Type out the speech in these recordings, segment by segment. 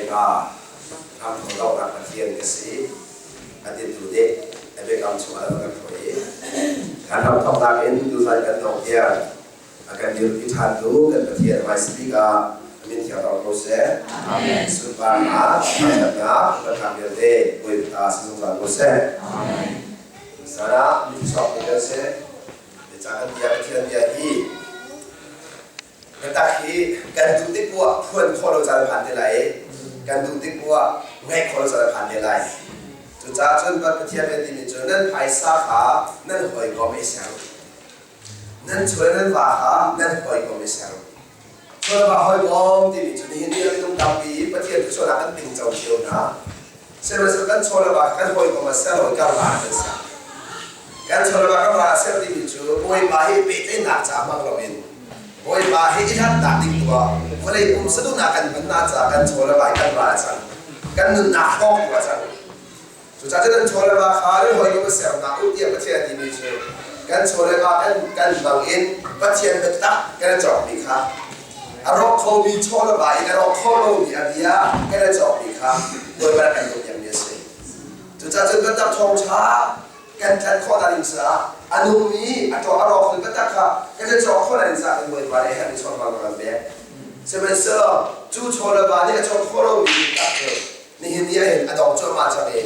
Bawipa hramthawk donghnak Pathian ka si a titu nih a biakam chungah a kan hruai i kan hramthawknak in tuzan kan dongh tiang a kan dirpi ṭhantu kan Pathian hmaisabik ah a min thiang ro ko seh. Amen. Sunparnak, thangṭhatnak, upatnak vialte Bawipa si zungzal ko seh. Amen. Zan ah mi chuak mi kan si. Ca kan bia Pathian bia hi biatak hi kan duh tik poah phuan khawh lo caan phan te lai i kan duh tik poah ngaih khawh lo caan phan te lai. Cucaah cun Pathian bia timi cu nan phaisa kha nan hawikom i ser. Nan chul nan va kha nan hawikom i ser. Chul va hawikom timi cu nihin ni ah minung tampi Pathian thluachuahnak kan tingco cio hna. Sihmanhsehlaw kan chaw le va kan hawikom ah ser lo kan ra kan ser. Kan chaw le va kan ra ser timi cu Bawipa hi pehtlaihnak ca hmang loin Bawipa hi i hlatnak ding tu ah vawlei pum saduhnak kan hmannak caah kan chaw le va kan ra a cang. Kan nunnak hrawk tu a cang. Cucaah cun kan chaw le va kha nan hawikom a sernak u tiah Pathian a timi cu kan chaw le va kan kan hmang in Pathian biatak kan i cawkmi kha a rawk khomi chaw le va in a rawk kho lomi a bia kan i cawkmi kha Bawipa kan tuahpiakmi a si. Cucaah cun biatak thawngṭha kan tlanh khawh nak ding caah a nungmi a ṭawk a rawk khomi biatak kha kan i cawk khawh nak ding caah kan Bawipa nih a herhmi chaw le va kan pek. Sihmanhsehlaw cu chaw le va nih a cawk khawh lomi biatak cu nihin ni ahhin a dong cuahmah cang i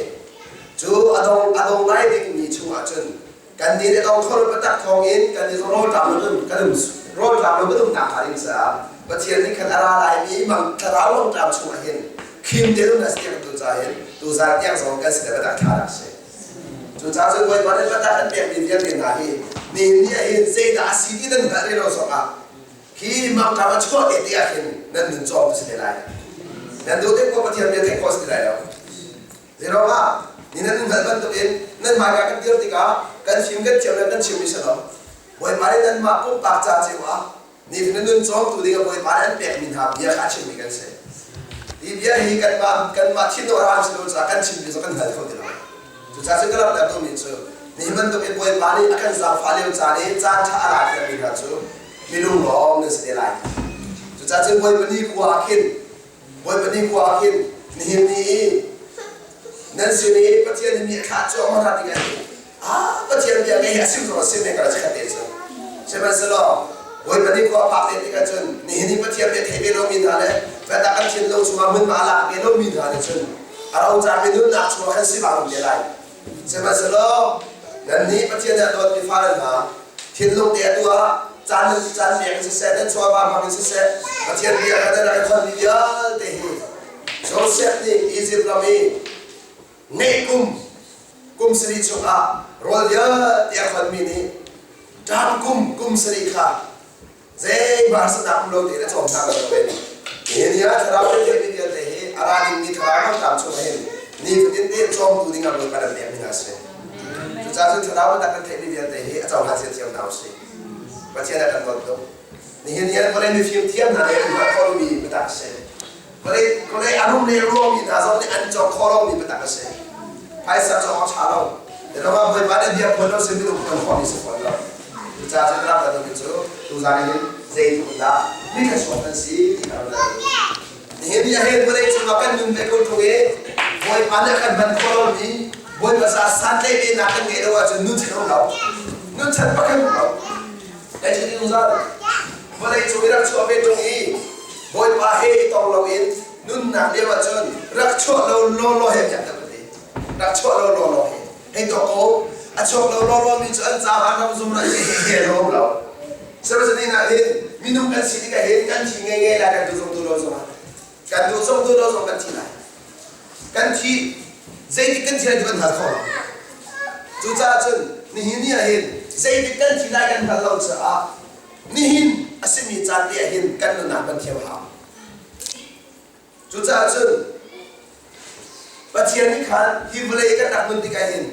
cu a dong a dong lai dingmi chungah cun kan nih a dong kho lo biatak thawng in kan i rawlṭam lo kan um rawlṭam lo kan um nak hnga ding caah Pathian nih khan a ra laimi mang thlarau longṭam chungah hin khim te na si tu ca hin tuzan tiang zong kan si le biatak ṭha rak si. Cucaah cun Bawipa nih biatak kan pekmi vialte hna hi nihin ni ahhin zeidah a si ti nan hngalh rih lo zongah Hi mangṭam a chuah te ti ah khin nan nun cawm si te lai. Nan duh te ko Pathian bia theih khawh si ti lai lo. Zeiruangah ni nan hngalh bantukin nan hmaika kan dir tikah kan fim kan thiam le kan chimmi si lo. Bawipa nih nanmah pumpak ca cio ah ni nan nun cawmtu ding ah Bawipa nih an pekmi hna bia kha a chimmi kan si. Hi bia hi kanmah kanmah thin a ram si lo caah kan chimmi cu kan hngal kho ti lo. Cucaah cun ka lamhter duhmi cu nihin bantukin Bawipa nih a kan zaangfah lio caan i caan ṭha a la thiammi hna cu minung lawng nan si te lai. Cucaah cun Bawipa ni khua ah khin Bawipa ni khua ah khin nihin ni i nan sin i Pathian nih mi a thlah cuahmah hna tikah hin ah Pathian bia ngei hi a sim zong a sim men ka chiat te cu. Sihmanhsehlaw Bawipa ni khua a phak te tikah cun nihin i Pathian bia thei ve lomi hna le biatak an thinlung chungah hmunhma a lak ve lomi hna nih cun a rocarmi nunnak chungah khan sifak um te lai. Sihmanhsehlaw nannih Pathian nih a dawtmi fale hna, thinlung te atu ah caan caan pek in siseh, nan chawva hmang in siseh, Pathian bia kha nan rak i khonmi vialte hi Josef nih Izipt ram i ngeih kum kum sarih chungah rawl vialte a khonmi nih ṭam kum kum sarih kha zei harsatnak um lo tein a cawm hna bantukin nihin ni ah thlarau kan theihmi vialte hi a ra dingmi thlarau lamtam chung hin nifatin te cawmtu ding ah Bawipa nan pekmi hna a si. Cucaah cun thlarau biatak kan theihmi vialte hi a cohlan thiamthiam hna usih. Pathian a kan dawt tuk. Nihin ni ah vawlei mifim thiam hna nih an hngalh khawh lomi biatak a si. Vawlei vawlei a rum le ruangmi hna zong nih an cawk khawh lomi biatak a si. Phaisa cawk awk ṭha lo. Ram Bawipa nih bia phuan lo sin minung phuan khawhmi si fawn lo. Cucaah cun ram kan ummi cu tuzan hin zeitluk dah mi thluachuak kan si ti kha ram kan Nihin ni ahhin vawlei cungah kan nun ve ko ṭung i Bawipa nih a kan hman khawh lomi Bawipa sa santlaih venak kan ngeih lo ahcun nun chan um lo. Nun chan pakhat um lo. Kan chim zungzal. Vawlei cung i rak chuah ve ṭung i Bawipa he i tong loin nunnak lio ahcun rak chuah lo lawlaw he miak kan ti. Rak chuah lo lawlaw he. Hei tuak ko. A chuak lo lawlaw mi cu an caah ram zum ra he he rom lo. Sihmanhsehlaw ah hin minung kan si tikah hin kan thi ngei ngei lai kan duh zong duh lo zong ah kan duh zong duh lo zong kan thi lai. Kan thi zeitik kan thi lai ti kan hngal kho lo. Cucaah cun nihin ni ah hin zeitik kan thi lai kan hngalh lo caah nihin a simi caan te ah hin kan nunnak kan thiam hau. Cucaah cun Pathian nih khan hi vawlei kan rak nun tikah hin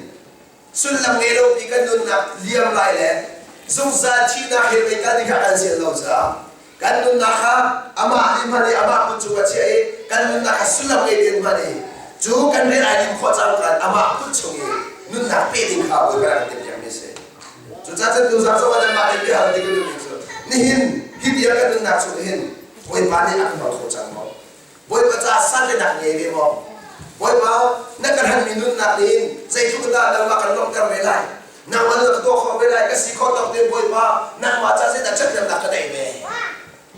sullam ngei lopi kan nunnak liam lai le zungzal thihnak he mei kal ding kha kan sian lo caah kan nunnak kha amah nih hman i amah kut cung a chiah i kan nunnak kha sullam ngei tein hman i cu kan rian ai lim khawh cang kan amah kut chung i nunnak pe ding kha Bawipa rak timhpiakmi a si. Cucaah cun tuzaan zong ah nanmah nih biahal ding kan duhmi cu nihin hi tiang kan nunnak chung hin Bawipa nih a kan hmang kho cang maw? Bawipa caah sanrinak ngei ve maw? Bawipa, na kan hanmi nunnak nih zeitluk dah nangmah kan lawmhter ve lai? Nangmah na ka tuah khawh ve lai, ka si khawh tawk tein Bawipa, nangmah ca zeidah ṭhathnemnak ka neih ve?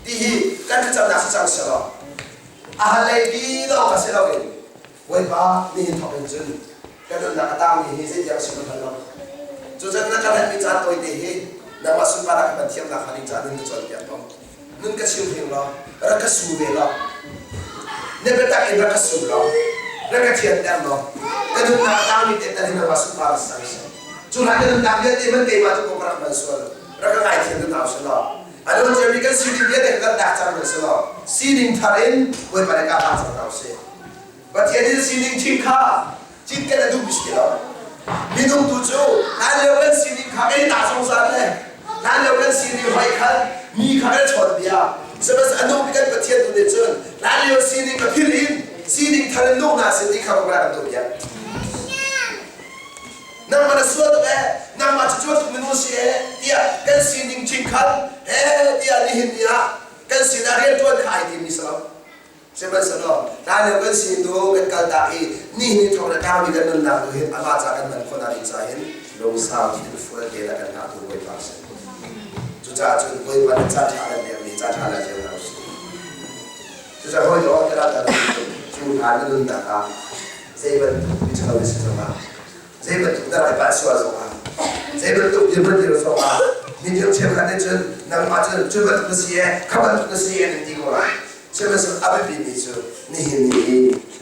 Ti hi kan thlacamnak si cang selaw, a halei bi lawng kha si loin Bawipa, nihin thawk in cun ka nunnak a tangmi hi zeitiang si ka hngal lo. Cucaah na kan hanmi caan tawite hi nangmah sunparnak ka hman thiamnak hnga ding caah nun ka cawnpiak ko. Nun ka chim hring law, rak ka su ve law, na biatak in rak ka su law, rak ka thianter law, ka nunnak a tangmi te tal hi nangmah sunparnak si cang seh. Cu hlan ka nunnak vialte hmanh keimah cu ka rak hman sual, rak ka ngaithiam tu hna usih law, a nawn ciami kan sining vialte kan dak cang hna seh law, sining thar in Bawipa nih ka hlang cang hna usih. Pathian in sining ṭhing kha cinken a duhmi si lo. Minung tu cu hlanlio kan sining kha kan i tah zungzal le hlanlio kan sining hoi khan mi kha kan chawn bia. Sihmanhsehlaw a nungmi kan Pathian tu nih cun hlanlio sining ka philh in sining thar in nung hna seh ti kha kan tuah piak. Nangmah na sual tuk ee, nangmah cu cu bantuk minung si ee tiah kan sining ṭhing khan he tiah nihin ni ah kan sinah rianṭuan kha ai timmi si lo. Sihmanhsehlaw hlanlio kan sin tu kan kaltak i nihin ni thawng le tlangmi kan nunnak tu hin amah ca kan hman khawhnak ding ca hin lungsau thinfual te le kan hngahtu Bawipa a si. Cucaah cun Bawipa nih caan ṭha kan pekmi caan ṭha la cio hna usih. Cucaah hawi aw te dah cu hna na nunnak ah zei bantuk miṭhalo na si zongah zei bantuk na rai pah sual zongah zei bantuk dirhmun dir zongah minung cheukhat nih cun nangmah cun cu bantuk na si ee kha bantuk na si ee nan ti ko lai. Sihmanhsehlaw a biapimi cu nihin ni i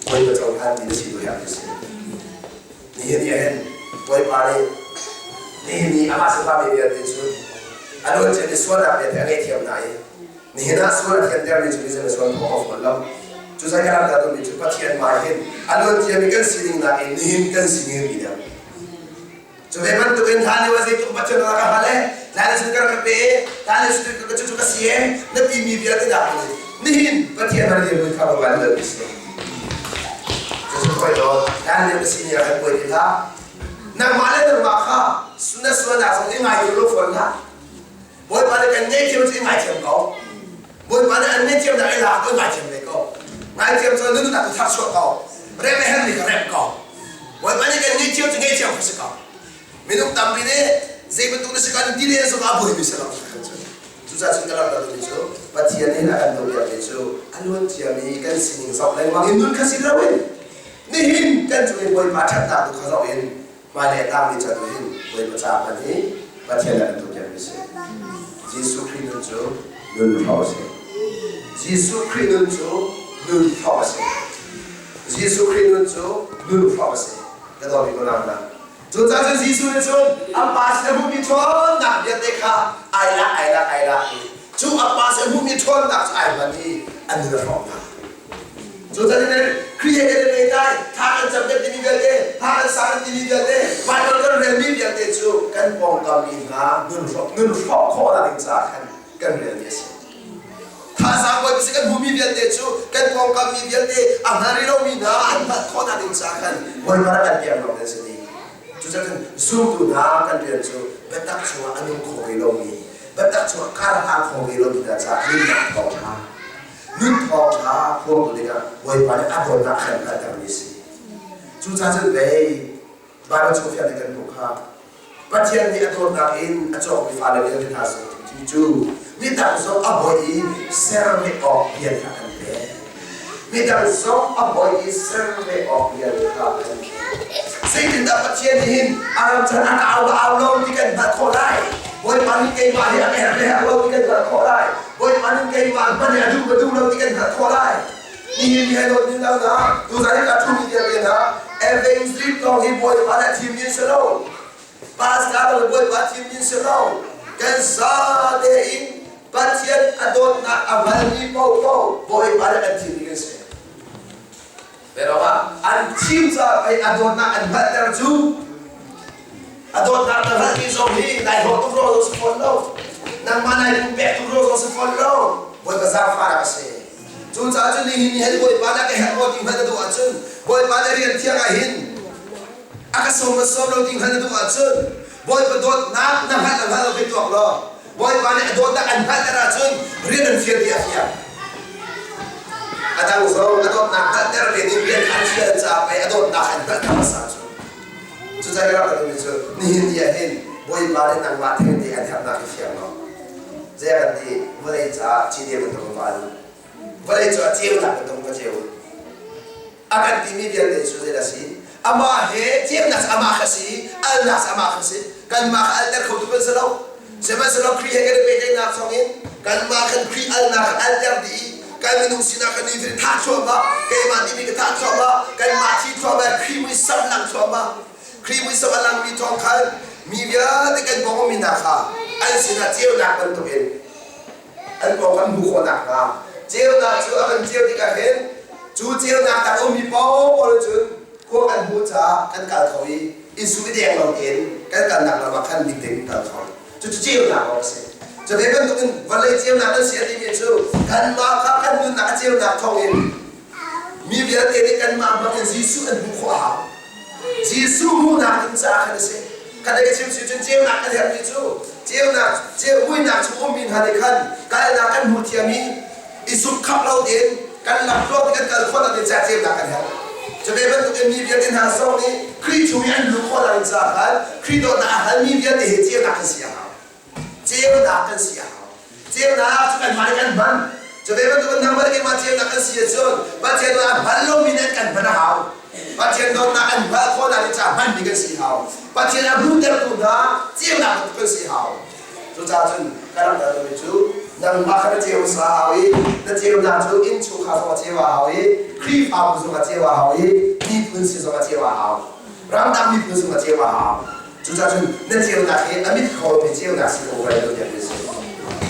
Bawipa cohlanmi na si tu hi a si. Nihin ni ahhin Bawipa nih nihin ni amah sifami vialte cu a luanciami sualnak vialte a ngaihthiam hna i nihin ah sual a thiantermi cu mizei na sual khawh a fawn lo. Cu zei ka rak duhmi cu Pathian hmai hin a luanciami kan sining nakin nihin kan sining a bi deuh. Cu ve bantukin hlan lio ah zeitluk Pathian na ka hal e, hlan lio ka rak pe e, hlan lio cu cu ka si e, na timi vialte dah nihin Pathian na dirhmun kha va lo ti si. Cucu koi law hlan lio ka si ni ah kan buai ti hlah. Nangmah le nangmah kha na sualnak zong i ngaithiam lo fawn hlah. Bawipa nih kan ngaihthiam cu i ngaithiam ko. Bawipa nih an ngaihthiamnak i lak ko i ngaithiam ve ko. Ngaithiam cu na nunnak tu tharchuah ko. Remh le herhmi kha remh ko. Bawipa nih kan ngaihthiam cu ngaihthiam kha si ko. Minung tampi nih zei bantuk na si kan ti le zong a buaimi si lo. Cucaah cun ka rak duhmi cu Pathian nih a kan tuahpiakmi cu a luan ciami kan sining zoh lengmang in nun kha si loin nihin kan cung i Bawipa ṭhatnak tu kha zoh in Hmailei a tangmi can hin Bawipa ca hmanh hi Pathian a kan tuahpiakmi si. Jesuh Khrih nun cu nun hrawh a si. Jesuh Khrih nun cu nun hrawh a si. Jesuh Khrih nun cu nun hrawh a si. Ka dawmi ko hna. Cucaah cun Jesuh nih cun a pa sin a hmuhmi ṭhawnnak vialte kha ai lak ai lak ai lak i cu a pa sin a hmuhmi ṭhawnnak cu ai hman i a nun a hrawk hna. Cucaah Khrih he kan i pehtlai, thla kan cam kan timi vialte, hla kan sa kan timi vialte, Baibal kan relmi vialte cu kan pawngkam mi hna nun hrawk khawhnak ding caah khan kan relmi a si. Thazaang bawi kan hmuhmi vialte cu kan pawngkam mi vialte a hngal rih lomi hna an hngalh khawhnak ding caah khan Bawipa rak kan piak lawng kan si ding. Cucaah cun zumtu hna kan rian cu biatak chungah a nung kho ve lomi, biatak chungah kar hlang kho ve lomi hna caah nunnak thawngṭha Nun thawngṭha phuangtu dingah Bawipa nih a dawtnak a kan hngalhtermi a si. Cucaah cun pei Baibal chung fiang kan hmuh kha Pathian nih a dawtnak in a cawkmi fale vialte hna cu midang zong a bawi i ser ve awk rian kha kan pek. Midang zong a bawi i ser ve awk rian kha kan pek. Zeitindah Pathian nih hin a ram chan a au ka au lo ti kan hngalh khawh lai? Bawipa nih keimah hi a ka herh le herh lo ti kan hngalh khawh lai. Bawipa nih keimah hman hi a duh ka duh lo ti kan hngalh khawh lai. Nihin ni hai dawt ning lo na tuzan hi ka ṭhumi vialte hna evangelist lawng hi Bawipa nih a thimmi an si lo. Pastor lawng hi Bawipa a thimmi an si lo. Kan zate in Pathian a dawtnak a hngalmi paohpaoh Bawipa nih an thimmi kan si. Pero ah an thim caah pei a dawtnak an hngalhter cu a dawtnak na hngalhmi zong hi nai hlawh tuk rua zong si fawn lo nangmah nai pumpek tuk rua zong si fawn lo Bawipa zaangfahnak a si cucaah cun nihin ni hin Bawipa na ka herh maw ti hngalh na duh ahcun Bawipa na rian thiang ah hin a ka sawm ma sawm lo ti hngalh na duh ahcun Bawipa dawtnak na hngalh na hngalh lo khi tuak law Bawipa nih a dawtnak an hngalhter ahcun rian an fial ti a fiang. A dang zong a dawtnak hngalhter ve ding rian kha an fial caah pei a dawtnak an hngalhter hmasa cu. Cucaah ka rak ka cu nihin ni ah hin Bawipa nih nangmah thengte an herhnak hi fiang law zei kan ti vawlei caah cite bantuk va al vawlei cu a ceunak bantuk va ceu a kan timi vialte cu zeidah si amah he ceunak amah kha si alnak amah kha si kanmah kha alter kho tu kan si lo sihmanhsehlaw Khrih he kan i pehtlaihnak thawngin kanmah kan Khrih alnak kha alter dih i kan minung sinak kan i thah thluahmah keimah timi ka thah thluahmah kanmah thi thluahmah Khrih muisam lang thluahmah Khrih muisam a langmi thawng khan mi vialte kan pawng mi hna kha an sinah ceunak bantukin an pawng kan hmuh khawh nakhnga ceunak cu a kan ceu tikah hin cu ceunak tak a ummi paohpaoh cun khua kan hmuh caah kan kal kho i Isu i deng lo tein kan kalnak lam ah khan ning tein kal kho. Cucu ceunak awk a si. Cu ve bantukin vawlei ceunak kan si a timi cu kanmah kha kan nunnak a ceunak thawngin mi vialte nih kanmah hmangin Jesuh an hmuh khawh a hau. Jesuh hmuhnak ding caah khan a si. Kan ka chim si cun ceunak kan herhmi cu ceunak ceu muinak chung ummi hna nih khan kalnak kan hmu thiam i i suk khap lo tein kan lam tluang kan kal khawh nak ding caah ceunak kan herh. Cu ve bantukin mi vialte hna zong nih Khrih chung i an luh khawh nak ding caah khan Khrih dawtnak a halmi vialte hi ceunak kan si a hau. Ceunak kan si a hau. Ceunak cu kanmah nih kan hman. Cu ve bantukin nangmah le keimah ceunak kan si ahcun Pathian dawtnak a hman lomi nih an kan hman a hau. Pathian dawtnak an hngalh khawhnak ding caah hmanmi kan si hau. Pathian a hmuhtertu hna ceunak bantuk kan si hau. Cucaah cun ka rak hngalhmi cu nangmah kha na ceu hmasa a hau i na ceunak cu innchungkhar zong a ceu a hau i Khrihfabu zong a ceu a hau i miphun si zong a ceu a hau. Ramdang miphun zong a ceu a hau. Cucaah cun na ceunak hi a mit kho lomi ceunak si ko vai lo tiah si.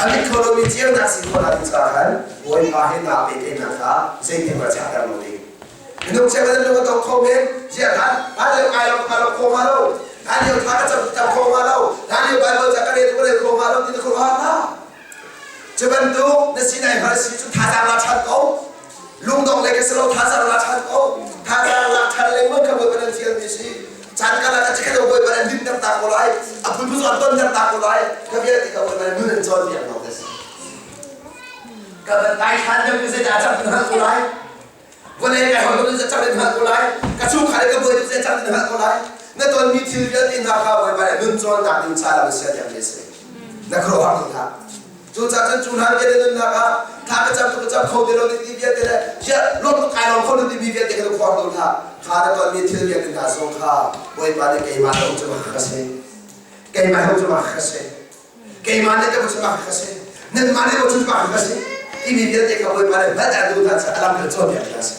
A mit kho lomi ceunak si khawh nak ding caah khan Bawipa he naa pehtlaihnak kha zeitin va chahter lo ding. Minung cheukhat an lung a dong kho men, ziah khan hlan lio kai lo ka lo kho hnga lo, hlan lio thla ka cam cam kho hnga lo, hlan lio Bible ca ka rel ka rel kho hnga lo ti na khuaruahhar hna. Cu bantuk na sinai hngal si cu thazaang la ṭhan ko. Lungdong le ka si lo thazaang la ṭhan ko. Thazaang lak ṭhan lengmang kha Bawipa nan fialmi si. Caan kal ah ka cikhat Bawipa nan limter ta ko lai. A phunphun an tonter ta ko lai. Ka vialte ka Bawipa nan nun an cawnpiak lo ka si. Ka van ngai ṭhan deuh ni zeidah cang na hngalh ko lai. Vawlei kai hol in cang in hngalh ko lai. Ka chungkhar i ka buai tuk cang in hngalh ko lai. Na tonmi thil vialte hna kha Bawipa nih nun cawnnak ding ca lam sia tiang mi si. Na khuaruahhar tuk hlah. Cucaah cun cu hlan vialte nunnak ah thla ka cam tuk ka cam kho ti lo ti vialte le ziah lawm tuk kai lawm kho lo timi vialte kha na khuar tu hlah. Kha na tonmi thil vialte hna zong kha Bawipa nih keimah le um cu ka si. Keimah he um cu ka si. Keimah nih ka cu ka si. Nanmah nih cu ka si. Timi vialte kha Bawipa nih hngalh a duh hna caah a lam kan cawnpiak hna si.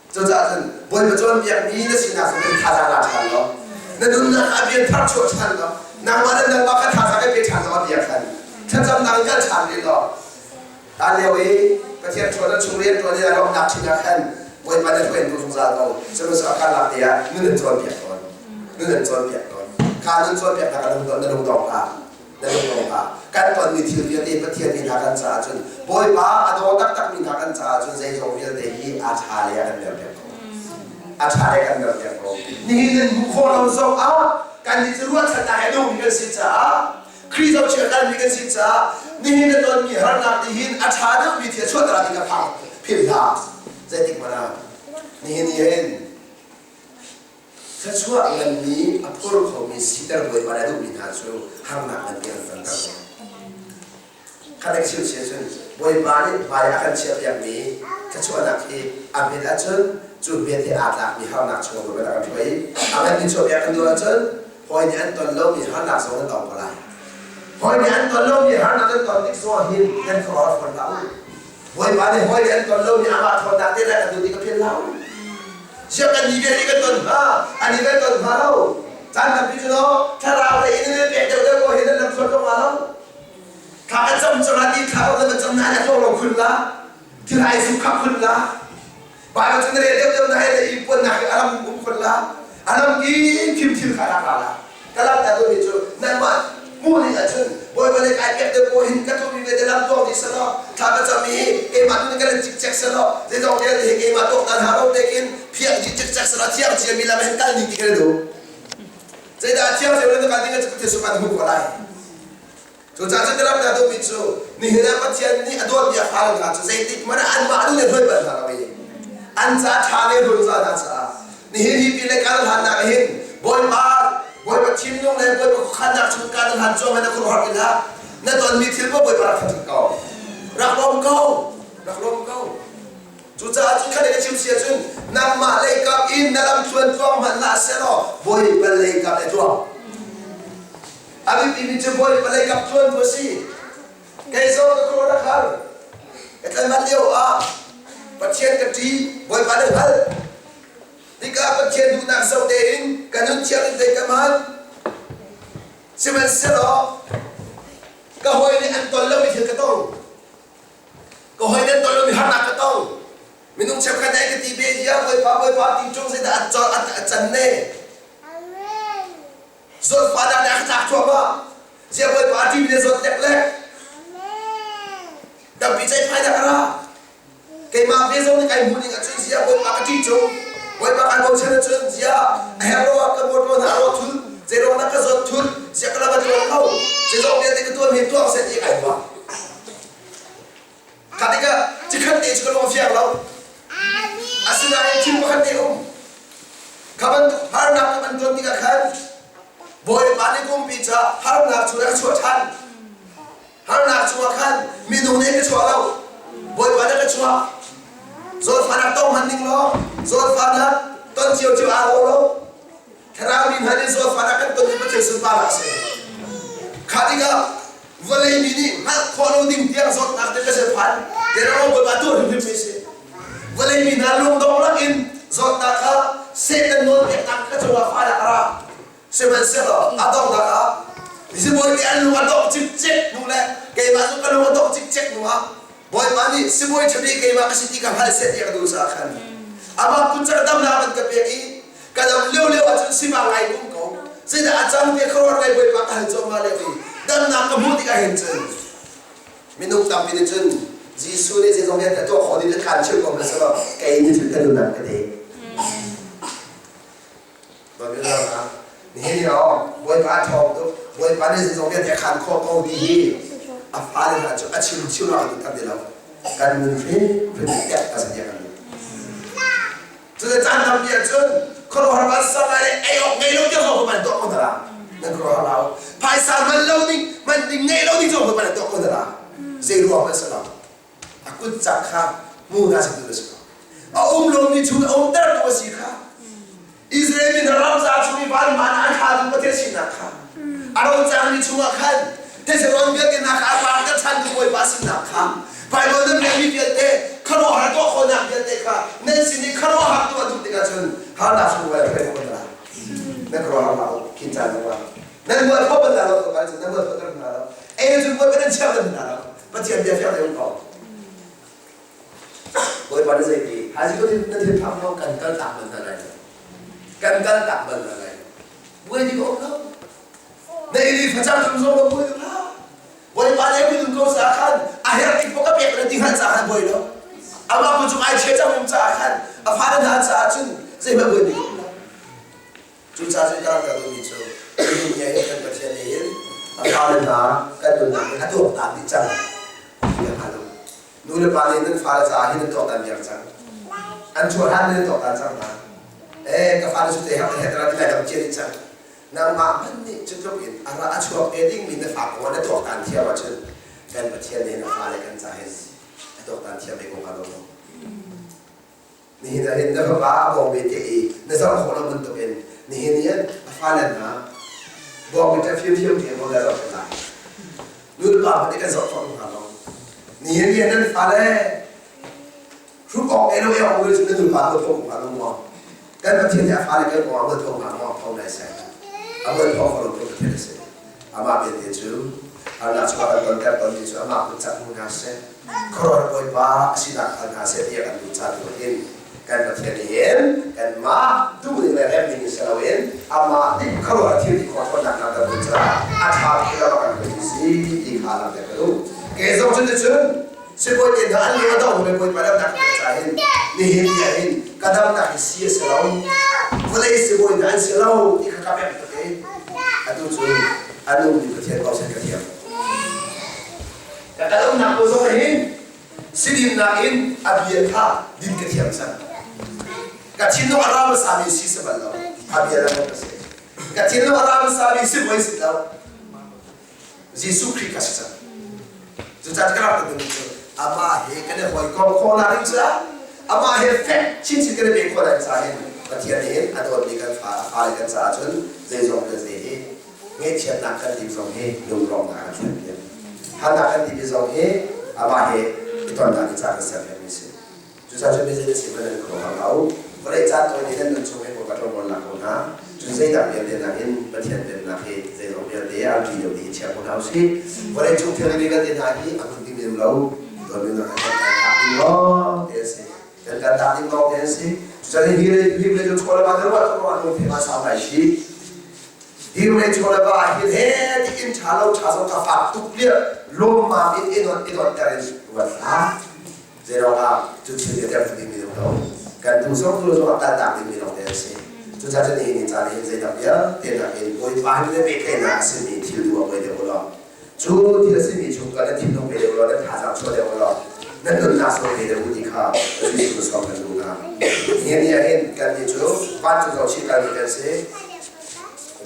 Cucaah cun Bawipa cawnpiakmi na sinak cu kan thazaang la ṭhan law na nunnak ah rian thar chuah ṭhan law nangmah le nangmah kha thazaang kan pe ṭhan law a bia khan thlacamnak in kal ṭhan rih law hlan lio i Pathian ṭhawn chung rian ṭuan i a lawmhnak ṭhin ah khan Bawipa na hruai tu zungzal ko sihmanhsehlaw a karlak te ah nun an cawnpiak tawn nun an cawnpiak tawn kha nun cawnpiaknak a lung na lung dong hlah na lung dong hlah kan tonmi thil vialte Pathian mi hna kan caah cun Bawipa a daw taktakmi hna kan caah cun zeizong vialte hi a ṭha le a kan merpiak ko a ṭha le kan merpiak ko nihin nan hmuh khawh lo zong ah kan nih cu ruahchannak he nungmi kan si caah Khrih zohchia kalmi kan si caah nihin na tonmi harnak nih hin a ṭha deuhmi thil a chuahter ding ka phang philh hlah zeitik hmanh ah nihin ni hin Thluachuah nganmi a phur khomi siter Bawipa nih a duhmi hna cu harnak nganpi an tonter hna. Kha nek chim si ahcun Bawipa nih hmai a kan chiahpiakmi thluachuahnak hi a hmet ahcun cu hmet he aa tlakmi harnak chung Bawipa nih a kan hruai i a nganmi chuahpiak kan duh ahcun hawi nih an ton lomi harnak zong nan tong ko lai. Hawi nih an ton lomi harnak nan ton tik zong ah hin nan khuaruah fawn hlah u. Bawipa nih hawi nih an ton lomi amah ṭhawnnak te lai kan duh ti ka philh hlah u. Siang kan ni vialte kan ton hna, an i kan ton hna lo. Caan tampi cu no, thlarau lei in nan pek deuh deuh ko hi nan lam thluan ko hnga lo. Thla kan cam cang ti thla ko nan cam na na tlo lo khun la. Thil ai su khap khun la. Bible cu na rel deuh deuh na hei le i puannak hi alam um khun la. Alam ki khim thil kha rak ra la. Ka lam ta deuh mi cu nangmah hmuh ning ahcun Bawipa nih kai pek deuh ko hin ka tuahmi vialte lam tuak dih selaw thla ka cam i keimah tu nih ka len cikcek selaw zeizong vialte hi keimah tuaktan ha lo tekin phiak dih cikcek selaw thiang ciami lam hin kal ning ti kan duh. Zeidah thiang cio na kal ding cu Pathian sung kan hmuh ko lai. Cucaah cun ka lam hna duhmi cu nihin ah Pathian nih a dawtmi a fale hna cu zeitik hmanh ah anmah nu nih hruai bal hna lo i an ca ṭha le zungzal hna caah nihin hi pi le kan hlannak hin Bawipa Bawipa thinlung le Bawipa khuakhannak chung kan hlan cuahmah na khuaruahhar ti hlah. Na tonmi thil maw Bawipa rak thangṭhat ko. Rak lawm ko. Rak lawm ko. Cucaah cun kha ka chim si ahcun nangmah leikap in na lam thluan tluang hmanh hlah selaw Bawipa leikap le tluang. A biapimi cu Bawipa leikap tluan tu a si. Kei zong ka khuaruah rak har. Ka tlanval lio ah Pathian ka ṭih, Bawipa na hngalh. Tikah Pathian duhnak zoh tein ka nun thiang in zei ka hman. Sihmanhsehlaw ka hawi nih an ton lomi thil ka tong. Ka hawi nan ton lomi harnak ka tong. Minung cheukhat nih an ka ti ve ia Bawipa Bawipa ti ṭung zeidah a can ne. Zawtfahnak nih a ka tlak thluahmah. Zia Bawipa a ṭimi le zawt leklek. Tampi ceihphainak a ra. Keimah ve zong nih kai hmuh ning ahcun zia Bawipa ka ṭih cu. Bawipa kai bochan ahcun zia a herh lo ah ka motor hna a rawh thul. Zeiruang dah ka zawt thul. Zia ka lam a tluang lo. Zeizong vialte ka tuan hi tuah seh ti kai ruah. Kha tikah cikhat te cu ka lung a fiang lo. Asinain thil pakhat te um. Kha bantuk harnak ka van ton tikah khan Bawipa nih kumpi ca harnak chung a ka chuah ṭhan. Harnak chungah khan minung nih ka chuah lo. Bawipa nih ka chuah. Zawtfahnak tong hman ning law zawtfahnak ton ciocio aa lo lo. Thlarau mi hna nih zawtfahnak kan ton i Pathian sunparnak a si. Kha tikah vawlei mi nih hngalh khawh lo ding tiang zawtnak te ka se phan. Te ro Bawipa tuah hrimhrim mi si. Vawlei mi hna lungdong lakin zawtnak kha Satan nawlpeknak ka cungah fahnak a ra. Sihmanhsehlaw a donghnak ah sibawi nih an lung a dongh cikcek hnu le keimah cu ka lung a dongh cikcek hnu ah Bawipa nih sibawi ṭha bik keimah ka si ti ka hngalh seh ti a ka duh caah khan amah kut damnak an ka pek i ka dam lio ahcun sifak ngai um ko. Zeidah a cang ti khuaruahhar ngai Bawipa ka hal cuahmah lio i damnak ka hmuh tikah hin cun minung tampi nih cun Jesuh nih zeizong vialte a tuah khawh ding a kaan chimh ko hmasa kei nih cun ka nunnak ka dek. Babylon ah nihin ni oh Bawipa a ṭhawng tuk Bawipa nih zeizong vialte a khaan khawh ko ti hi a fale hna cu a chim chim lo kan ti lo kan nun hrimhrim tek a si kan Cucu caan tampi ahcun khuaruahhar vansan lai le ei awk ngei lo tiang zong kan tuah ko hna la. Nan khuaruahhar lo. Phaisa man lo ding, man ding ngei lo ding zong kan tuah ko hna la. Zei ruang hmanh si lo. A kut cak kha hmu hna seh tu na si ko. A um lomi chung a umtertu a si kha. Israel mi hna ramza chung i vanvan ah a thlatu Pathian sinak kha. A rocangmi chungah khan Thessalon vialte hna kha a parter ṭhantu Bawipa sinak kha Baibal nan relmi vialte khuaruahhar tuah khawhnak vialte kha nan sin i khuaruahhar tuah duh tikah cun harnak chung vai hruai khawh hna nan khuaruahhar hlah u khin caan zongah nan mual pho bal hna lo to cun nan mual pho ter hna lo ei cun Bawipa nan chiah bal hna lo Pathian bia fiang um ko Bawipa na zei ti hazi ko na thil phak lo kan kal tak bal hna lai kan kal tak bal hna lai buai ding um lo na ili facang tum zong lo buai ding hlah Bawipa le minung ko caah khan a herh tik paoh ka pek na ti hngalh caah khan buai lo. Amah bu cung ai chia cang um caah khan a fale hna caah cun zeihmanh buai bik um lo. Cucaah cun ka rak ka duhmi cu nihin ni ah kan Pathian nih hin a fale hna kan nunnak hi a tuaktan dih cang ti a hngal lo. Nu le pa nih nan fale caah hin an tuaktan viar cang. An chuah hlan in an tuaktan cang hna. Eh ka fale cu te hak te he ti lai dam cia dih cang. Nangmah hmanh nih cu tluk in a ra a chuak te dingmi na fa kong ah na tuaktan thiam ahcun kan Pathian nih na fale kan ca hin a tuaktan thiam ve ko hnga lo maw? Nihin ah hin na fapa a bawng ve te i na zoh khawh lo bantukin nihin ni a fale hna bawng te fiamfiam te maw na zoh khawh lai. Nu le pa hmanh nih kan zoh khawh hnga lo. Nihin ni nan fale Hruk awk e lo e awk cu na nupa ko tho hnga lo maw? Kan Pathian nih a fale kan kong ah mual tho hnga maw? Tho nai sai. A mual tho kho lo tu Pathian a si. Amah belte cu harnak chuah kan tonter ton ti cu amah kut cak hmu hna seh. Khuaruahhar Bawipa a sinak hngal hna seh tiah kan duh ca tu hin kan Pathian nih hin kanmah duhning le remning in si loin amah nih khuaruahhar thil ti khawh ṭhawnnak hna kan duh caah a ṭha ti lam a kan hruai si ti kha langhter ka duh. Kei zong cun cun Sibawi te hna an lung a dong ve Bawipa damnak pek ca hin nihin ni ah hin ka damnak hi si a si lo vawlei sibawi hna an si lo ti kha ka pek tuk i atu cu a nungmi Pathian bochan ka thiam. Kan umnak ko zong hin sidinnak in a bia kha din ka thiam cang. Ka thinlung a ra hmasa mi si si bal lo. A bia lang ka si. Ka thinlung a ra hmasa mi si voi si lo. Jesuh Khrih ka si cang. Cucaah ka rak ding cu amah he kan i hawikom khawh nak ding caah amah he fek chinchin kan i pe khawh lai caah hin Pathian nih hin a dawtmi kan fa a fale kan caah cun zeizong vialte hi ngaihchiatnak kan dim zong hi lunglawmhnak kan thlen piak. Harnak kan timi zong hi amah he i tonnak i ca kan ser piakmi si. Cucaah cun mizei na si hmanh nan khuaruahhar hlah u. Vawlei caan tawi nih nan nun chung hi ka ṭawn lak ko hna. Cun zeidang vialte nakin Pathian pennak hi zeizong vialte a ṭi deuh ti hi chia ko hna u sih. Vawlei cung thil vialte hna hi a hmun ding lo. Dawtmi hna kan tak ding lawng te a si. Kan kan tak ding lawng te an si. Cucaah hi hi vawlei cung chaw le va ruah ruah nu phe ma sau lai si. Hi vawlei chaw le va hi he ti in ṭha lo ṭha zong ka fak tuk lia lawmmam in i don i donter in ruat hlah. Zeiruangah cu thil hi a ter dingmi zong lo kan tu zong tu zong a kaltak dingmi lawng te an si. Cucaah cun nihin ni caan hin zeidang vialte nakin Bawipa he le pehtlaihnak a simi thil tu ah voi deuh u law cu thil a simi chung kha nan thinlung pe deuh u law nan thazaang chuah deuh u law nan nunnak sung pe deuh u ti kha Jesuh sawm kan duh hna. Nihin ni ah hin kannih cu vancung zong chih kalmi kan si.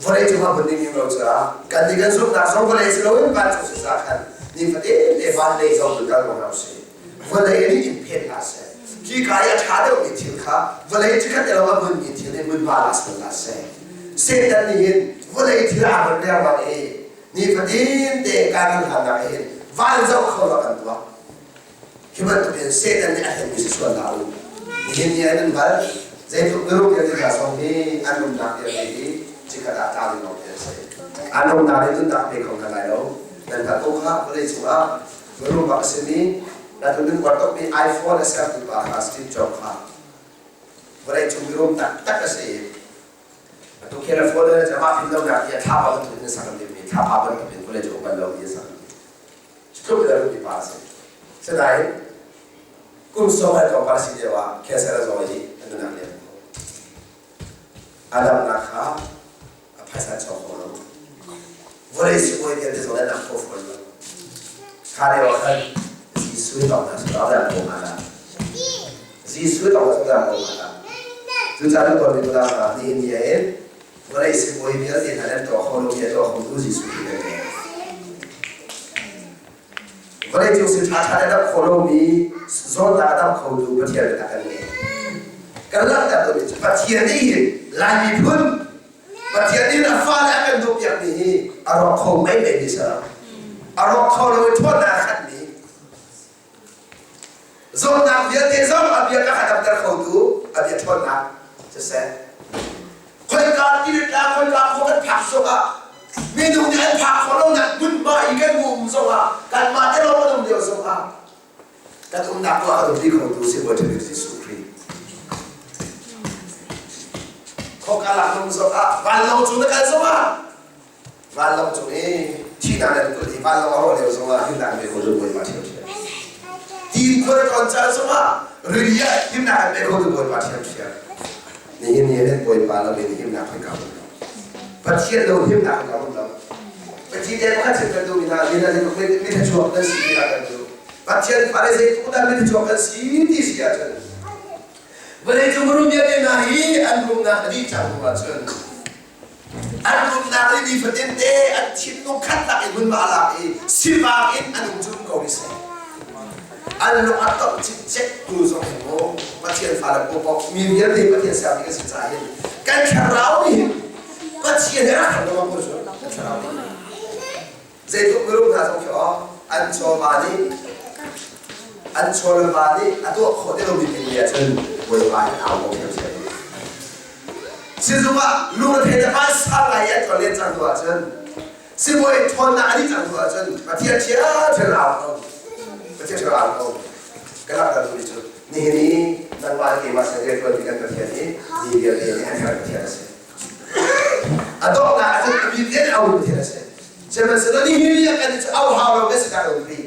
Vawlei cung ah hmun ding lo caah kannih kan zumhnak zong vawlei si loin vancung si caah khan nifatin te van lei zong tu kal ko hna usih. Vawlei nih in phen hlah seh. Hi ka i a ṭha deuhmi thil kha vawlei cikhat te lawng a hmunmi thil nih hmunhma la sual hlah seh. Satan nih hin vawlei thil aa hman riangmang i nifatin te kai kan hlannak hin van zoh kho lo kan tuah. Hi bantukin Satan nih a hlenmi si sual hlah u. Nihin ni ah nan hngalh, zeitluk mirum vialte hna zong hi an rumnak vialte hi chikkhat ah tla ding lawng te an si. An rumnak nih nunnak pe kho hna lai lo. Nan hngalh ko khah, vawlei cungah mirum bak a simi, atu nan uar tukmi iPhone a sertu pa kha Steve Jobs kha vawlei cung mirum taktak a si. Atu California le amah philh lonak tiah thlapa bantuk in a sak an timmi, thlapa bantuk in vawlei cung bal lo ti a sak an timmi. Cutluk in a rummi pa a si. Sinain kum sawm le tlawmpal a si lio ah cancer a zaw i a nunnak liam ko. A damnak kha a phaisa cawk kho lo. Vawlei sibawi vialte zong an dam kho fawn lo. Kha lio ah khan Jesuh tawng hna cu a dam ko hnga dah. Jesuh tawng cu a dam ko hnga dah. Cucaah kan tuanmi unau hna nihin ni ah hin Vawlei sibawi vialte hna nan tuah kho lomi a tuah khotu Jesuh Khrih nan ngei. Vawlei cung sin ṭhaṭha le dam kho lomi zawtnak a dam khotu Pathian biatak kan ngei. Kan langhter duhmi cu Pathian nih hin Lai miphun Pathian nih a fale a kan duhpiakmi hi a rawk kho meimei mi si lo. A rawk kho lo i ṭhawnnak a khatmi Zawtnak vialte zong a bia ka damter khotu a bia ṭhawnnak siseh. Khoika tirit ah khoika khua kan phak zongah minung nih an phak khawh lonak hmunhma i kan um zongah kanmah te lawng kan um lio zongah kan umnak tuah kan umpi khotu si Bawi Jesuh Khrih. Khoka lak um zongah vanlawng cung na kal zongah Vanlawng cung i thihnak le kut i vanlawng a rawh lio zongah himnak pe kho tu Bawipa ṭhiamṭhiam. Ti khual ṭawn caan zongah rili ah himnak an pe kho tu Bawipa ṭhiamṭhiam. Nihin ni ah Bawipa lo in himnak kan ka um lo. Pathian lo himnak kan ka um lo. Pathian te pakhat chim kan duh mi hna lila mi thluachuak kan si ti kan duh. Pathian fale zeitluk dah mi thluachuak kan si ti si ahcun vawleicung rum vialte hna hi an rumnak a dih cang hnu ahcun An rumnak le nifatin te an thinlung khat lak in hmunhma a lak i sivang in an um cu um ko rih seh. An lung a tongh cikcek tu zong hin mu Pathian fale pawpawk mi vialte Pathian sermi kan si caah hin kan thlarau nih hin Pathian he rak khat lo ko cu kan thlarau nih zeitluk mirum hna zong khi aw an chawva nih an chawlva nih a tuah khawh ti lomi ding ahcun Bawipa in au ko thiamthiam sizung ah lung a thei le vansa lai an ṭuan len cang hnu ahcun sibawi ṭhawnnak a dih cang hnu ahcun Pathian ṭhiamṭhiam au ko Pathian ṭhiam au ko ka langhter duhmi cu nihin i nangmah le keimah sin rianṭuanmi kan Pathian hi mi vialte nih an herh Pathian a si a donghnak ahcun mi vialte au Pathian a si Sihmanhsehlaw nihin ni ah kan cu au hau lo kan si dah lo pi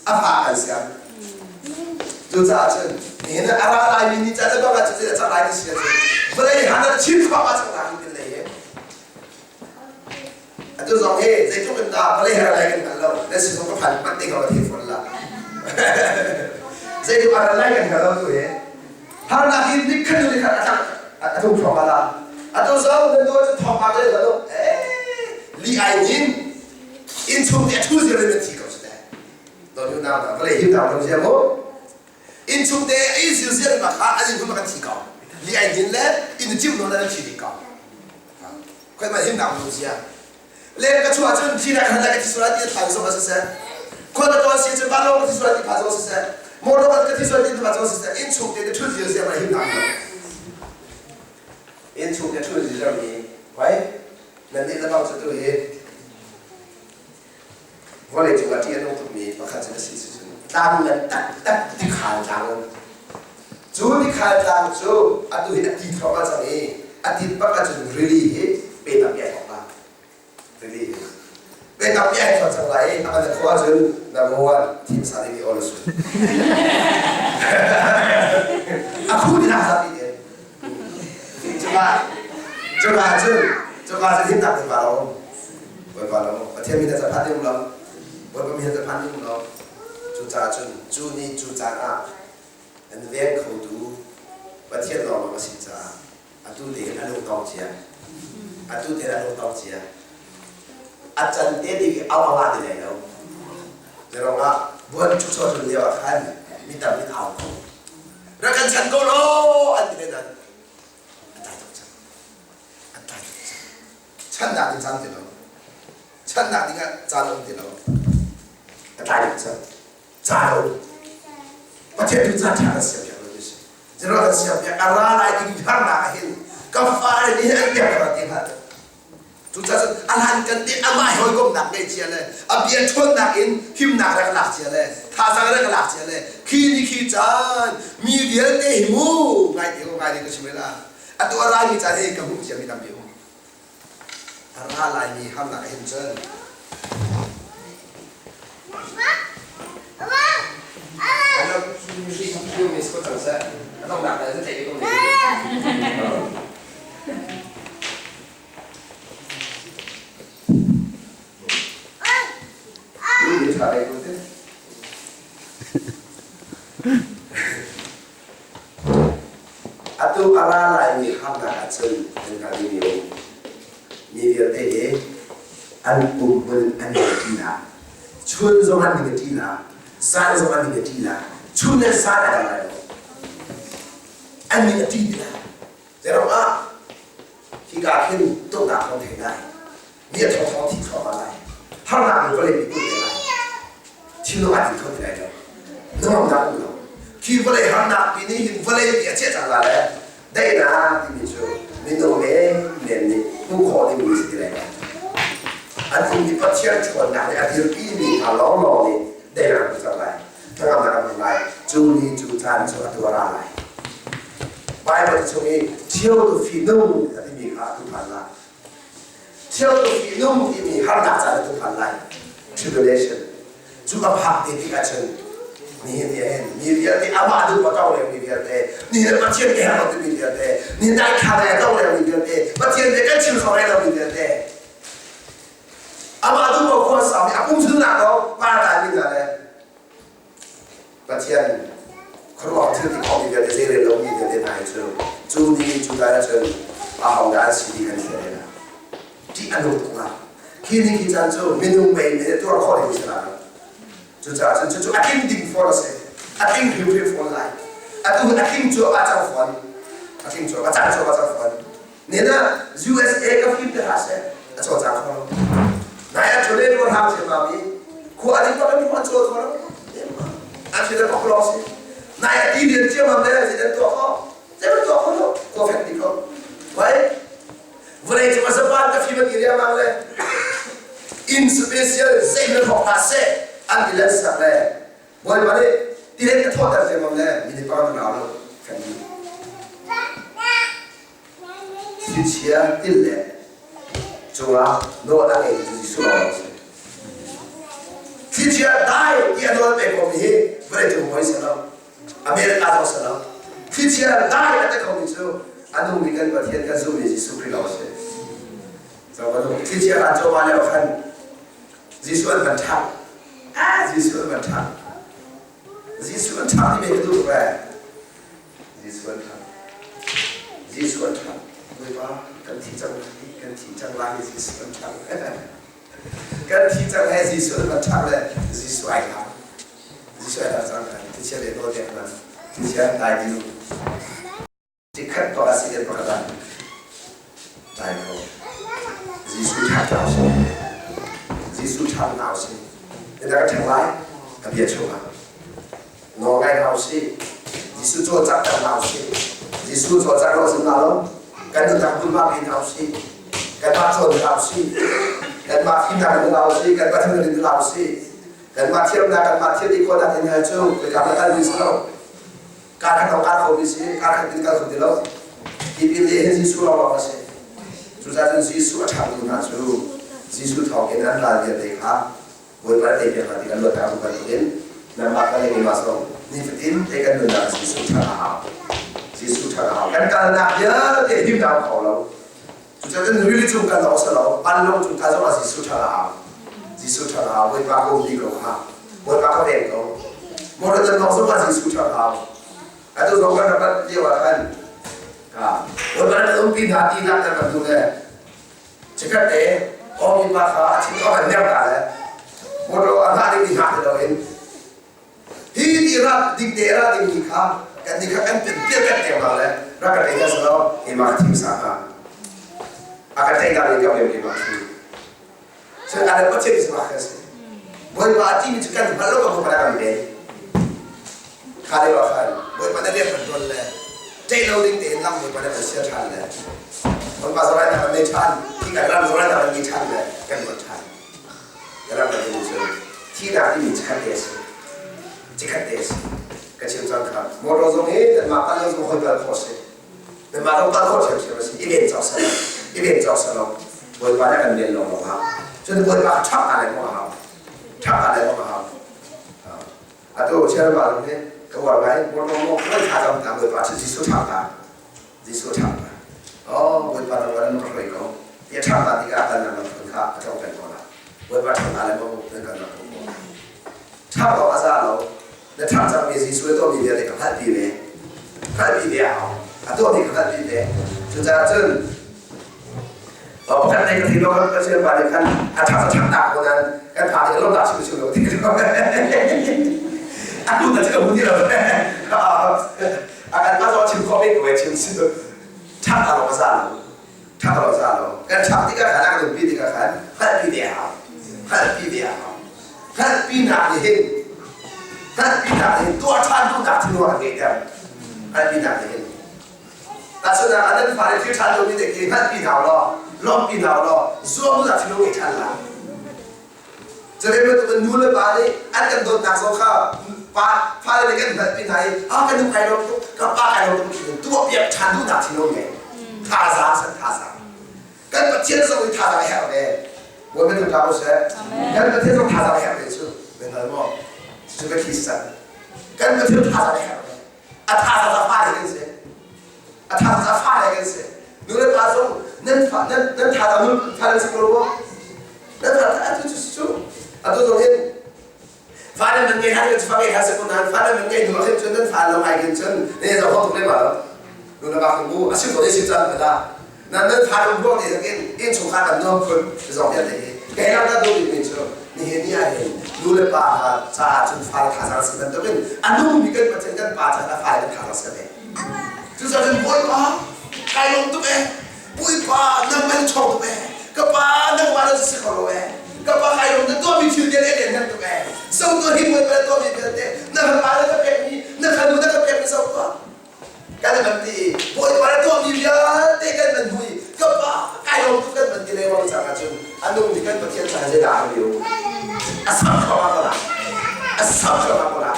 a fa kan siam. Cucaah cun nihin a ra laimi ni caan bang ah cucu a cang lai ti si ahcun vawlei han ah chin khua ah cang lai tin lei he. Atu zong hi zeitluk in dah vawlei har lai kan hngal lo. Nan si zong ka phan manh te ko ka thei fawn lo. Zeitik a ran lai kan hngal lo tu hi. Harnak hi nikhat hnu nikhat a tlak a tlung thluahmah la. Atu zong nan duh ahcun thawngpang le lo eh li ai nin inn chung te a thu zir in nan thi ko su te. Don yu nau na vale hi nau lo zia mu. Inn chung te ei zir zir ma kha an in ma kan thi ko. Li ai nin le inn cim no na nan thi ding ko. Khoi ma him nau lo zia. Leng ka chuah cun thi rak han ka thi sual ti thlan zong a siseh khual ka tuan si cun vanlawng ka thi sual ti pha zong siseh motor ka thi sual ti pha zong siseh inn chung te ṭhut zir zir ma him nak lo inn chung te ṭhut zir mi hoi nan nih lebang cu tu hi vawlei cung ah ṭih a nung tukmi pakhat cu na si cun tlang ngan taktak tikhal tlang cu tikhal tlang cu atu hi a ti thluahmah cang i a tit bak ahcun rili hi pe tampi ai thawk la rili hi pe tampi ai thawk cang lai i a kan khawh ahcun number one thim sa ding i awl su a khu ti hna zapi te cuka cuka cun cuka cun him nak ding va lo Bawipa lo Pathian min a phan ding lo Bawipa min a phan ding lo cucaah cun cu ni cu caan ah an veng khotu Pathian lawng a si caah atu te hin a lungtong cia atu te a lungtong cia a can te ding i au a ngah ti lai lo Zeirong ah buan chuchuah tlun lio ah khan mi tam in au ko rak kan chan ko law an ti le nan a tlai tuk cang a tlai tuk cang channak ding caan ti lo channak ding ah caan um ti lo a tlai tuk cang caan um Pathian tu caan ṭha kan siam piak lo ti si zeirong kan siam piak a ra lai ding harnak ah hin ka fale nih an piak ka ti hnga Cucaah cun a hlan kan nih amah he hawikomhnak ngeih cia le a bia ṭhawnnak in himnak rak lak cia le thazaang rak lak cia le khi ni khi caan mi vialte hi mu ngai te ngai te ka chim la atu a raimi caan hi ka hmuh ciami tampi um a ra laimi harnak hin cun Atu a ra laimi harnak ahcun an hngal dingmi a um. Mi vialte hi an um hmun an i ṭi la. Chun zong an ning a ṭi la. Zan zong an ning a ṭi la. Chun le zan a dang lai lo. An ning a ṭi ti la. Zeiruang ah hika khin tuknak thawng thei lai mi a thawngthawng thi thluahmah lai harnak in vawlei mi kulh te lai thinlung aa din kho ti lai lo nuamnak um lo khi vawlei harnak pi nih hin vawlei pi a chiah cang la le daihnak timi cu minung men men nih hmuh khawh dingmi si ti lai lo an ummi Pathian ṭhawnnak nih a dirpi mi hna lawnglawng nih daihnak hmu cang lai thlacamnak an hmang lai cu ni cu caan cu atu a ra lai Baibal chung i ṭhio tu fihnung a timi kha atu phan lai ṭhio tu fihnung timi harnak caan atu phan lai tribulation cu a phak te tik ahcun nihin ni hin mi vialte amah duh a tong leng mi vialte ni le Pathian ke hang mi vialte ni dai thla dai a tong leng mi vialte Pathian te kan chim kho lai lo mi vialte Amah duh ko khua sau i a pum chunnak ko partai mi hna le Pathian khuaruah thil ti khawhmi vialte zei rel lomi vialte hna hi cu cu ni cu dai ahcun aho dah an si ti kan thiam la. Ṭih a nung tuk la. Khi ni khi caan cu minung mei nih tuar khawh ding si la lo. Cucaah cun cucu a tling ding fawn a si. A tling hrimhrim fawn lai. Atu a tling cu a cang fawn. A tling cu a cang cu a cang fawn. Nen ah USA ka fim te hlah seh a cawlcang kho lo. Nai ah chole rual hang se ma mi khua ding bak in an cawl kho lo. An si le bak lo si. Nai ah ti lian cia mam le zei dan tuah kho. Zei ban tuah kho lo. Khua fek ti kho. Wai vawlei cung a zapan ka fim an ti riangmang le in special zei na thawk hlah seh an ti len sak le Bawipa nih tilet a thawhter riangmang le mi nih pang an rau lo kan ti. Thlichia til le cungah nawl a ngei cu Jesuh lawng a si. Thlichia dai ti a nawl pek komi hi vawleicung hawi si lo. America zong si lo. Thlichia dai a ti khomi cu a nungmi kan Pathian kan zummi Jesuh Khrih lawng a si. So bantuk thlichia ran cawma lio khan Jesuh an van ṭhangh. Ah Jesuh an van ṭhangh. Jesuh an ṭhang ti ve ka duh tuk ee. Jesuh an ṭhang. Jesuh an ṭhang. Bawipa kan thi cang lai, kan thi cang lai Jesuh an ṭhang. Kan thi cang he Jesuh an ṭhang le Jesuh ai hlang. Jesuh ai hlang cang kan thichia le nawl pek hna. Thichia dai ding. Cikhat tuah a si kan pakhat ah dai ko. Jesuh ṭhang hna usih. Jesuh ṭhang hna usih. Na ka ṭhang lai ka bia chungah. Nawl ngai hna usih. Jesuh cawlcanghter hna usih. Jesuh cawlcangh lo sin hna lo. Kan nunnak hmunhma pe hna usih. Kanmah cawn hna usih. Kanmah fimnak in hna usih. Kanmah thilnak in hna usih. Kanmah thiamnak, kanmah thil ti khawhnak in hal cu khoika na kal mi si lo. Kar khat lawng kar kho mi si, kar khat in kal kho ti lo. Tipil le hin Jesuh lawnglawng a si. Cucaah cun Jesuh a ṭhangtu hna cu Jesuh thawng in an ral vialte kha Bawipa nih tei piak hna ti kan luat hna bantukin nangmah ka le keimah zong nifatin te kan nunnak Jesuh ṭhang a hau. Jesuh ṭhang a hau. Kan kalnak vialte himnak kho lo. Cucaah rili cung kan lawng si lo, vanlawng cung ka zong ah Jesuh ṭhang a hau. Jesuh ṭhang a hau. Bawipa ka um dih ko kha. Bawipa ka veng ko. Motor nan lawng zong ah Jesuh ṭhang a hau. Atu zong kan rak lio ah khan Bawipa nan umpi hna ti nak kan rak duh le Chikkhat te awmi pa kha a thin a kan mer ta le motor a hngah ding mi hngah ti loin hi ti ra ding te ra ding mi kha kan ni kha kan pin pian kan teng hna le ra kan tei sa lo keimah ka thim sa hna a kan tei ta ka vem keimah thi so ada pathian ni sama kan si Bawipa a ti mi cu kan hngal lo ka Bawipa kan ven kha le wa khan Bawipa na rian kan tuan le ṭei lo ding tein lam Bawipa na kan sia ṭhan le Bawipa zorai na kan nei ṭhan hi kan ram zorai na kan ni ṭhan le kan luat ṭhan ka ram kan ti cu thihnak timi chikhat te a si chikhat te a si ka chim cang kha motor zong hi nanmah kal lo zong hoi kal khawh si nanmah zong kal khawh ṭhiamṭhiam a si i ven cawk seh i ven cawk seh lo Bawipa nih kan ven lawng lawng hau cun Bawipa ṭhak ta le mong a hau ṭhak ta le mong a hau Atu chairman nih ka uar ngai motor mo kan tha cang ta Bawipa cu Jesuh ṭhang ta Jesuh ṭhang ta oh Bawipa na wan ka hroi ko ti ṭhang ta tikah kan nan phun kha a tlong peng ko la Bawipa ṭhang ta le mo nan kan rak ko ṭhang lo a za lo na ṭhang cang mi Jesuh to mi vialte ka hngalh pi ve hngalh pi ve a hau a tuah mi ka hngalh pi ve cucaah cun Kan nei ka thi lo kan sian pa nih khan a ṭha ṭha tak ko nan kan pha nih lo ta chim chim lo ti lo a tu ta chim ti lo a kan pa zo chim ko me ko chim sim ṭha ta lo za lo ṭha ta lo za lo kan ṭha ti ka khan a kan pi ti ka khan hngalh pi ve hau hngalh pi ve hau hngalh pi nak nih hin hngalh pi nak nih hin tuah ṭhan tu nak thil a ngeih ter hngalh pi nak nih hin Tahchunhnak ah nan fale thil ṭha lomi te khi hngalhpi hna law, lawmhpi hna law, zuam u thil ngei ṭhan lai. Cun bantuk nu le pa nih an kan dawtnak zong kha pa fale nih kan hngalhpi hna i ah ka nu kai lawm tuk, ka pa kai lawm tuk tuahpiak ṭhan duhnak thinlung ngei. Thazaang san thazaang. Kan Pathian zong nih thazaang a herh ve. Bawipa tu hlah u seh. Kan Pathian zong thazaang a herh ve cu. Nan hngal maw? Cucu ka thi san. Kan Pathian thazaang a herh ve. A thazaang a fale kan si. A thazaang a fale kan si. Nu le pa zong nan fa nan nan thazaang nun fale si ko lo maw? Nan fa atu cu cu atu zong hin fale nan ngei han fa ngei han se ko nan fale nan ngei hnu ah cun nan fa lo ngai kin cun ne zo ho tuk le ma lo nu le pa kan mu a sim ko ne sim caan ka nan nan fa lo ruang te in in chungkhar kan nuam khun zong hian te hi kai lam da du mi cu nihin ni ah hin nu le pa ha ca cun fa le thazaang si bantukin a nung mi kan Pathian kan pa ca fa le kan thazaang si ve cucaah cun Bawipa kai lawm tuk e Bawipa nang man chawng tuk e ka pa nangmah na si kho lo e ka pa kai lawm na tuahmi thil vialte lian ngan tuk e so tuah hi Bawipa na tuahmi vialte na fapa na ka pekmi na fanu na ka pekmi so tuah kan van ti Bawipa na tuahmi vialte kan van hmu i ka pa kai lawm tuk kan van ti lengmang cang ahcun a nungmi kan Pathian caah zeidah a riu a sam thluahmah ko la a sam thluahmah ko la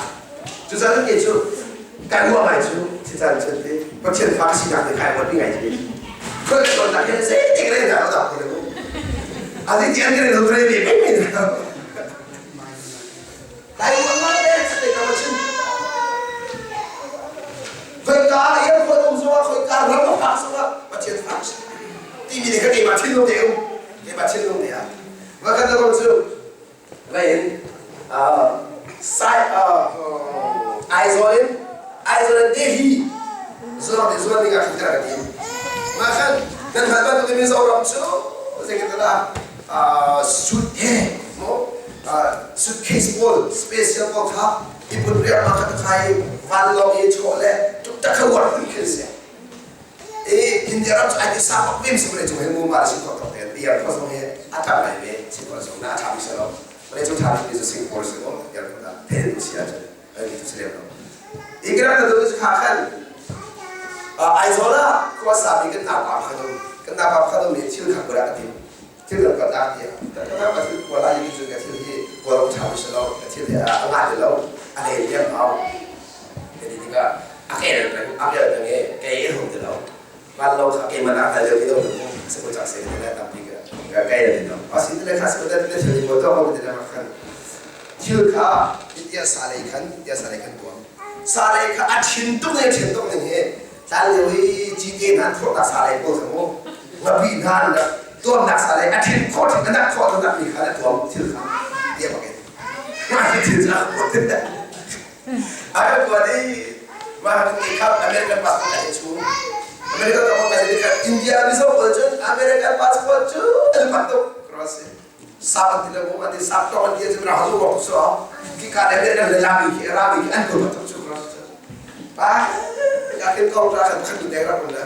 cucaah kei cu kai ruah ngai cu cucaah cun ti Pathian fa ka sinak te kai ruat ngai ti khoi ka ton nak hin zeitik le dah dah ko le a ti ti an kan lo tre ve me me Kai ruah ngai le te ka va chim. Khoika airport um zongah khoika ram a phak zongah Pathian phak si. Timi nih kha keimah thinlung te um. Keimah thinlung te ah. Va kan na cu vai in sai. Aizawl in Aizawl in Delhi zuang te zuan ding ah khan ka rak tim. Mah khan nan hngalh bantuk in Mizoram cu zeitindah suit he mo suitcase pawl special pawl kha i put riangmang kha ka khai i vanlawng i chawh le tuktak kha uar phun khi si. I India ram cu ai ti sa bak vem si vawlei cung hi mu ma si khawh tok te ti airport zong hi a tam ngai ve Singapore zong na a ṭha mi si lo. Vawlei cung ṭha bik mi cu Singapore si ko airport ah theih si ahcun si lem lo. Igram na dun kha khan Aizawl ah khua sami kan naupa kha dum kan naupa kha dum nih thil kha kura ka tim thil kan kuat lak tiah ka ka thil kua lai ti cun ka thil hi kawlram ṭha mi si lo ka thil hi a ngah ti lo a lei liam hau ka ti tikah a kel peng a kel peng i kei in hung ti lo van lo kha keimah nak hal deuh ti lo se ko cak se le tampi ka kei ti lo asi ti le kha se ko te thil ni ko to ko ti le khan thil kha tia sa lei khan tia sa lei khan tuam sa lei kha a thin tuk ne thin tuk ning hi tlan lio i cite hna thawh tak sa lei pawl kha mu ngapi hna tuam nak sa lei a thin khawh thin a nak khawh tu nak mi kha na tuam thil kha tia bak in ma thil cha a ka tuan i ma kha American passport a chung American passport a ka India mizo pawl cun American passport cu an pat tuk cross sap an ti le an ti sap tong an ti cu ra hazu wak so ki ka le le le lami ki rami ki an ko tuk cu cross cu pa ka kin kong ra kan khat tu ra kun na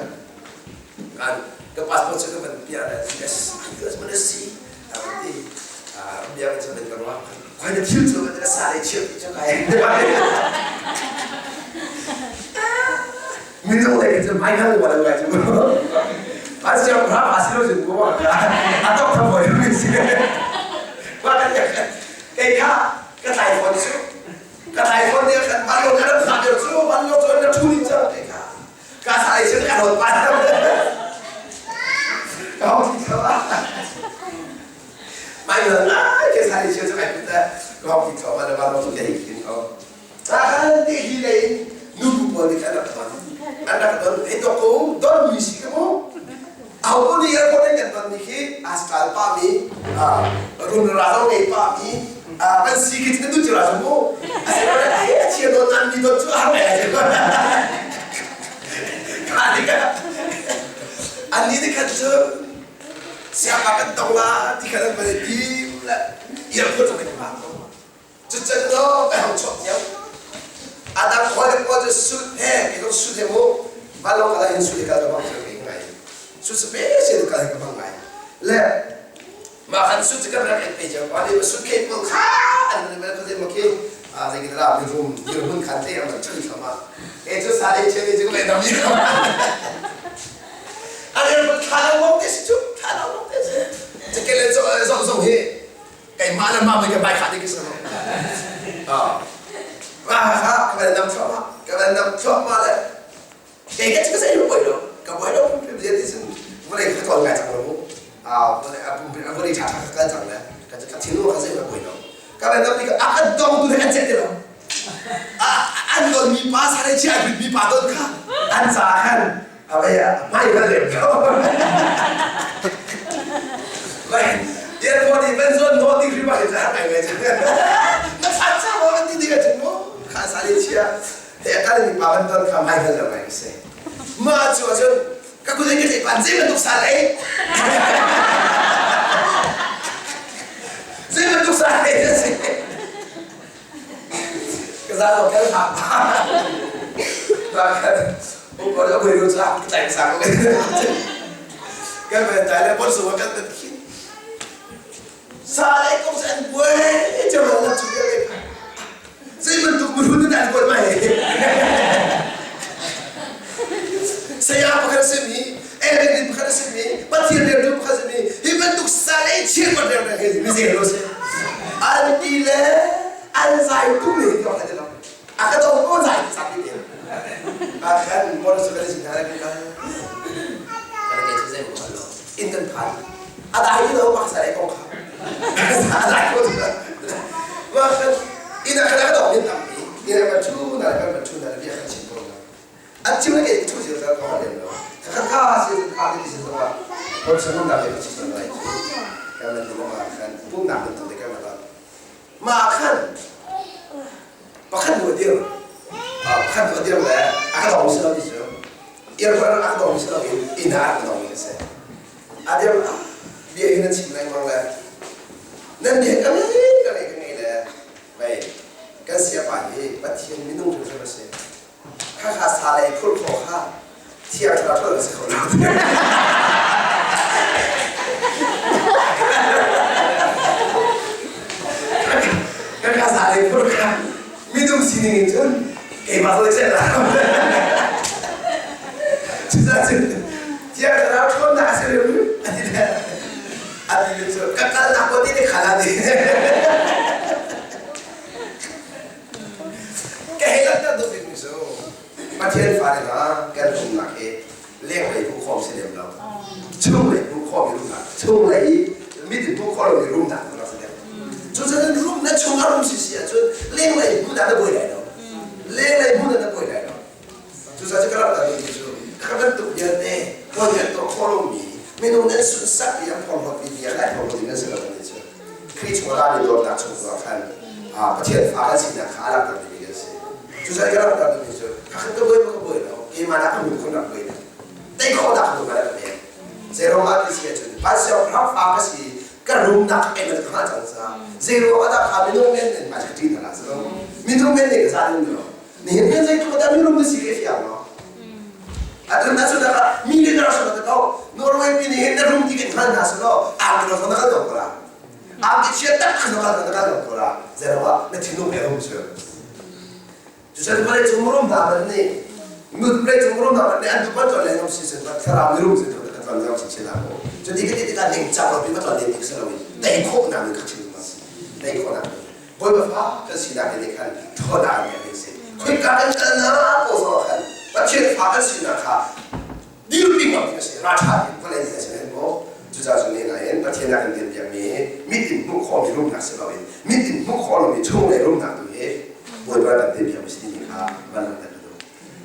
kan ka passport cu ka van pia le US US man si ti bia kan chaben ka ruah khoi na thil cu kan sa le chiap ti cu kai minung le cu mai hal wa le cu a siang ra a si lo cu ko a tok tham hoi mi si wa kan kei kha ka tlai phone cu ka tlai phone ne kan ban lo kan pha cu ban lo cu na thu ni chang kei kha ka sa ai sin ka hot pa ka hong ti tho mai lo ngai ke sa ai sin chu kai put ka hong ti tho ma na ba lo ke kin ko ta kan te hi le nu bu pawl nih kan rak ton an rak ton he to ko don mi si ka mu au ko ni airport in kan ton ni khi askal pa mi run ra zo ngei pa mi kan si khi kan tu chira chu mu asero ai a chia don an mi don chu har mai ai ka ni ka an ni ni khat chu siapa kan tong la ti khat an bale tim la airport chu kan pa cu can lo ka hong chuak niam adang khoi le ko chu sut he ke ko sut he mu balong kala hin sut ka bang chu ngai sut special ka ka bang ngai le ma kan sut kan rak pe jang pa le sut ke pul kha an ne ma ko ma ke a zai ki la mi rum mi hun khan te am chan thama e chu sa le che ni chu le dam ni a le tha lo mong te chu tha lo mong te che ke le zo zo zo he keimah le mah ka bai kha ti ki ah ma kha ka van nam thluahmah ka van nam thluahmah le kei ka ka sei boi lo ka boi lo pum pum ti sin vawlei ka kawl ngai cang lo mu ah vawlei a pum vawlei tha tha ka kal cang le ka ka thinu ka sei boi lo ka van nam ti ka a kan dong tu an chet ti lo an don mi pa sa le chia mi pa don kha an ca khan a vei a mai kan lem ko vai tian mo di ben zon no ti ri ba hi za ngai ngai na phan sa mo kan ti ti ka chung mo kha sa le chia he kan ni pa ban ton kha mai kan lo ngai se ma chu chun ka ku le ke pan zei bantuk sa le zei bantuk sa le se ka za lo kan ha ba kan u ko lo ko ru cha ka sa ko kan ben tai le bon su kan ben khin sa le kong sa an buai cha ma la chu le zei bantuk mu nu dan ko mai saya pakhat si mi Eric pakhat si mi Pathian rian tu pakhat si mi hi bantuk sa le chir ko rian he mi zei lo si an ti le an zai tu le ti ka lo a ka do ko zai ti sak ti a khan mo su ka sin ha ka ka ke chu zai mo lo in kan phan a dai ti lo ma sa le ko kha a dai ko ma khan ina ka ka do min tam pi ina ka chu na ka chu na bia khan chin ko an chim le ke chu sil sa ko le lo kha kha si kha ti si so ko chung na ke chi so lai ka man ti ma khan pum nak tu te ka ma ma khan pakhat nu dir. Pakhat tu a dir le a ka dong si lo ti cu airport ah a ka dong si lo in inn ah a ka dong mi a si. A dir bia hi nan chim lengmang le nan bia ka ngei ka ngei ka ngei le mei kan siapa hi Pathian minung hrimhrim a si. Khakha sa lei phurh khawh kha thiang thlarau ṭhawl a si kho lo. Kan sa lei phurh kha minung sining in cun keimah zawn cek la. Cucaah cun thiang thlarau ṭhawnnak a si rem a ti le a ti cu ka kalnak ko ti te khala ti. Ka hei langhter duh bikmi cu Pathian fale hna kan rumnak hi lenglei hmuh khawm si lem lo. Chunglei hmuh khawm i rumnak, chunglei i mit in hmuh khawh lomi rumnak tu rak si deuh. Cucaah rum na chung a rum si si ahcun lenglei hmuh dah na buai lai lo. Lenglei hmuh dah na buai lai lo. Cucaah cu ka rak duhmi cu kha bantuk vialte hawi nih an tuah khawh lomi minung nih an sunsak i an phorhlawtmi bia lai phorhlawt ding an si lo ti cu Khrih chung a rami dawtnak chung tu ah khan Pathian fa kan sinak kha a langhter dingmi kan si. Cucaah ka langhter dingmi cu kha ka buai ka buai lo keimah dah ka hmu khun rak buai lo tei khawh dah ka hmu ka pek. Zeiruang ah ti si ahcun Vansiangpahrang fa ka si ka rumnak ka em ka hngalh cang caah zeiruang ah dah kha minung men in mah ka ṭih hna la minung men nih ka za ding lo nihin kan zeitluk dah mirum na si ka fiang lo atu na su da mi le na su da ko Norway pi nih hin na rum ti kan hngal hna su lo ang lo na kal ko la ang ki chia tak khan na kal na kal ko la zero na thinlung he rum chu cu chan vale chung rum hna man nih nut ple chung rum hna man nih an tu pan ton le ngam si sen bat thlarau mi rum si tu ka ton ngam si chin la ko cu ti ka ti tikah ning chak lo pi ka ton ning se lo tei khawh na min kha chin ma si tei khawh na Bawipa fa kan sinak nih khan ṭhawnnak an pek ding si. Khoika kan kalnak paoh zongah khan Pathian fa kan sinak kha dirpi ngam ding a si, ralṭha in vawlei nih a si hen maw? Cucaah cun nihin ahhin Pathian a kan tinhpiakmi mit in hmuh khawhmi rumnak si loin mit in hmuh khawh lomi chunglei rumnak tu hi Bawipa kan tinhpiakmi si timi kha van langhter ka duh.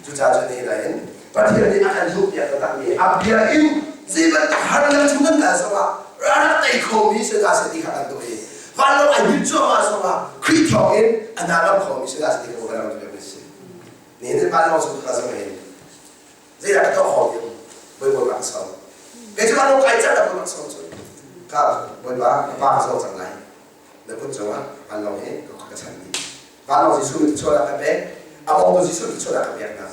Cucaah cun nihin ahhin Pathian nih a kan duhpiak taktakmi a bia in zei bantuk harnak chung kan kal zongah rak tei khomi si hna seh ti kha kan duh i vanlawng ai hngilh cuahmah zongah Khrih thawngin a hna ngam khomi si hna seh ti kha kan rak duhpiakmi si. Nihin ni vanlawng cung ka zong hin zeidah ka tuah khawh ti Bawipa rak ka sawm. Kei cu vanlawng kai cang dah Bawipa ka sawm cu. Ka Bawipa ka pa ka sawm cang lai. Na kut cungah vanlawng hi ka chan dih. Vanlawng Jesuh nih thluachuahnak kan pek. A bawmtu Jesuh nih thluachuahnak kan pek hna.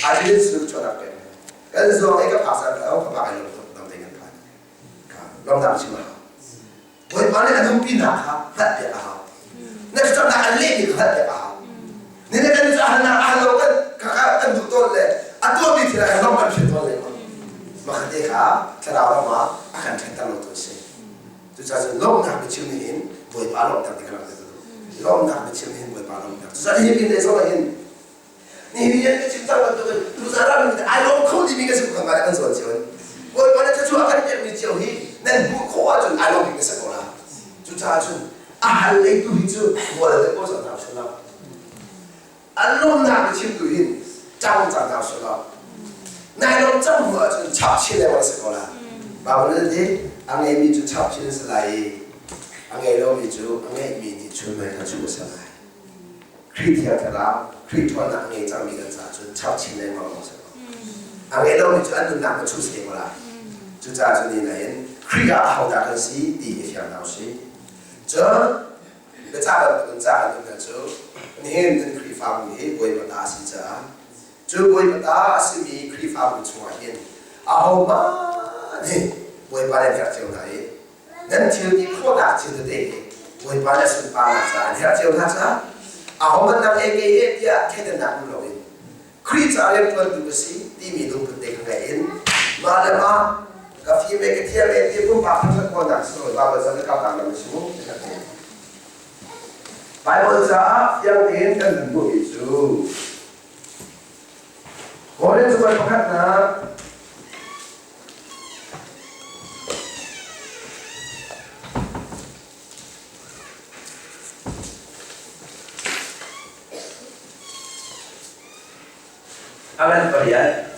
Arjun Jesuh nih thluachuahnak pek hna. Kan zuang i ka phak caan ka ka pa kai lawm tuk dam tein kan phan. Ka lawmnak chim a hau. Bawipa nih a nunpinak kha hngalh piak a hau. Na thlacamnak an lehmi kha hngalh piak a hau. Ni le kan cu a halnak a hal lo kan kan duh tawn le a tuahmi thil ah kan lawmh kan hrial tawn le makhat te kha thlarau ram ah a kan ṭhenter lo tu a si. Cucaah cun lawmhnak biachim nih hin Bawipa lawmhter ti ka rak ti lawmhnak biachim nih hin Bawipa lawmhter. Cucaah nihin ni zong ah hin nihin ni kan chim cang bantukin tuzaan ah min ai lawm kho timi kan si kan kan zawn cio in Bawipa nih thluachuah kan pekmi cio hi nan hmuh khawh ahcun ai lawm bik na si ko la. Cucaah cun a hal lei tu hi cu mual te ko cang hna usih law an lawmnak biachim tu hin cang cang hna usih law nai lawm cang hnu ahcun chap chin lengmang si ko la. Baibal nih ti a ngeimi cu chap chin a si lai i a ngei lomi cu a ngeihmi nih chun mei kha chuh a si lai. Khrih Thiang Thlarau, Khrih ṭhawnnak a ngei cangmi kan caah cun chap chin lengmang lawng si ko. A ngei lomi cu an nunnak na chuh se ko lai. Cucaah cu ni hin Khrih ah ahodah kan si ti hi fiang hna usih. Cun biacah bantukin ca kan duh hna cu nihin kan Khrihfabu hi Bawipa ta a si caah cu Bawipa ta a simi Khrihfabu chungah hin ahohmah nih Bawipa nan herh cio hna i nan thil ti khawhnak thil tete hi Bawipa le sunparnak caah an herh cio hna caah ahohmanh nang ei kei he tiah thleidannak um loin Khrih ca rianṭuantu ka si timi lungput te kha ngeih in mah le mah ka fim e ka thiam e ti pumpak thangṭhat khawhnak si lo Baibal ca ka kapnak lam a si mu ti ka ti. Baibal caah fiang tein kan hun hmuhmi cu Korin cakuat pakhatnak Alan pariat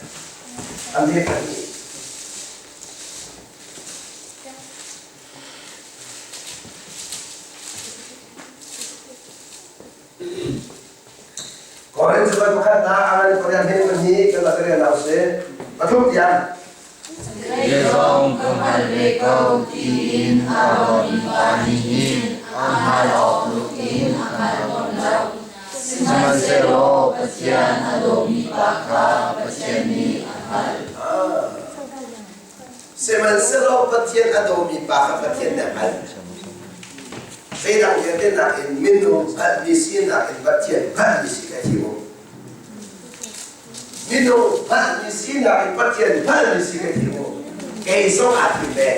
an he pahnih. Korin cakuat Thessalon pakhatnak a ngan pariat he pahnih kan rak rel hna usih. Pathum tiang. Zei zong ka hngal ve ko tiin a ruahmi pa nih hin a hngal awk tluk in a hngal tawn lo. Sihmanhsehlaw Pathian a dawmi pa kha Pathian nih a hngalh. Sihmanhsehlaw Pathian a dawmi pa kha Pathian nih a hngalh. Zeidang vialte nakin minung hngalhmi sinak in Pathian hngalhmi si ka thim u. Minung hngalhmi sinak in Pathian hngalhmi si ka thim u. Kei zong aa thim ve.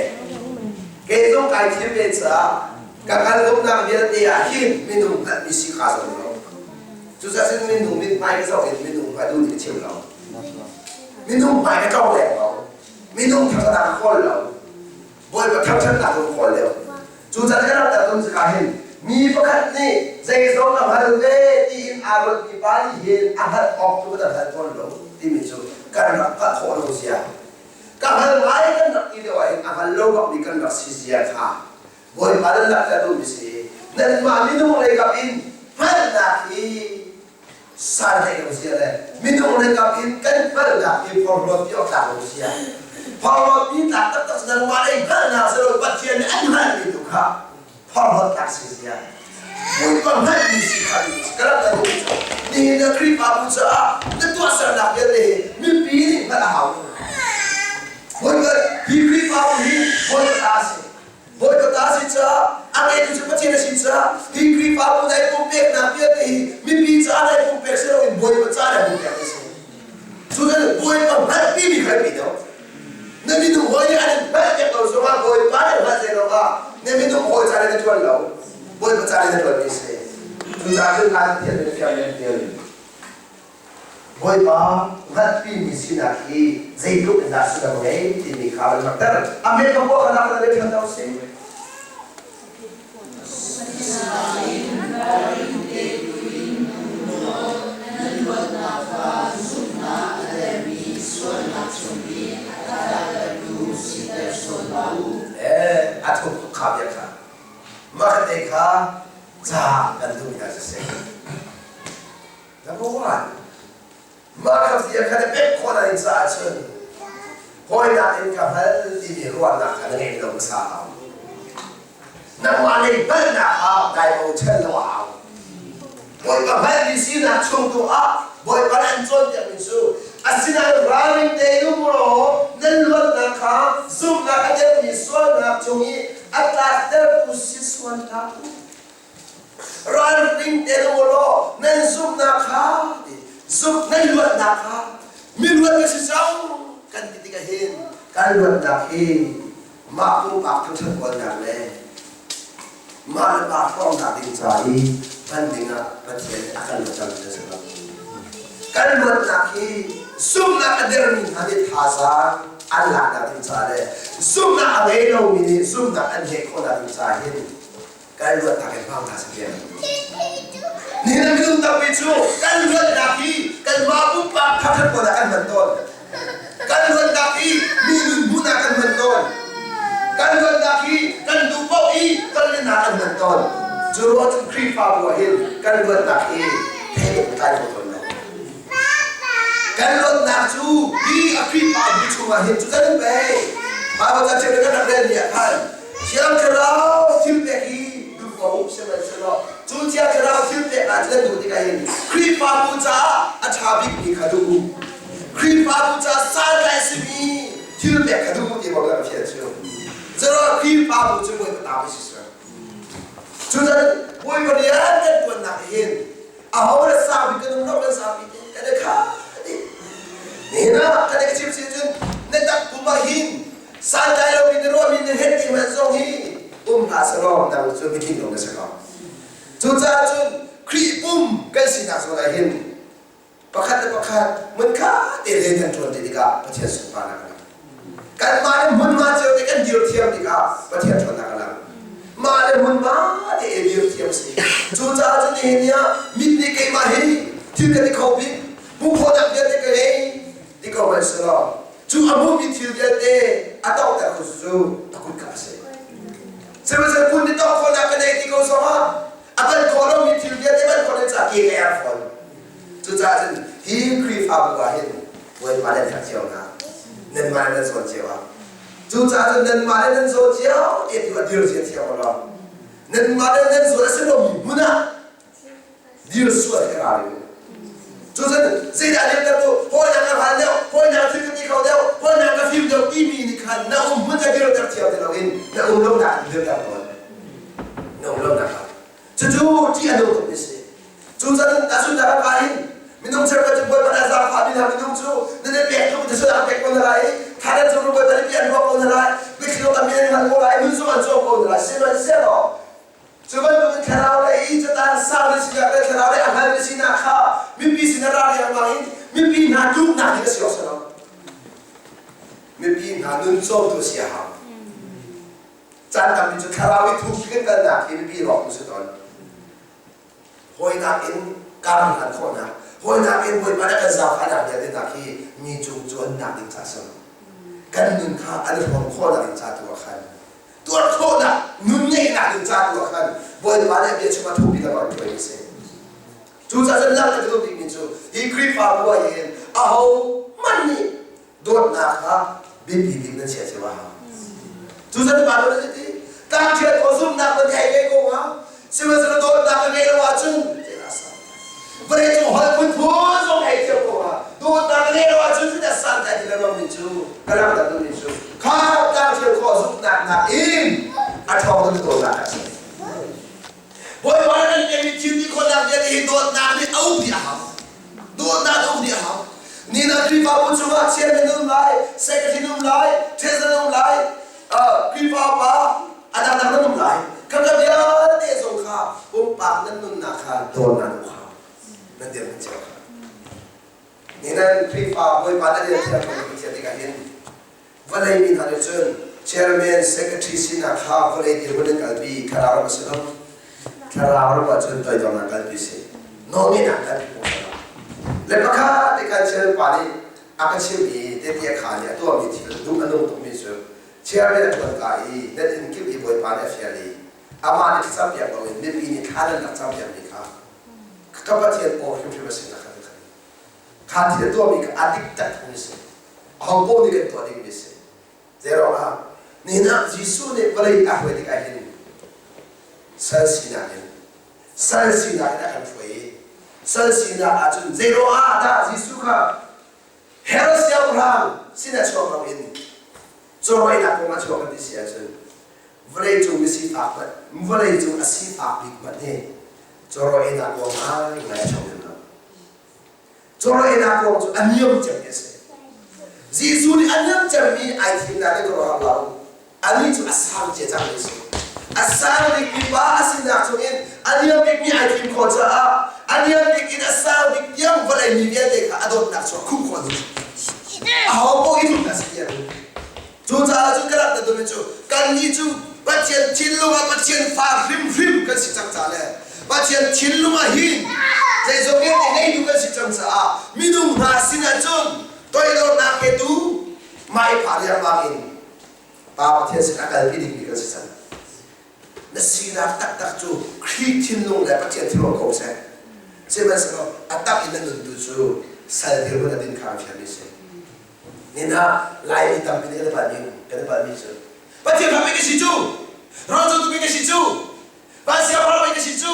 Kei zong kai thim ve caah ka hngalhnak vialte ah hin minung hngalhmi si kaa zuam lo. Cucaah cun minung mithmai ka zoh in minung hmai duh nih ka chim lo. Minung hmai ka tlong leng lo. Minung thangṭhatnak ka kawl lo. Bawipa thangṭhatnak ka kawl lio. Cucaah kan rak tum tikah hin mi pakhat nih zeizong a hngal ve tiin aa ruatmi pa nih hin a hngalh awk cu kan hngal tawn lo timi cu kan rak hngalh khawh lo zia. Ka hngal ngai kan rak ti lio ah hin a hngal lo bakmi kan rak si zia kha Bawipa nan rak ka duhmi si. Nanmah minung lei kap in hngalhnak hi sanhleih lo zia le minung lei kap in kan hngalhnak hi porhlawt ti awk tlak lo zia. Porhlawt mi tlak taktak si nangmah lei hngalhnak si lo Pathian nih an hngalhmi tu kha porhlawt tlak si zia. Bawipa hngalhmi si kha ka rak ka duh. Nihin na Khrihfabu caah na tuahsernak vialte hi mipi nih hngalh a hau. Bawipa hi Khrihfabu hi Bawipa ta a si. Bawipa ta a si caah a ngeitu cu Pathian a si caah hi Khrihfabu dai pumpeknak vialte hi mipi caah dai pumpek si loin Bawipa caah dai pumpek a si. Cu nan Bawipa hngalhpi mi kha biapi deuh. Na minung hawi nih an in hngalh lo zongah Bawipa nih hngalh zei lawngah na minung hawi ca na ṭuan lo. Bawipa ca na ṭuanmi a si. Cucaah cun ngai Pathian nih fiang in til. Bawipa hngalhpimi sinak hi zeitluk in dah sullam a ngei timi kha van langhter. A hmet ka puah kha nak na ṭhan lo si. Eh, a thuk tuk kha bia kha. Mah te kha ca kan duh hna siseh. Number one, mah kha bia kha na pek khawh na in caah cun hawinak in ka hngal timi ruahnak kha na ngeih lo hmasa hau. Nangmah lei hngalhnak kha dai bochan lo a hau. Bawipa hngalhmi sinak chung tu ah Bawipa nih an cawnpiakmi cu asinain ralring tein um law nan luatnak kha zumhnak a dermi sualnak cung i a tlaktertu si sual hlah u. Ralring te u law nan zumhnak kha zumh nan luatnak kha mi luat ka si cang kan ti tikah hin kan luatnak hi mah pumpak thangṭhat kawlnak le mah le mah hrawmnak ding ca i hman dingah Pathian nih a kan luat cang ti a si lo. Kan luatnak hi zumhnak a dermi hna nih thazaang an laknak ding ca le zumhnak a ngei lomi nih zumhnak an ngeih khawhnak ding ca hin kan luatnak in hmang hna seh. Nihin ah minung tampi cu kan luatnak hi kanmah pumpak thangṭhat pawl ah kan hman tawn. Kan luatnak hi mi nun hmuhnak kan hman tawn. Kan luatnak hi kan duh paoh i kan lennak kan hman tawn. Cu ruang cun Khrihfabu ah hin kan luatnak hi thei tlai kho tawn lo. Kan luatnak cu hi a Khrihfabu chungah hin cu kan pei. Bible ca cheu kan rak rel mi ah khan Thiang Thlarau thil pek hi duh ko sihmanhsehlaw cu Thiang Thlarau thil pek ah cun duh tikah hin Khrihfabu caah a ṭha bikmi kha duh u. Khrihfabu caah santlai simi thil pek kha duh u ti bawk a fian cu. Curuangah Khrihfabu cu Bawipa ta si ser. Cucan Bawipa rian kan ṭuannak hin aho le sang bik kan um lo kan sang bik kan i kha dih. Nihin ah kan i chim si cun na tak pum ah hin Santlai lomi na ruahmi na het ding hmanh zong hi um hlah selaw nang cu mitling lo na si ko. Cucaah cun Khrih pum kan sinak zawn ah hin pakhat le pakhat hmunkhat te rian kan ṭuan ti tikah Pathian sunparnak a lang. Kanmah le hmunhma cio te kan dir thiam tikah Pathian ṭhawnnak a lang. Mah le hmunhma te i dir thiam si. Cucaah cun nihin ni ah mit nih keimah hi thil ka ti kho bik, hmuh khawhnak vialte ka ngei ti ko hmanh selaw cu a hmumi thil vialte a tonghter kho cu a kut kha a si. Sihmanhsehlaw kun nih tongh khawhnak ka nei ti ko zongah a kan khawh lomi thil vialte kan khawh ca ke ka er fawn. Cucaah cun Nanmah le nan zawn cio ah. Cucaah cun nanmah le nan zawn cio te tu ah dir zia thiam u law nanmah le nan zawn a si lomi hmun ah dir sual he ral u. Cucun zeidah dirter tu hawinak ka hal deuh, hawinak thil ka ti kho deuh, hawinak ka fim deuh timi nih khan na um hmun a dirter thiam ti loin na um lonak in dirter tawn. Na um lonak ah. Cucu ṭih a nung tukmi si. Cucaah a sullam a pa in minung cheukhat cu Bawipa nih a zaangfahmi hna minung cu nan i pek tluk in sullam pek ko hna lai i tha nan cung Bawipa nih bia an ruah ko hna lai, biathli tampi nan hngal ko lai, nun zong an cawm ko hna lai. Sihmanhsehlaw cu bantukin thlarau lei i catan sang na sinak le thlarau lei a hngal na sinak kha mipi sinah ra riangmang in mipi hna duhnak ding a si awk si lo. Mipi hna nun cawmtu a si a hau. Caan tampi cu thlarau i thuk kan kalnak hi mipi rawk tu si tawn. Hawinak in kar hlan khawhnak, hawinak in Bawipa nih kan zaangfahnak vialte hna khi mi cung cuannak ding ca si. Kan nun kha an i hrawm khawhnak ding ca tu ah khan tuar khawhnak nun ngeihnak ding ca tu ah khan Bawipa nih bia chungah thupi lam a hruai mi si. Cucaah cun langhter ka duh bikmi cu hi Khrihfabu ah hin aho hmanh nih dawtnak kha biapi bik nan chiah cio a hau. Cucaah pa lo ti tlangṭhial ko zumhnak na thei ve ko hnga sihmanhsehlaw dawtnak ka ngeih lo ahcun vawlei cung holh phunphun zong hei thiam ko hnga dawtnak ka ngeih lo ahcun zeidah santlai ti lengmang mi cu ka langhter duhmi cu kha tlangṭhial khawh zumhnak nakin a ṭhawng deuh dawtnak a si. Bawipa nih kan pekmi thil ti khawhnak vialte hi dawtnak nih a um dih a hau. Dawtnak a um dih a hau. Ni na Khrihfabu chungah chairman um lai, secretary um lai, treasurer um lai, Khrihfa upa a dangdang nan um lai. Khakha vialte zong kha pumpak nan nunnak kha dawtnak um hau. Nan dirhmun cio kha. Ni nan Khrihfa Bawipa nan rian thiam ko thiam tikah hin Vawlei mi hna nih cun chairman, secretary sinak kha vawlei dirhmun in kalpi thlarau ram a si lo. Thlarau ram ahcun toidornak kalpi si. Nawlngeihnak kalpi pung si lo. Le pakhat te kan chairman pa nih a ka chimh i tehte a khaan i a tuahmi thil duh a nung tukmi cu chairman a ṭuan ka i nan inn kip i bawipa nih a fial i amah nih thlacampiak loin mipi nih thla nan rak campiakmi kha ka Pathian aw hrimhrim a si na kha kha thil a tuahmi kha a dik takmi si. Aho paoh nih kan tuah dingmi a si. Zeiruangah? Nihin ah Jesuh nih vawlei a hruai tikah hin sal sinak in sal sinak in a kan hruai i sal sinak ahcun zeiruangah dah Jesuh kha Herod siangpahrang sinah chuak loin cawrawinak kong ah chuak kan ti si ahcun vawleicung misifak hmanh vawleicung a sifak bik hmanh hi cawrawinak kong ngaingai a chuak lo. Cawrawinak kong cu a niam cemmi a si. Jesuh nih a niam cemmi ai thimnak in ka ruah lo. Anih cu a sang cia cangmi a si. A sang bikmi pa a sinak chungin a niam bikmi ai thim khawh caah a niam bik in a sang bik tiang vawlei mi vialte kha a dawtnak cu a khuh khawh dih. Aho paoh i thimnak si tiang. Cucaah cun ka rak ta dumi cu kannih cu Pathian thinlung ah Pathian fa hrimhrim kan si cang ca le Pathian thinlung ah hin zeizong vialte ngeitu kan si cang caah minung hna sinah cun toidornak he tu maipha riangmang in Pa Pathian sin a kalpi dingmi kan si cang. Na sinak taktak cu Khrih thinlung le Pathian thinlung ko seh. Sihmanhsehlaw a tak in na nun tu cu sal dirhmun a din kha a fianmi si. Nin ah Laimi tampi nih kan i palhmi kan i palhmi cu Pathian ram ka si cu rawlcawtu ka si cu van siangpahrang ka si cu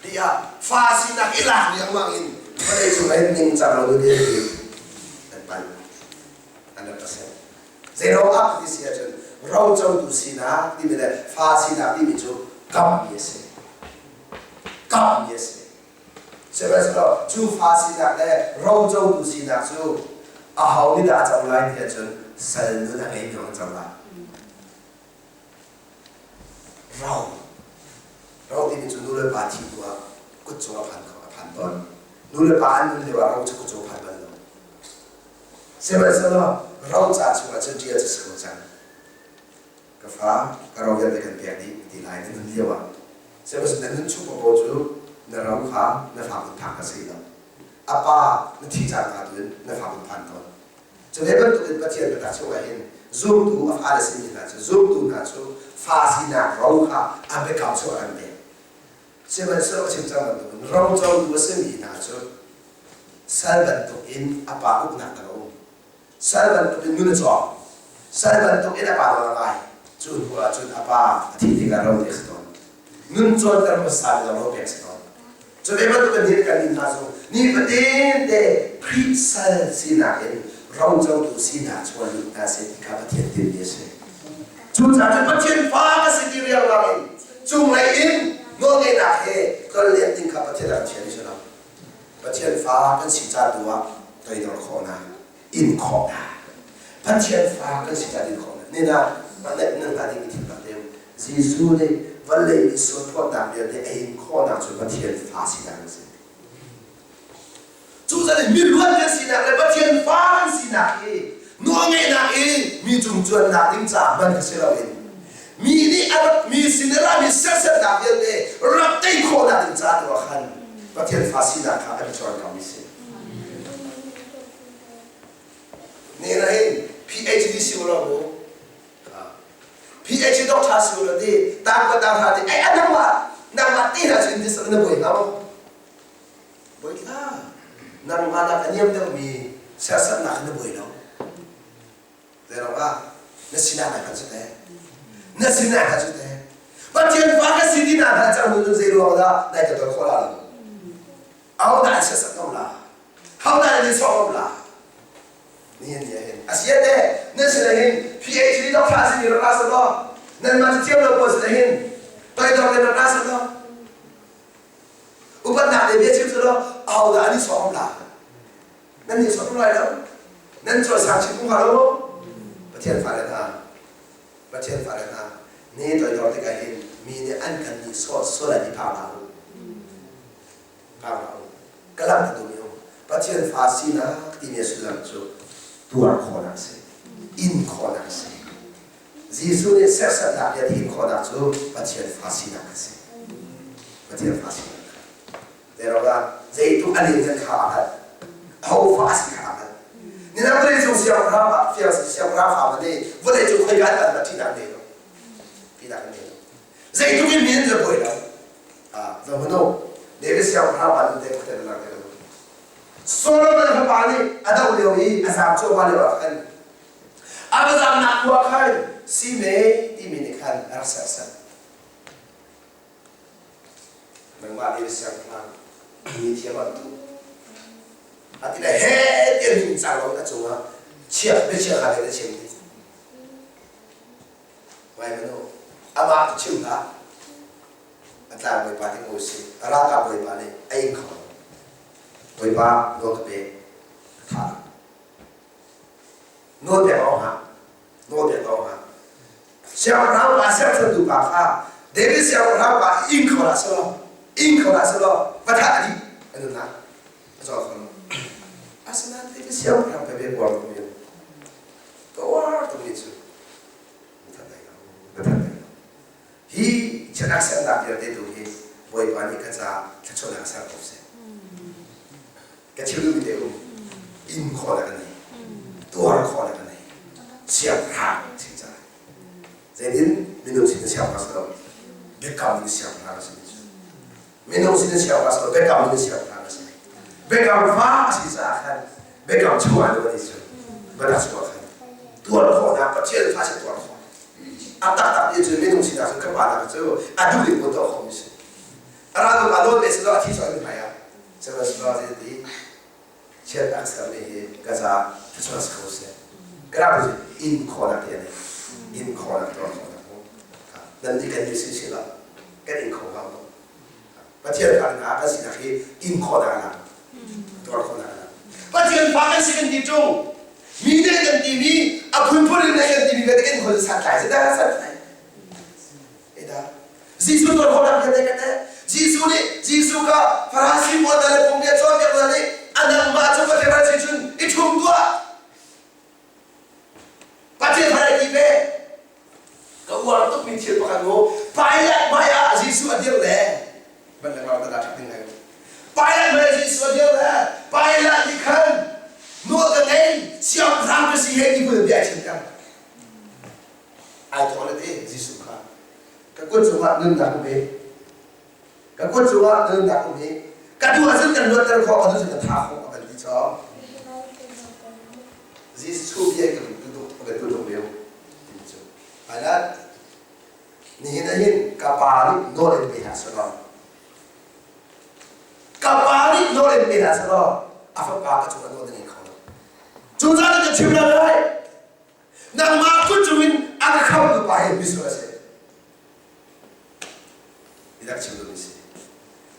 tiah fa sinak i lak riangmang in vawlei cung ah ningcang lo in an palh an rak pasel zeiruangah ti si ahcun rocotu sinak timi le fa sinak timi cu kammi a si kammi a si Sihmanhsehlaw cu fa sinak le rocotu sinak cu aho nih dah a co lai ti ahcun sal nun a ngeimi lawng an co lai. Ro. Ro timi cu nu le pa thi hnu ah kut cung a phan kho a phan tawn. Nu le pa an nun lio ah ro cu kut cung a phan bal lo. Sihmanhsehlaw ro ca chungah cun ṭial cu si ko cang. Ka fa, ka ro vialte kan pek dih ti lai na nun lio ah. Sihmanhsehlaw na nun chung paoh cu na ro kha na fa kut phak a si lo. A pa na thi cangka tu in na fa kut phan tawn. Cu ve bantukin Pathian biatak chungah hin zumtu a fale simi hna cu zumtu hna cu fa sinak ro kha a biakam chung a kan pek. Sihmanhsehlaw a chim cang bantukin rocotu a simi hna cu sal bantukin a pa uknak tang a um. Sal bantuk in nun a cawng. Sal bantuk in a pa nawl a ngai. Cu hnu ah cun a pa a thih tikah ro te a si tawn. Nun cawnter hmasa mi zong ro pek a si tawn. Cu ve bantuk in hin kan nih hna cu nifatin te Khrih sal sinak in rocotu sinak chung ah lut hna seh ti kha Pathian tinhmi a si. Cucaah cun Pathian fa ka si ti riangmang in cunglei in nawlngeihnak he tlonlen ding kha Pathian a kan thiam i si lo. Pathian fa kan si ca tu ah toidor khawhnak, in khawhnak. Pathian fa kan si ca in khawhnak. Nina mah nan hnga ding thil bak deu. Jesuh nih vawlei i sualphawtnak vialte a in khawhnak cu Pathian fa sinak a si. Cucaah miluat kan sinak le Pathian fa kan sinak hi nawlngeihnak i mi cung cuannak ding caah hman kha si loin mi nih a rak mi sin i rami sersiamnak vialte rak tei khawhnak ding caah tu ah khan Pathian fa sinak kha an i cawn mi si. Ni na hin PhD si u law mu PhD doctor si u law ti tang ka tang ha ti ai nangmah nangmah ti hna cu in dis na buai hnga maw? Buai hlah. Nangmah nak a niam deuhmi serhsatnak na buai lo. Zeiruangah na sinah na hngalh cu teh? Na sinah hngalh cu teh? Pathian fa ka si ti na hngalh cang nun zei ruang dah nai ka ton khawh la lo? Aho dah an serhsat ngam la? Ho dah an in sawh ngam la? Nihin ni ah hin a si te nan sinah hin PhD doctor a simi rak ra seh law nanmah cu thiam lo pawl sinah hin toidor in rak ra seh law upatnak le bia chim seh law ahodah an i sawm la? Nan i sawm lai lo. Nan cawisang chin hnga lo maw? Pathian fale hna, Pathian fale hna, ni toidor tikah hin mi nih an kan nih sawh sual an i phang hlah u. Phang hlah u. Ka lam ka dum um. Pathian fa sinak timi a sullam cu tuar khawhnak a si. In khawhnak a si. Jesuh nih serhsatnak le in khawhnak cu Pathian fa sinak a si. Pathian fa sinak. Zeiruangah zeitluk a lianngan kha aa hngalh. Aho fa a si kha aa hngalh. Nidang vawleicung siangpahrang ah siangpahrang fa hmanh nih vawleicung khoika an kal ṭihnak an ngei lo. Ṭihnak an ngei lo. Zeitluk in mi an ra buai lo. Ah, zoh hmanh u. David siangpahrang pa nun te pakhat in lang te lo. Solomon fapa nih a doh lio i a zaam cuahmah lio ah khan a va zaamnak khua khan Simei timi nih khan a rak serhsat. Nangmah nih siangpahrang mi thiam an tu. A ti le he tian hing cang lo a cungah chiak biachia kha le na chim ti. Ngai manu amah chim hlah. A tlang bawipa ti ko si. A ralkap bawipa nih a ing kho. Bawipa nawl ka pek. Ka thah. Nawl pek awk hlah. Nawl pek awk hlah. Siangpahrang pa serchuntu pa kha David siangpahrang pa ing kho hlah selaw ing kho hlah selaw va thah a dih a nunnak a caw kho lo. Asinain David siangpahrang pa bia uar tukmi ka uar tukmi cu na that lai lo na that lai lo. Hi chiatnak sernak vialte tu hi Bawipa nih ka caah thluachuahnak ser ko seh. Ka chim duhmi te um in khawh le ka nei tuar khawh le ka nei siangpahrang si caah zeitin minung sin siangpahrang si lo biakam in siangpahrang si minung sin siangpahrang si lo biakam in siangpahrang si biakam fa a si caah khan biakam chungah nu ani cu biatak chungah khan tuar khawhnak Pathian fa si tuar khawh a taktak ti cu minung sinak cu ka pa nak cu a duh in tuah khawh mi si a ra a lawn ve si lo a thi sual mi hmai ah sihmanhsehlaw ti chiat a sermi hi ka ca thluachuah si kho seh. Ka in khawhnak ti ani in khawhnak tuah khawhnak mu nan nih kan nih si si lo kan in kho hnga maw Pathian fa hna kan sinak hi in khawhnak lang tuar khawhnak lang Pathian fa kan si kan ti ṭung mi nih kan ti mi a phunphun in kan ti mi kan khon santlai si dah santlai Jesuh tuar khawhnak vialte kan teh. Jesuh nih Jesuh kha Farasi pawl hna le phungbia cawnpiak hna nih a nangmah cu Pathian ral si cun i ṭhum tuah. Pathian hmai ti ve. Ka uar tukmi thil pakhat mu. Pilate hmai ah Jesuh a dir le ban le ngau ta ṭhat ding lai. Pilate hmai ah Jesuh a dir le Pilate nih khan nawl ka ngei siangpahrang ka si he ti bia a chimter. Ai thawh le te Jesuh kha ka kut cungah nunnak um hi ka kut cungah nunnak um hi ka duh ahcun kan luatter khawh ka duh ahcun ka thah khawh a kan ti cawng. Jesuh bia kan duh kan duh lio timi cu. Pilate nihin ah hin ka pa nih nawl in pe hlah selaw ka pa nih nawl in pe hlah selaw a fapa ka cungah nawl na ngei kho lo. Cucaah ka chim lai nangmah kut cungin a ka khamtu pa hi misual a si. Biatak chim duhmi si.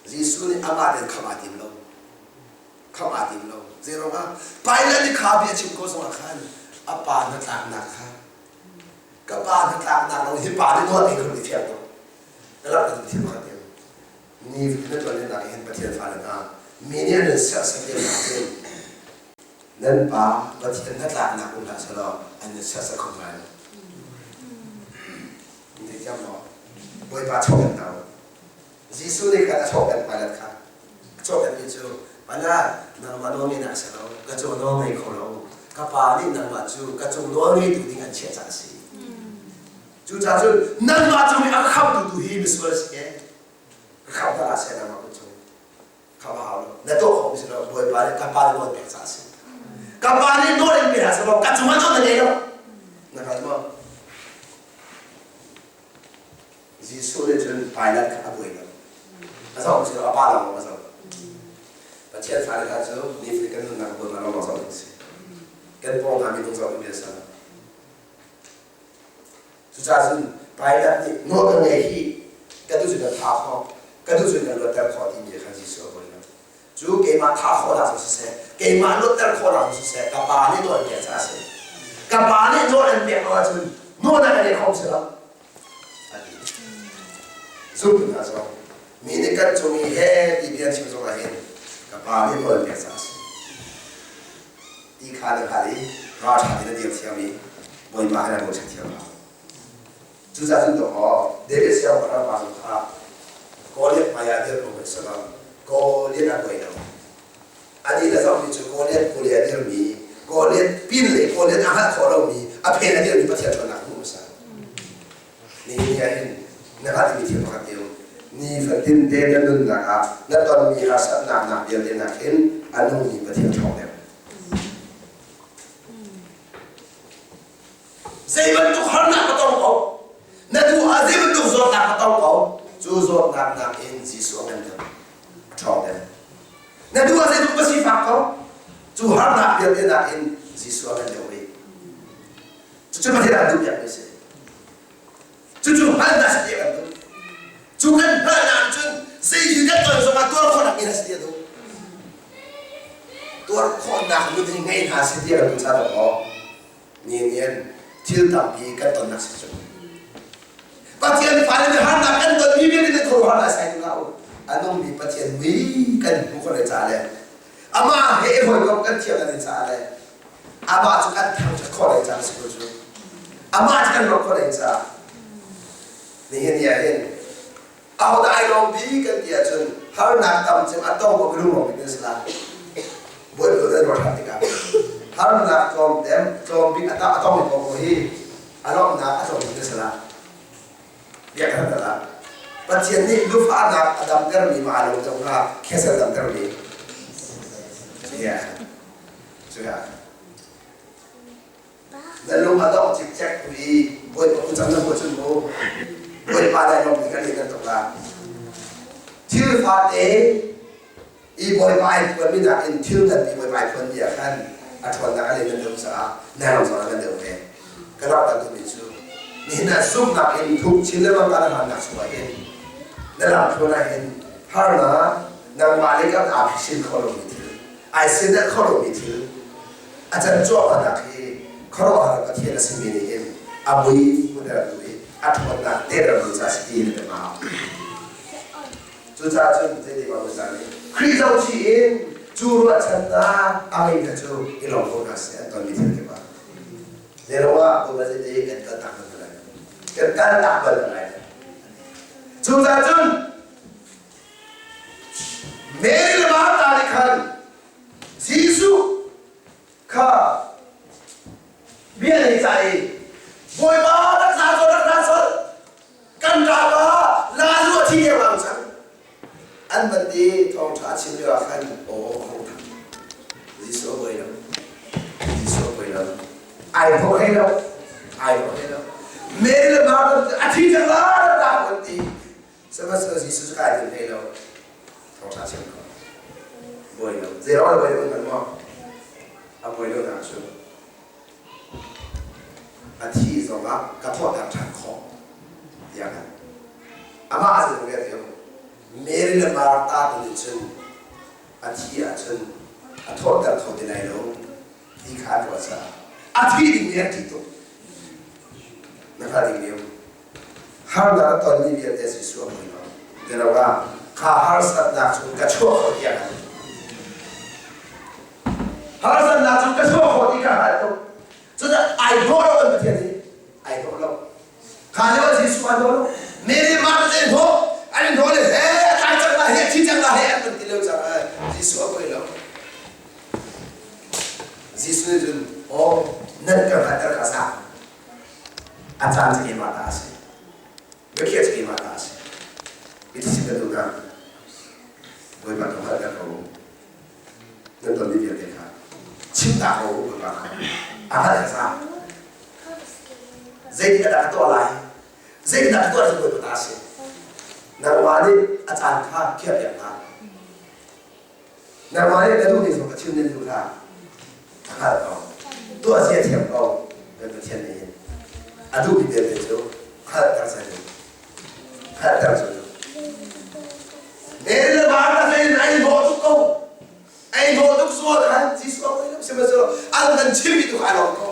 Jesuh nih amah tein khamh aa tim lo. Khamh aa tim lo. Zeiruangah? Pilate nih kha bia chim ko zongah khan a pa hnatlaknak kha ka pa hnatlaknak lo hi pa nih nawl ei kho ti fiang ko. Ka lak ka thil pakhat in ni na tuan nak hin Pathian fale hna mi nih an in serhsat lio nak hin nan pa Pathian hnatlaknak um hlah selaw an in serhsat kho lai lo. Theithiam maw? Bawipa chawhkan hna u. Jesuh nih khan a chawhkan Pilate kha. A chawhkanmi cu, Pilate, nangmah nawl ngei nak si lo, ka cung nawl ngei kho lo. Ka pa nih nangmah cu ka cung nawl ngeitu ding an chiah caah a si. Cucaah cun nangmah cung i a khamtu tu hi misual si e. Ka khamh hna seh nangmah kut cung. Khamh a hau lo. Na tuah khawhmi si lo. Bawipa nih ka pa nih nawl pek caah a si. Ka pa nih nawl in pe hlah seh law ka cungah nawl na ngei lo. Na hngal maw? Jesuh nih cun Pilate kha a buai lo. A zoh si lo, a pa lawng a zoh. Pathian fale hna cu nifatin kan nunnak bawipa lawng zoh ding si. Kan pawng hna minung zoh ding bia si. Cucaah cun Pilate nih nawl kan ngei hi ka duh cun kan thah khawh, ka duh cun kan luatter khawh timi kha Jesuh a buai lo. Cu keimah thah khawhnak cu siseh, keimah luatter khawhnak cu siseh, ka pa nih nawl an pek caah a si. Ka pa nih nawl an pek lo ahcun nawl an ngei kho si lo. A ti. Zumtu hna zong mi nih kan cung i he ti bia chim zong ah hin ka pa nih nawl an pek caah a si. Ti kha na hngalh i ralṭha tein na dir thiam i Bawipa he na bochan thiam hau. Cucaah cun dawkaw David siangpahrang pa zong kha Goliath hmaiah dir ko hmanh selaw Goliath a buai lo. Anih le zohmi cu Goliath kuli a dirmi, Goliath pin le Goliath a hngalh khawh lomi, a phen a dirmi Pathian ṭhawnnak hmuh hmasa. Nihin ni ah hin na hngalhmi thil pakhat te um. Nifatin te na nunnak ah na tonmi harsatnak nak vialte nak hin a nungmi Pathian ṭhawng deuh. Zei bantuk harnak ka tong ko, na duh ah zei bantuk zawtnak ka tong ko, cu zawtnak nakin Jesuh a ngan deuh, a ṭhawng deuh. Na duh ah zeitluk ka sifak ko, cu harnak vialte nakin Jesuh a ngan deuh rih. Cucu Pathian an duh piakmi a si. Cucu hngalhnak si tiah kan duh. Cu kan hngalhnak cun zei thil kan ton zongah tuar khawhnak in a si tiah duh. Tuar khawhnak nun hi ngei hna si tiah kan duh ca maw? Ni nian thil tampi kan tonnak si cu. Pathian fale nih harnak kan ton mi vialte nih khuaruahhar sai hlah u. A nungmi Pathian mui kan hmu khawh le ca le amah he hawikom kan thiam le ca le amah cu kan thangṭhat khawh le ca si ko cu. Amah cu kan lawmh khawh le ca. Nihin ni ah hin Ahodah ai lawm bik kan ti ahcun harnak tam cem a tong ko minung lawng bik nan si lai. Bawipa nan ruah ṭhan tikah harnak tlawm tem tlawm bik a ta a tong ko ko hi a lawmhnak a tlawm bik nan si lai. Bia kan hal ah Pathian nih lufahnak a damtermi ma aa lawm cang hnga cancer damtermi. Yeah. Cuya. Na lung a dongh cikcek i Bawipa kutcang na hmuh cun mu Bawipa dai lawm kan in tuk la. Thil fate i Bawipa ai phuanmi nakin thil nganpi Bawipa ai phuanmi ah khan a ṭhawnnak a len nan deuh caah na ram zong nan deuh ve. Ka rak kan duhmi cu nihin ah zumhnak in thuk chin lengmang ka na hlannak chungah hin na lam thluan ah hin harnak nangmah le kan aa phisin kho lomi thil ai sin kho lomi thil A can cuahmahnak hi khuaruahhar Pathian a simi nih hin a mui hmuhter duh i a ṭhawnnak der mi ca si ti na hau. Cucaah cun zeiti bang za nih Khrih zohchih in cu ruahchannak a ngei hna cu i lawm ko hna seh an tonmi thil kip ah. Zeiruangah Bawipa zeiti kan kaltak bal lai kan kaltak bal lai. Cucaah cun Mary le Martha nih khan Jesuh kha bia nei ca i Bawipa rak ra sol rak ra sol kan ra pa Lazu a thi deuh cang an van ti thawngṭha a chim lio ah khan aw a hung thang Jesuh a buai lo Jesuh a buai lo. lo. Ai thawh hlei lo. Ai thawh hlei lo. Mary le Martha cu a thi cang la ta an ti. Sihmanhsehlaw Jesuh cu kai tim hlei lo. Thawngṭha chim ko. Buai lo. Zei ruang buai lo kan maw? A buai lo nak cu a thi zongah ka thawhter ṭhan khawh tiah kan amah a zung vialte um. Mary le Martha tu nih cun a thi ahcun a thawhter kho ti lai lo ti kha an ruah caah a thi ding an ṭih tuk. Na hngalh ding mi harnak a tonmi vialte Jesuh a hmu lo. Tiloah kha harsatnak cu ka chuah kho tiah kan harsatnak cu ka chuah khawh ti kha hngalh tuk. Cucaah ai dawh lo kan Pathian hi ai dawh lo. Kha lio Jesuh ai dawh lo. Mary Martha an hnawh an in hnawh le he a tlai cang la he a thi cang la he an kan ti lo caah Jesuh a poi lo. Jesuh nih cun aw nan ka hngalhter kha sa a caan cu keimah ta a si. Biakhiah cu keimah ta a si. Iti chim kan duh hna. Bawipa ka hngalhter ko. Nan tonmi vialte kha chim ta ko Bawipa kha. A hngalh kha sa. Zeitik ah dah ka tuah lai? Zeitik dah ka tuah lai Bawipa ta a si. Nangmah nih a caan kha khiah piak hna. Nangmah nih na duh ning zong ka chim nan duh hlah. A hngalh ko. Tuah zia thiam ko. Kan Pathian nih hin a duhmi vialte cu hngalhter sai ding. Hngalhter cu. Ne le van na fein ai hlawh tuk ko. Ai hlawh tuk sual khan Jesuh a koi lo sihmanhsehlaw an van chimmi tu kha ai lawm ko.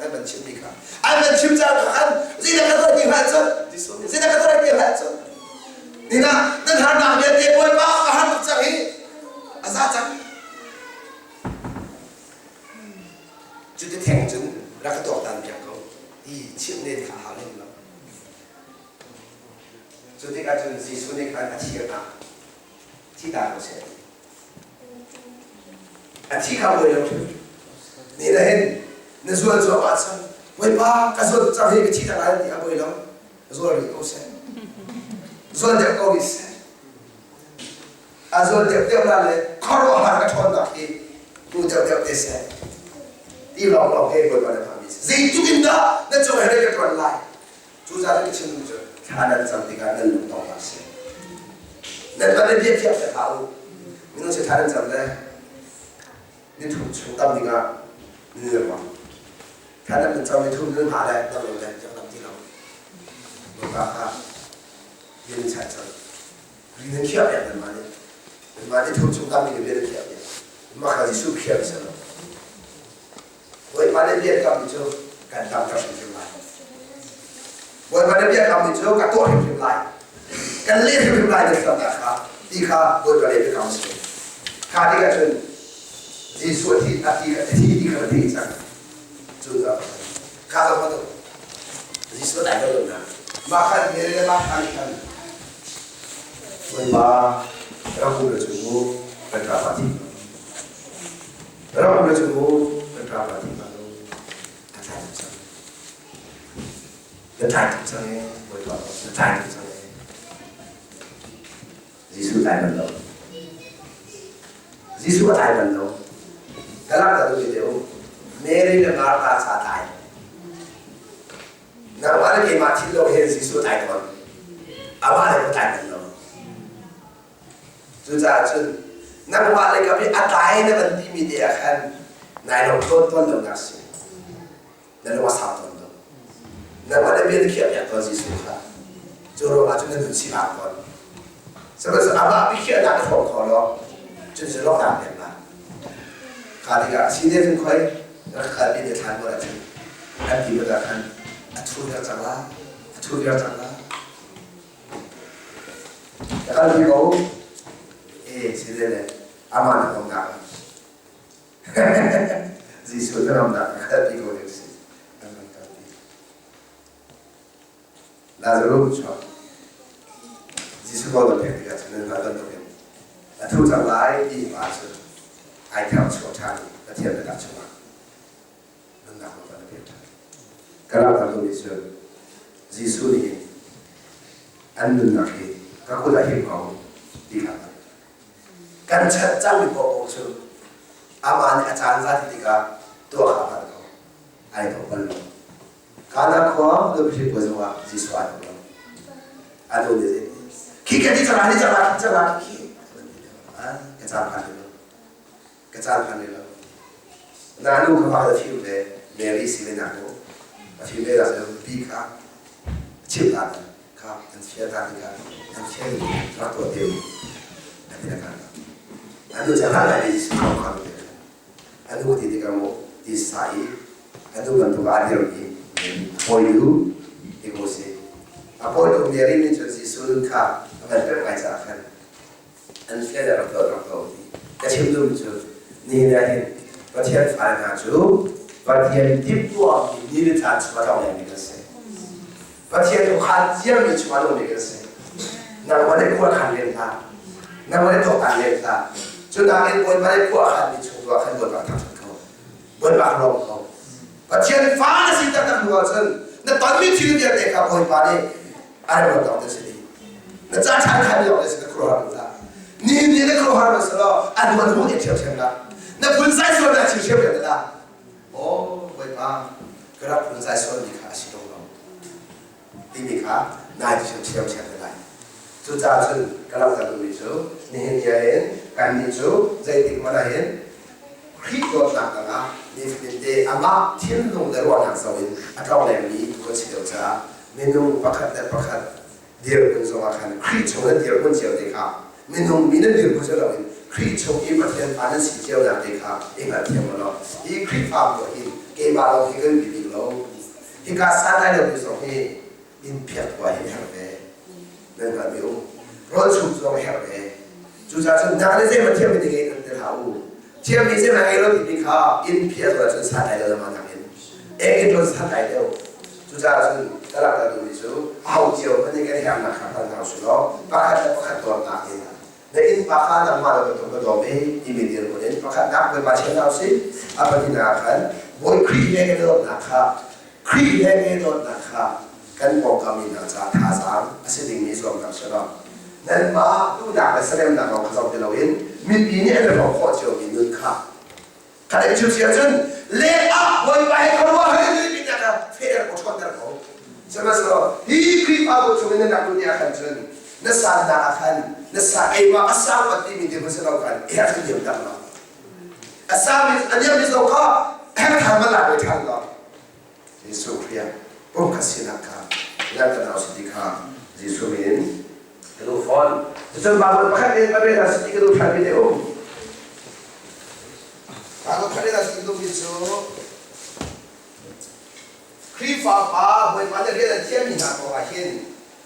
An van chimmi kha. An van chim caan kha khan zeidah ka tuah ti hngalh cu. Jesuh nih zeidah ka tuah ti hngalh cu. Nina nan harnak vialte Bawipa ka har tuk cang hi a za cang. Cuti theng cun rak ka tuaktan piak ko ti chimh nen kha hau lem lo. Cu tikah cun Jesuh nih khan a thi ah thi ta ko seh. A thi kha buai lo. Ni na hin na zual cuahmah cang. Bawipa ka zual cang hi ka thi tak lai ti a buai lo. Zual rih ko seh. Zual deuh ko rih seh. A zual deuh deuh la le khuaruahhar ka ṭhawnnak hi hmu deuh deuh te seh. Ti lawnglawng he Bawipa na phami si. Zeitluk in dah na cung he ka ṭuan lai. Cucaah ka chim cu thla nan cam tikah nan lung tong hlah seh. Nan van i bia khiak te hlah u. Minung si thla nan cam le ni thum chung tam dingah ni ruang. Thla nan cam ni thum nan hngah le dam lo le jak dam ti lo. Bawipa kha bia nan chai cang. Ri nan khiah piak nan mah nih. Nan mah ni thum chung tam ding bia nan khiah piak. Mah kha Jesuh khiah mi si lo. Bawipa nih biakammi cu kan damter hrimhrim lai. Bawipa nih biakammi cu ka tuah hrimhrim lai. Kan leh hrimhrim lai na thiamnak kha ti kha Bawipa nih biakam a si. Kha tikah cun Jesuh a thi a thi a thi ti kha na theih cang. Cu kha zong bantuk Jesuh dai lo na. Mah khan Mary le Martha nih khan Bawipa ram le cu kan ṭapa thi. Ram le cu kan ṭapa ti hna lo a tlai tuk cang. Na tlai tuk cang ee, Bawipa na tlai tuk cang ee. Jesuh tlai bal lo. Jesuh a tlai bal lo. Ka langhter duh ti um. Mary le Martha ca tlai. Nangmah le keimah thil lo he Jesuh tlai tawn. Amah le ka tlai bal lo. Cucaah cun nangmah le kam i a tlai na van timi te ah khan nai lo tlawn tawn lonak si. Na lung a sau tawn lo. Nangmah le bia na khiah piak tawn Jesuh kha. Cu ruangah cun na nun si bak tawn. Sihmanhsehlaw amah biakhiahnak na hrawm kho lo. Cun cu lawknak pek la. Kha tikah si ne cun khoi rak kalpi te thlan maw cun an ti ah khan a thu viar cang la. A thu viar cang la. Ka kalpi ko. Eh, si le le, amah na kom nak. Jesuh na ram nak ka kalpi ko ding si. An kan kalpi. Lazarus chuak. Jesuh ko ban pek tikah cun nan hngal bantukin a thu cang lai ti hma cun ai thar chuak ṭhan i Pathian biatak chungah nunnak nawl a pek ṭhan. Ka langhter duhmi cu Jesuh nih hin an nunnak hi ka kut ah him ko ti kha kan chanh cangmi paoh cu amah nih a caan za ti tikah tuah kha a hngalh ko. Ai dawh bal lo. Kana khua nupi puai zongah Jesuh ai dawh lo. A nu nih zei khi ka ti cang ni cang khi cang khi ka caan phan lo. Ka caan phan lo. Na nu kha pa fim ve Mary si ve nak mu. A fim ve la bi kha chim ta kha an fial ta ti kha an fial rak tuah te an ti na Anu cang lai Jesuh kha Anu ti tikah maw tisa i anu bantuk ah a dirmi hawilu ti ko si. A pawitu Mary nih cun Jesuh nun kha a van pek ngai caah khan an fial rak tuah rak tuah ti. Ka chim duhmi cu nihin ah hin Pathian fale hna cu Pathian timhtuahmi ni le caan chung a tlong lengmi kan si. Pathian khuakhan ciami chung a nungmi kan si. Nangmah nih khua khan len hlah. Nangmah nih tuaktan len hlah. Cu nakin Bawipa nih khua a khanmi chung tu ah khan Bawipa thangṭhat ko. Bawipa lawm ko. Pathian fa na si taktak hnu ahcun na tonmi thil vialte kha Bawipa nih a rem lo na si dih. Na ca ṭhan khan lawng na si na khuaruahhar hlah. Nihin ni na khuaruahhar na si law an hnu an hung in ṭhiamṭhiam lah. Na phunzai sual na chim ṭhiamṭhiam lah. Aw Bawipa, ka rak phunzai sualmi kha a si ṭung lo timi kha nai ṭhiamṭhiam te lai. Cucaah cun ka langhter duhmi cu nihin ni ahhin kannih cu zeitik hmanh ahhin Khrih dawtnak tangah nifatinte amah thinlung le ruahnak zoh in a tlonglengmi kan si deuh caah minung pakhat le pakhat dirhmun zongah khan Khrih chung nan dirhmun cio te kha minung mi nan dirhmun si loin Khrih chung i Pathian fa nan si cionak te kha i hngalthiam u law hi Khrihfabu ah hin keimah lawng hi kan bi bik lo hika santlai lomi zong hi inn phiak khua hi herh ve nan hngalhmi um rawl chum zong herh ve cucaah cun nang le zeihmanh thiammi ti ngei nan ti hlah u thiammi zeihmanh ngei lo timi kha inn phiah zual cun santlai lo ma nakin ek in rawn santlai deuh Cucaah cun ka langhter duhmi cu aho cio hmanh nih kan herhnak kha hngal hna usih law pakhat le pakhat dawtnak in na innpa kha nangmah le bantuk na daw ve timi dirhmun in pakhatnak Bawipa chia hna usih. A pahnihnak ah khan Bawi Khrih he kan i dawtnak kha Khrih he kan i dawtnak kha kan pawngkam mi hna caah thazaang a si dingmi zuam hna usih law nanmah duhnak le salemnak lawng kha zoh ti loin mipi nih an i hrawm khawh ciomi nun kha Kha cu si ahcun leng ah Bawipa he khuaruah har in mi hna kha fehter ko ṭhawnter ko. Sihmanhsehlaw hi Khrihfabu chung in nan rak luh ni ah khan cun na sannak ah khan na sa keimah a sang pat timi dirhmun si lo khan i herh niam tak lo. A sang a niam mi zong kha herh ṭhan man lak ve ṭhan lo. Jesuh Khrih ah pumkhat sinak kha langhter hna usih ti kha Jesuh min in ka duh fawn. Cucun Baibal pakhat in va rel hna sih ti ka duh ṭhan mi te um. Baibal pakhat in a si duhmi cu Khrihfa pa Bawipa nih rian a thiammi hna kong ah hin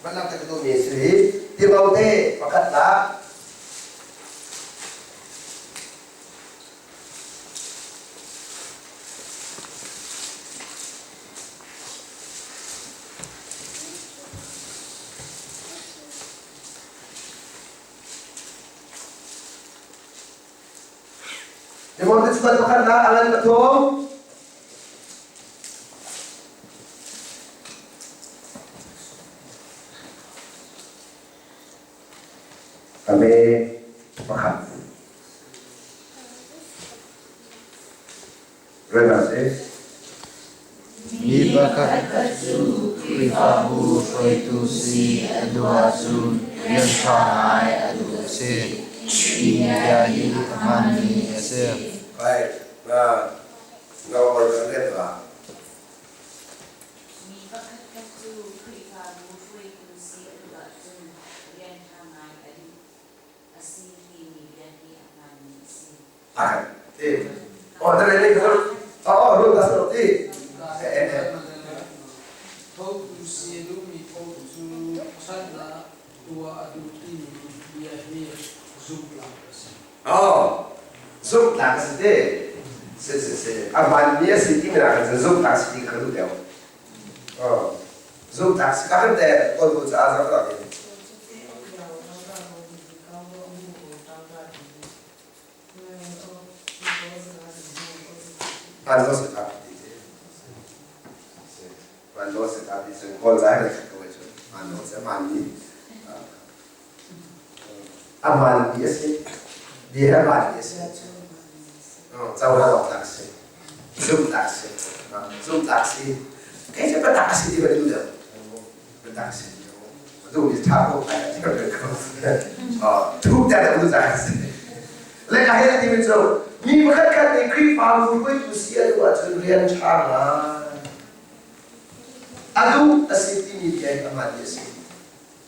van langhter ka duhmi a si hi Timote pakhatnak Timote chuan pakhatnak a ngan pathum. Ame pakhat. Rel si. Mi pakhat cu Khrihfabu hruaitu si a duh ahcun rian ṭha ngai a duh a si. Hi bia hi a hmaanmi a si. Right. Na na order let la. Mi pakhatkhat cu Khrihfabu hruaitu si a duh ahcun rian ṭha ngai a duh a si timi bia hi a hmaanmi a si. Ah, ti. Oh, na le ko. Oh, oh, ru ta sa ti. Eh eh eh. Thotu si a duhmi paoh cu ṭhatnak tuah a duh timi bia hi zumhtlak a si. Oh, zumhtlak a si ti. Si si si. A hmaanmi a si timi nak in zumhtlak si ti kha duh deuh. Oh, zumhtlak si ka kan te kawl bu caah zak lo in. An zo se ta ti ti. An zo se ta ti cun kawl zai kan khat ko cun an zo se hmaanmi a hmaanmi a si. Bia a hmaanmi a si. Cohlan awk tlak a si. Zumhtlak a si. Zumtlak si. Kei cu biatak a si ti ka duh deuh. Biatak si. Duh mi ṭha ko kai a thiam ko. Thup ter deuh duh cang si. Le ka hei ti mi cu mi pakhat khat nih Khrihfabu hruaitu si a duh ahcun rian ṭha ngai. A duh a si timi bia hi a hmaan mi a si.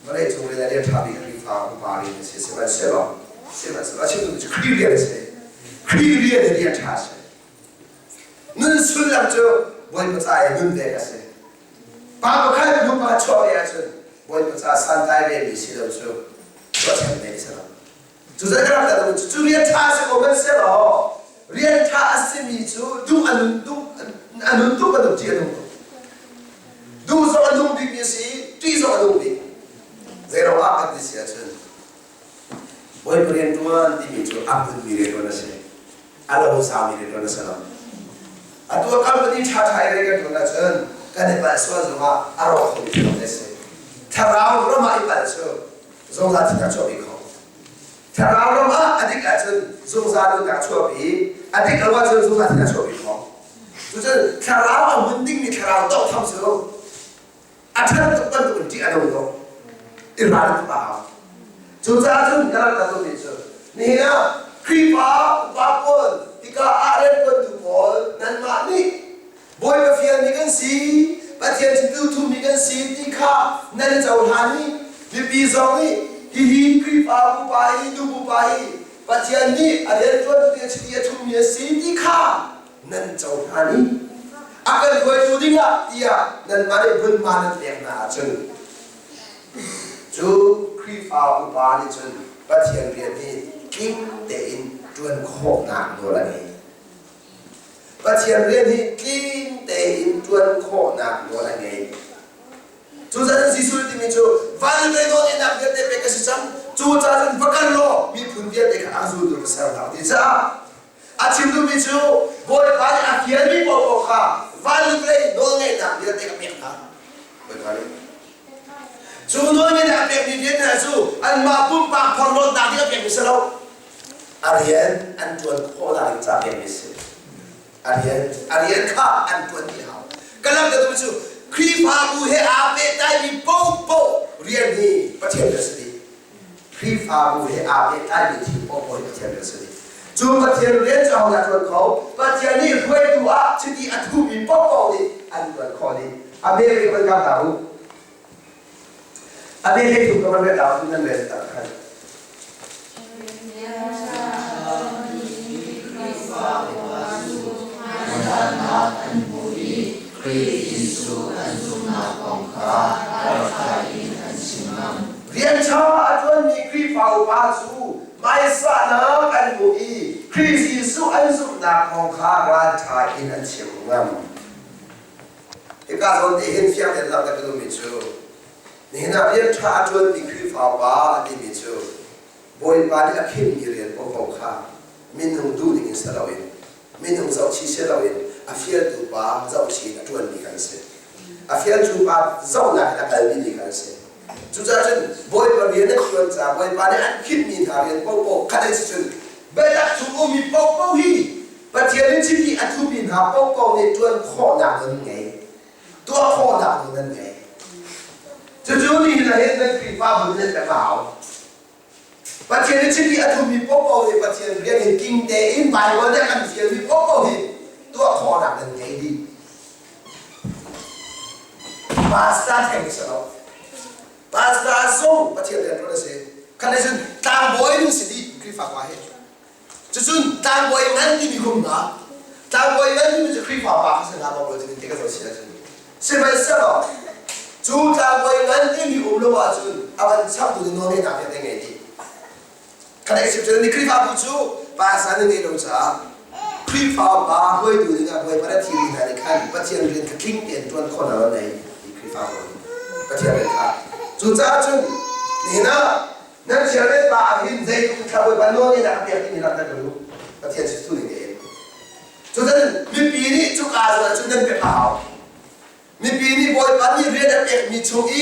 Vawlei cung rian a rian ṭha bik Khrihfa upa rian a si. Sihmanhsehlaw, sihmanhsehlaw a chim duhmi cu Khrih rian a si. Khrih rian hi rian ṭha a si. Nun sullam cu Bawipa ca i nun pek a si. Pa pakhat nu pakhat chuah ve ahcun Bawipa ca santlai ve mi si lo cu tuahchan ve si lo. Cu zat ka rak dah cu rian ṭha a si ko hmanhsehlaw rian ṭha a simi cu duh a nun duh a nun tuk bantuk ṭih a nung tuk. Duh zong a nung bikmi a si, ṭih zong a nung bik. Zei ah kan ti si ahcun Bawipa rian ṭuan timi cu a hmunmi rian ṭuan a si. A lo zaumi rian ṭuan a si lo. Atu a company ṭhaṭha i rian kan ṭuan ahcun kan i palh sual zongah a rawk khomi thil a si. Thlarau ram ah i palh cu zungzal thihnak chuahpi kho. Thlarau ram ah a dik ahcun zungzal nunnak chuahpi, a dik lo ahcun zungzal thihnak chuahpi kho. Cucun thlarau a hmun dingmi thlarau tawnghtham cu a ṭhat tuk bantuk in ṭih a nung tuk. I ral tuk a hau. Cucaah cun ka rak ka duhmi cu nihin ah Khrihfa upa pawl hika ah rianṭuantu pawl nanmah nih Bawipa fialmi kan si, Pathian chimtu thummi kan si ti kha nan i cohlan i mipi zong nih hihi Khrihfa upa hi nubu pa hi Pathian nih a rianṭuantu ding chiti a thummi a si ti kha nan cohlan i a kan hruaitu dingah tiah nanmah nih hmunhma nan pek hna ahcun cu Khrihfa upa nih cun Pathian rian hi tling tein ṭuan khawhnak nawl a ngei. Pathian rian hi tling tein ṭuan khawhnak nawl a ngei. Cucaah Jesuh timi cu van le nawl ngeihnak vialte pek ka si cang. Cucaah cun va kal law miphun vialte kha a zultu va ser hna ti caah a chim duhmi cu Bawipa nih a fialmi paohpaoh kha van le vawlei nawl ngeihnak vialte ka pek hna. Bawipa nih cu nawl ngeihnak a pekmi vialte hna cu anmah pumpak phorhlawtnak ding a pekmi si lo. A rian an ṭuan khawh nak ding ca pekmi a si. A rian kha an ṭuan dih hau. Ka lam ka duh cu Khrihfabu he aa pehtlaimi paohpaoh rian hi Pathian rian si dih. Khrihfabu he aa pehtlaimi thil paohpaoh hi Pathian rian si dih. Cu Pathian rian cu ahodah ṭuan kho? Pathian nih hruaitu ah chiti a thumi paohpaoh nih an ṭuan khawh dih. A bel kan kam hna u. A bel he tu ka van rel ta nan rel ta khan. Rian ṭha a ṭuanmi Khrihfa upa cu hmaisahnak an hmu i Khrih Jesuh an zumhnak kong kha ralṭha in an chim ngam. Hika zawn te hin fiang tein langhter ka duhmi cu nihin ah rian ṭha a ṭuanmi Khrihfa upa a timi cu Bawipa nih a khinmi rian paohpaoh kha minung duhning in si loin minung zohchih si loin a fialtu pa zohchih in a ṭuanmi kan si. A fialtu pa zohnak in a kalmi mi kan si. Cucaah cun Bawipa rian an ṭuan caah Bawipa nih an khinhmi hna rian paohpaoh khat an si cun biatak chung ummi paohpaoh hi Pathian in chimmi a thumi hna paohpaoh nih ṭuan khawhnak nan ngei. Tuah khawhnak nan ngei. Cucu nihin ah hin nan Khrihfabu nih nan pek a hau. Pathian nih chimmi a thumi paohpaoh nih Pathian rian hi king tein Baibal nih a kan fialmi paohpaoh hi tuah khawhnak nan ngei dih. Pastor theng si lo. Pastor zong Pathian rian ṭuan a si. Khan cun tlangbawi nu si dih Khrihfa pa hi. Cucun tlangbawi ngan timi kum hna, tlangbawi ngan timi cu Khrihfa pa kha si hna bak lo cutin ti ka zoh si ahcun. Sihmanhsehlaw cu tlangbawi ngan timi um lo ahcun a van chaptu nih nawlngeihnak vialte ngei dih. Kha dek chim cun ni Khrihfabu cu pa sa nan ngeih lo caah Khrihfa pa hruaitu dingah Bawipa na thiri hna nih khan Pathian rian kha tling tein ṭuan khawhnak an nei ti Khrihfabu Pathian rian kha. Cucaah cun nihin ah Nan chia le pa ah hin zeitluk thla Bawipa nawl in a pek timi langhter ka duh. Pathian cu ning tein. Cutin mipi nih cuka zawn ah cun nan pek a hau. Mipi nih Bawipa nih rian a pekmi chung i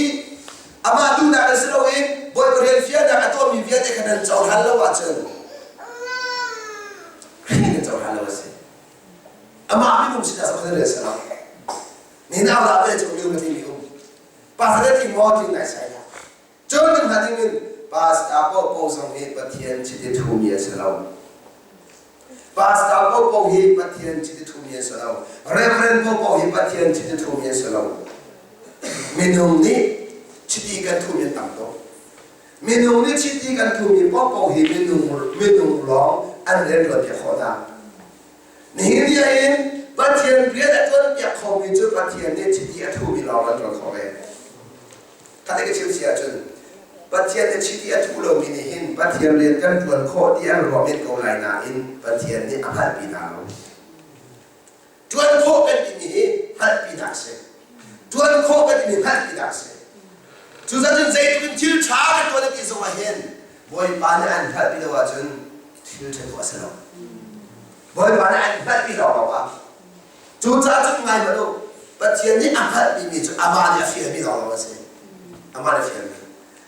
amah duhnak in si loin Bawipa rian fialnak a tuahmi vialte kha nan cohlan lo ahcun Khrih nih nan cohlan lo a si. Amah minung sinah zong khan rian si lo. Ni nau la te chung mi ti mi um. Pastor te tling maw tling nai sai la. Cun kan hngalh ding in pastor paohpaoh zong hi Pathian chiti thumi an si lo. Pastor paohpaoh hi Pathian chiti thumi an si lo. Reverend paohpaoh hi Pathian chiti thumi an si lo. Minung nih chiti kan thumi an tam tuk. Minung nih chiti kan thumi paohpaoh hi minung minung lawng an rianṭuan piak khawh hna. Nihin ni ahhin Pathian rian a ṭuan piak khomi cu Pathian nih chiti a thumi lawng an ṭuan khawh ve. Khat ka chim si ahcun Pathian nih chiti a thuh lomi nih hin Pathian rian kan ṭuan khawh ti an ruah men ko lai nain Pathian nih a hngalhpi hna lo. Ṭuan khawh kan timi hi hngalhpinak a si. Ṭuan khawh kan timi hngalhpinak a si. Cucaah cun zeitluk in thil ṭha kan ṭuan a ti zongah hin Bawipa nih an hngalhpi lo ahcun thil ṭha tuah a si lo. Bawipa nih an hngalhpi lo lawngah Cucaah cun ngai hmanh u, Pathian nih a hngalhmi cu amah nih a fialmi lawnglawng a si. Amah nih a fialmi.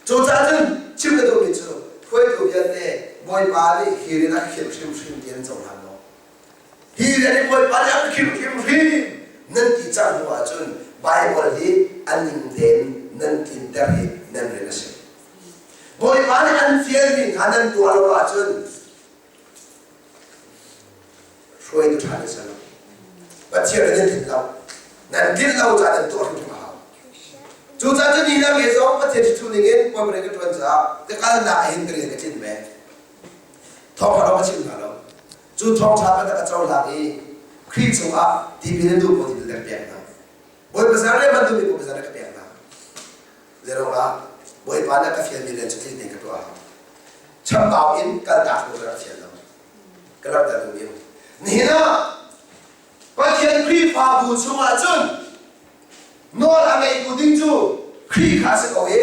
Cucaah cun chim ka duhmi cu hruaitu vialte Bawipa nih hi rian a khirh hrimhrim ti an cohlan maw? Hi rian hi Bawipa nih a khirh hrimhrim nan ti cang hnu ahcun Baibal hi a ning tein nan tlinter hi nan rian a si. Bawipa nih an fialmi hna nan tuah lo ahcun Hruaitu ṭha nan si lo. Pathian nan tlinh lo. Nan tlinh lo caah nan tuah hrimhrim a hau. Cucaah cu ni lang i zong Pathian cu ning in puan ka ṭuan caah ka kalnak ah hin ka rian ka tlinh ve. Thawngṭha lawng ka chim hna lo. Cu thawngṭha kan ka cohlang i Khrih cungah tipil na duh maw tipil kan pek hna. Bawipa zar le bantuk mi Bawipa zar ka pek hna. Zeirong ah Bawipa nih ka fialmi rian cu tling tein ka tuah. Chambau in kaltak lo ka rak fial lo. Ka rak dah duh Nihin ah Pathian Khrihfabu chungah cun nawl a ngeitu ding cu Khrih kha a si ko i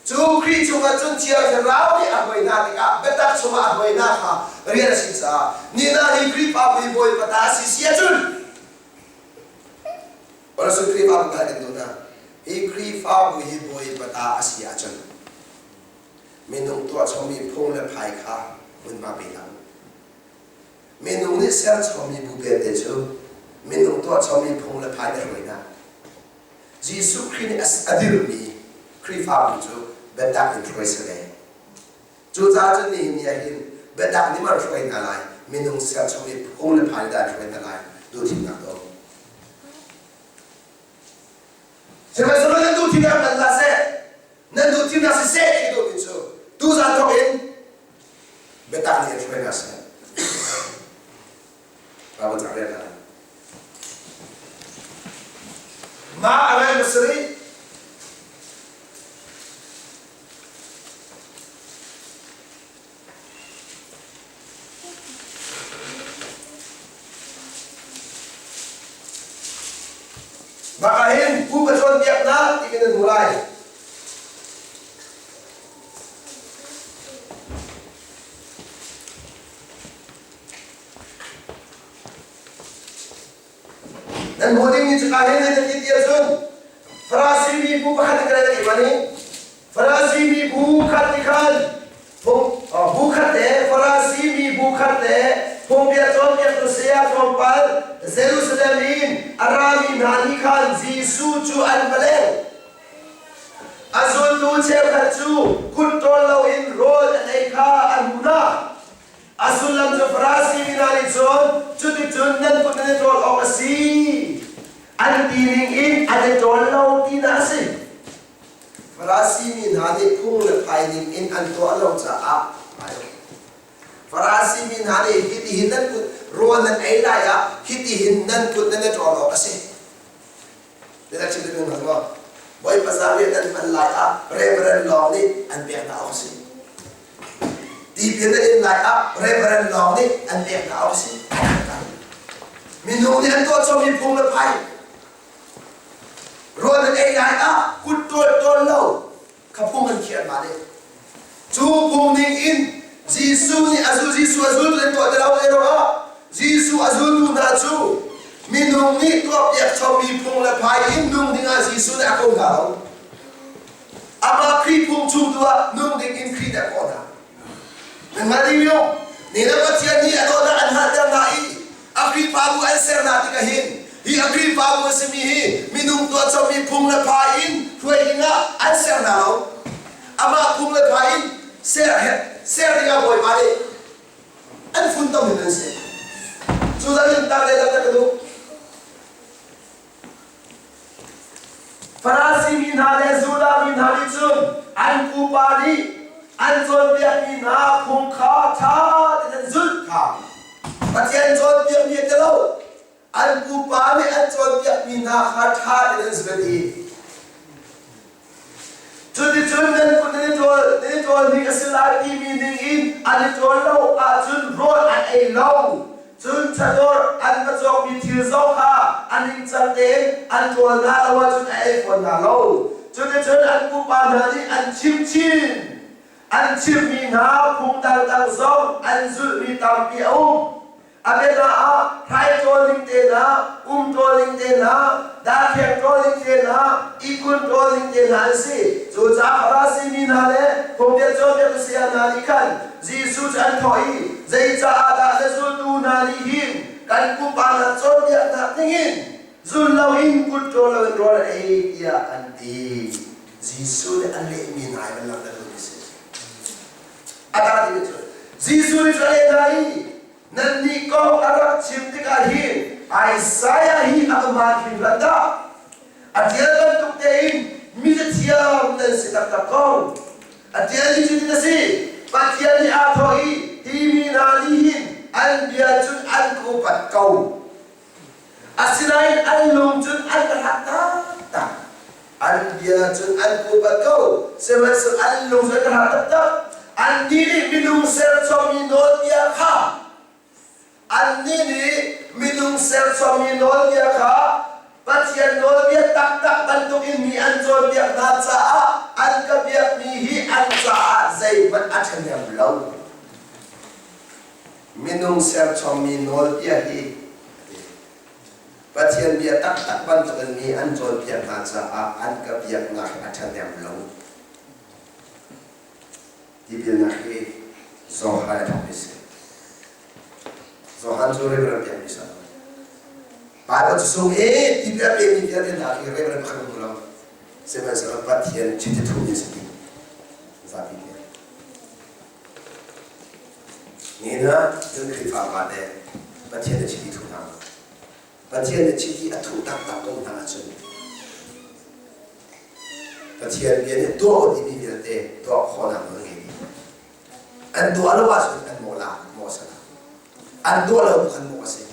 cu Khrih chungah cun Thiang Thlarau nih a hruai hna tikah biatak chungah a hruai hna kha rian a si caah nihin ah hi Khrihfabu hi Bawipa ta a si si ahcun Rasul Khrihfabu kha kan duh hna. Hi Khrihfabu hi Bawipa ta a si ahcun minung tuah chommi phung le phai kha hmunhma pe hlah u. Minung nih ser chommi bu vialte cu minung tuah chommi phung le phai nih a hruai hna. Jesuh Khrih nih a dirhmi Khrihfabu cu biatak in hruai si ve. Cucaah cun nihin ni ah hin biatak nih maw hruai hna lai, minung ser chung i phung le phai dah hruai hna lai, duhthimnak tuah u. Sihmanhsehlaw nan duhthimnak nan hlah seh, nan duhthimnak siseh ti duhmi cu tuzan thawk in biatak nih an hruai hna seh. Bible cang rel hna. Mah a rel pasarih Mah ah hin pu ka cawnpiaknak ti nan hmu lai. Nan hmuh dingmi cu ka hin nan ti ti ahcun Farasi mi bu pakhat in ka rak i Farasi mi bu khat ti khan bu khat le Farasi mi bu khat le phungbia cawnpiaktu saya tlawmpal Jerusalem in a rami hna nih khan Jesuh cu an va leng. A zultu cheukhat cu kut ṭawl loin rawl an ei kha an hmuh hna. A sullam cu Farasi mi hna nih cun cuticun nan kut nan i ṭawl awk a si an ti ning in an i ṭawl lo tinak a si. Farasi mi hna nih phung le phai ning in an tuah lo caah Farasi mi hna nih hitihin nan kut rawl nan ei lai ah hitihin nan kut nan i ṭawl awk a si. Biatak chim ding hna maw? Bawipa zaangriah nan hman lai ah Reverend lawng nih an pek hna awk a si. Tipil na in lai ah Reverend lawng nih an pek hna awk a si. Minung nih an tuah chommi phung le phai rawl nan ei lai ah kut ṭawl ṭawl lo kha phung an khiah hna nih. Cu phung ning in Jesuh nih a zul Jesuh a zultu an tuah ti lo ruangah Jesuh a zultu hna cu minung nih tuahpiak chommi phung le phai in nung dingah Jesuh nih a ko hna lo. Amah Khrih phung chung tu ah nung ding in Khrih nih a kawh hna. Nan hngal ding mio? Ni le Pathian nih a dawtnak an hngalhter hna i a Khrihfabu an ser hna tikah hin Hi a Khrihfabu a simi hi minung tuahcomi phung le phai in hruai dingah an ser hna lo. Amah phung le phai in ser ser dingah Bawipa nih an funtom in an si. Cu zan in tak le tak ka duh. Farasi mi hna le Judah mi hna nih cun an pupa nih an cawnpiakmi hna phung kha ṭha tein an zulh kha Pathian cawnpiakmi a ti lo. An pupa nih an cawnpiakmi hna kha ṭha tein an zulh i Cuticun nan kut nan i ṭawl nan i ṭawl ning a si lai timi ningin an i ṭawl lo ahcun rawl an ei lo. Cun chadawr an va cawkmi thil zong kha a ningcang tein an ṭawl hna lo ahcun a ei fawn hna lo. Cuticun an pupa hna nih an chimchin. An chimhmi hna phung dangdang zong an zulhmi tampi a um. A biana ah hrai ṭawl ning te hna, um ṭawl ning te hna, darkheng ṭawl ning te hna, ihkhun ṭawl ning te hna an si. Cucaah Farasi mi hna le phungbia cawnpiaktu saya hna nih khan Jesuh cu an thawh i, Zeicaah dah na zultu hna nih hin kan pupa hna cawnpiaknak ningin zul loin kut ṭawl loin rawl an ei tiah an ti. Jesuh nih a lehmi hna hi van langhter duhmi a si. A dang ti cu Jesuh nih a leh hna i nannih kong a rak chim tikah hin Isaiah hi a hmaan hringhran dah a ṭial bantuk tein mi thiam nan si taktak ko. A ṭial ni cu tin a si. Pathian nih aa thawh i hi mi hna nih hin an bia cun an ka upat ko. Asinain an lung cun an ka hlat taktak. An bia cun an upat ko, sihmanhsehlaw an lung cu an ka hlat taktak. Annih nih minung serchommi nawlbia kha annih nih minung serchommi nawlbia kha Pathian nawlbia taktak bantukin mi an cawnpiak hna caah an ka biakmi hi an caah zeihmanh a ṭhahnem lo. Minung serchommi nawlbia hi Pathian bia taktak bantukin mi an cawnpiak hna caah an ka biaknak hi a ṭhahnem lo. Tipilnak hi Johan a thawk si. Johan cu Reverend biakmi si. Bible cu sung i tipil a pemi vialte hna khi Reverend pakhat um lo. Sihmanhsehlaw Pathian chiti thuhmi si ti. Zapi te. Nihin ah kan Khrihfa upa te Pathian na chiti thuh hna. Pathian na chiti a thuh taktak ko hna ahcun Pathian bia nih tuah u timi vialte tuah khawhnak nawl ngei dih. An tuah lo ahcun an mawh la, mawh a si la. An tuah lo khan mawh a si.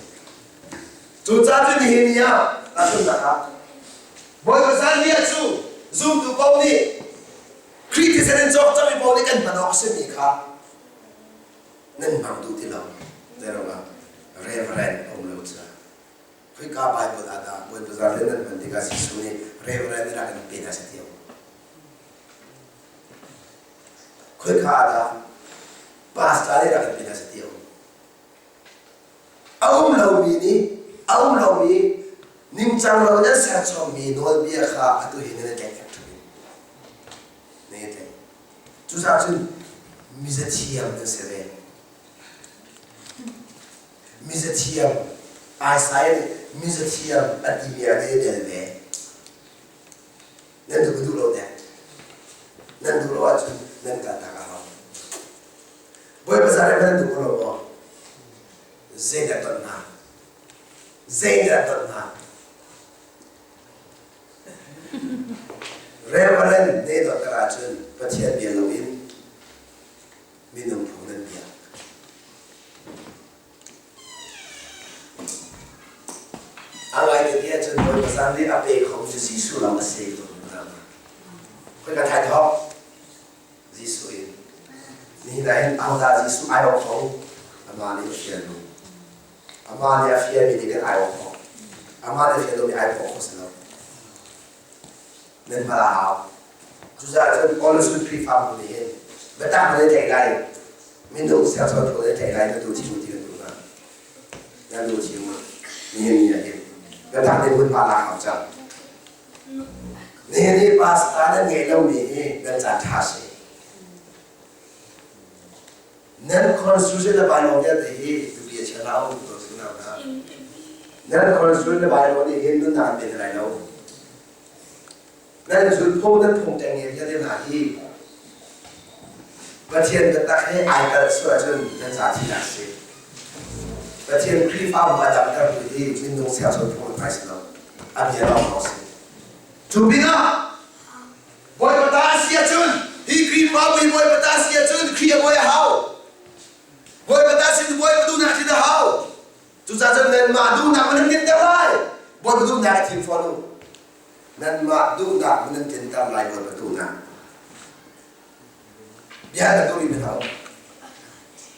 Cucaah cu nihin ni ah tahchunhnak ah Bawipa zanriah cu zumtu paoh nih Khrih thisen in cawk cangmi paoh nih kan hman awk a simi kha nan hmang duh ti lo. Zeiruangah Reverend um lo cu. Khika Bible ah dah Bawipa zanriah nan hman tikah Jesuh nih Reverend nih rak in pe hna seh ti um. Khika ah dah Pastor nih rak in pe hna seh ti um. A um lomi nih a um lomi ningcang lo in an serchommi nawlbia kha atu hi nan i tlaih fek ṭhum in nan i tlaih. Cucaah cun mizathiam nan si ve. Mizathiam Isaiah nih mizathiam a timi ah nan i tel ve. Nan duh duh lo dek. Nan duh lo ahcun nan kaltak a hau. Bawipa zareh nan duh lo maw? Zeidah ton hna? Zeidah ton hna? Reverend ne dot ahcun Pathian bia loin minung phung nan biak. A ngai te ti ahcun Bawipa zan nih a pe kho cu Jesuh lawng a si ko. Khoi ka thai thawk? Jesuh in nihin ah hin ahodah Jesuh ai awk kho amah nih a fial lu amah nih a fialmi nih kan ai awk khawh amah nih a fial lomi ai khawh kho si lo nan hngalh a hau cucaah cun Paulus Khrihfabu nih hin biatak nan i tlaih lai minung siangsawn thu nan i tlaih lai na tu chim ti kan duh hna nan duh chim nihin ni ah hin biatak nih hmunhma lak hau cang Nihin i pastor nan ngeih lomi hi nan caan ṭha si. Nan constitution le bylaw vialte hi tupi a chia hlah u, to si hna. Nan khualzul le Baibal nih hin nunnak an pe hna lai lo. Nan zulphung nan phung ṭengnge vialte hna hi Pathian biatak he ai kalh sual ahcun nan ca thihnak a si. Pathian Khrihfabu a damtertu hi minung serchon phung an si lo. A bia lawng lawng si. Cu pinah Bawipa ta a si ahcun hi Khrihfabu hi Bawipa ta a si ahcun Khrih a bawi a hau. Bawipa ta sin Bawipa duhnak thin a hau. Cucaah cun nanmah duhnak nan tlinter lai. Bawipa duhnak i thim fawn u. Nanmah duhnak nan tlinter lai Bawipa duhnak. Bia na duh rih hna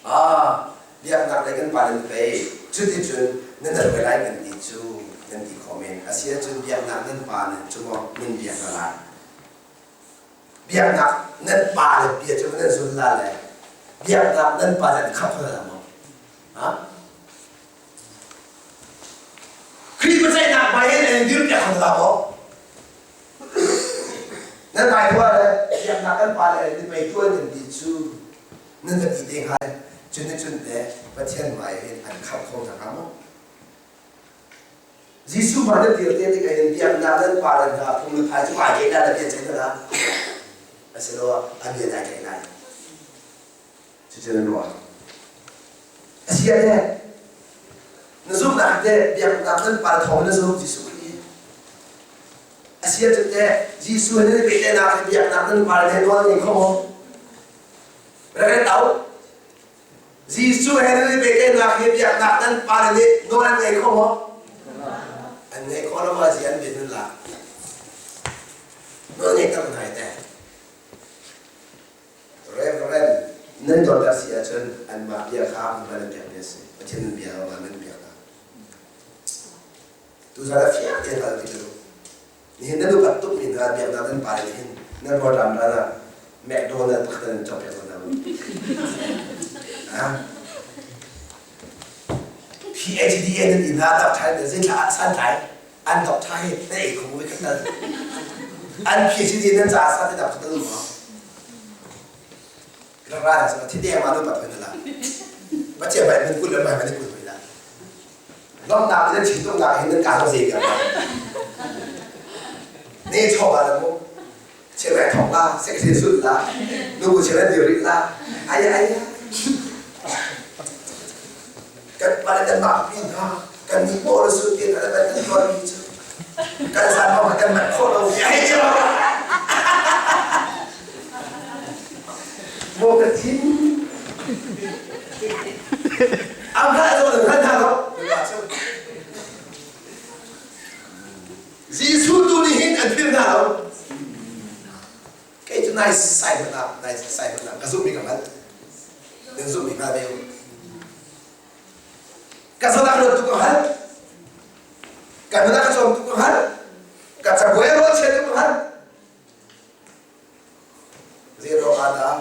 Ah, biaknak lei kan pa nan pei. Cuticun nan hruai lai kan ti cu nan ti khawh men. Asi ahcun biaknak nan pa nan cu maw nan biak hna lai. Biaknak nan pa le bia cu nan zul la le biaknak nan pa nan khap hna la maw? Ha? Khrih biaceihnak hmai in an dirpiak hna la maw? Nan hmai tuah le biaknak kan pa le ni pei tuan nan ti cu nan va ti te hnga cun ni cun te Pathian hmai hin an khamh kho hna hnga maw? Jesuh hmai nan dir te tik ah hin biaknak nan pa le hna phung le phai cu ai ke la bia ceih hna asiloah a bia dai ceih lai. Cucu nan ruah. A si ah teh na zumhnak teh biaknak nan pa thawng na zum Jesuh Khrih. A si ahcun teh Jesuh he nan i pehtlaihnak he biaknak nan pa le nawl ngei kho maw? Rak tau. Jesuh he nan i pehtlaihnak he biaknak nan pa le nih nawl an ngei kho maw? An ngei kho lo ma zi an bia nan lak. Nawl ngei tak hna teh. Reverend nan dawt a si ahcun anmah bia kha hmuhman nan pekmi a si. Pathian nan bia lawngah nan biak hna. Tuzaan ah fiang tein hngal ti lu. Nihin nan upat tukmi hna biaknak nan pa nih hin nan rawlṭam ran ah McDonald pakhat nan cawk piak hna. PhD nan ti hna doctor nan zeithla santlai an doctor hi na ei kho ve khat an PhD nan ca sa te doctor lu ma ra sa thi deng ma lu pat la ba che bai mun kul le mai mai kul la lom na nan chin tung na hin nan ka ho ze ka ne cho ba la mu che bai thong la se se sut la nu bu che la dir la ai ai kan pa le kan mah pi hna kan ni pawl su ti kan kan kan tuar mi cu kan san ma kan mat kho lo ai cho mo ka thin am ha zo kan ha lo Jesuh tu nih hin an phil hna lo kei cu nai sai hna nai sai hna ka zumh mi ka hngalh nan zumh mi hngal ve u Ka zanak ruat tu ka hngalh. Ka nunak a cawm tu ka hngalh. Ka cabuai a rawl chia tu ka hngalh. Zero ah dah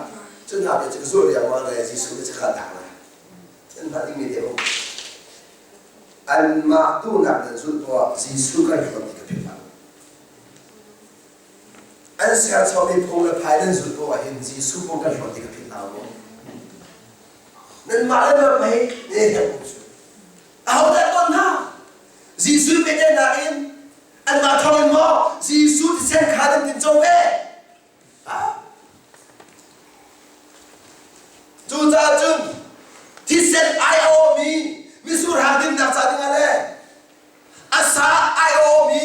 cu hna bia cu ka zul riangmang le Jesuh nih cakha tak lai. An hngalh dingmi te um. Anmah duhnak nan zulh poah Jesuh kan hlawt ti ka philh hlah. An serchawmi phung le phai nan zulh poah hin Jesuh phung kan hlawt ti ka philh hlah u. Nanmah le mah mei ne he um cu. Ahodah ton hna? Jesuh pehtlaihnak in anmah thawng in maw Jesuh thisen kha nan tinco ve? Cucaah cun thisen ai a awmi mitsur hang dinnak ca dingah le a sa ai a awmi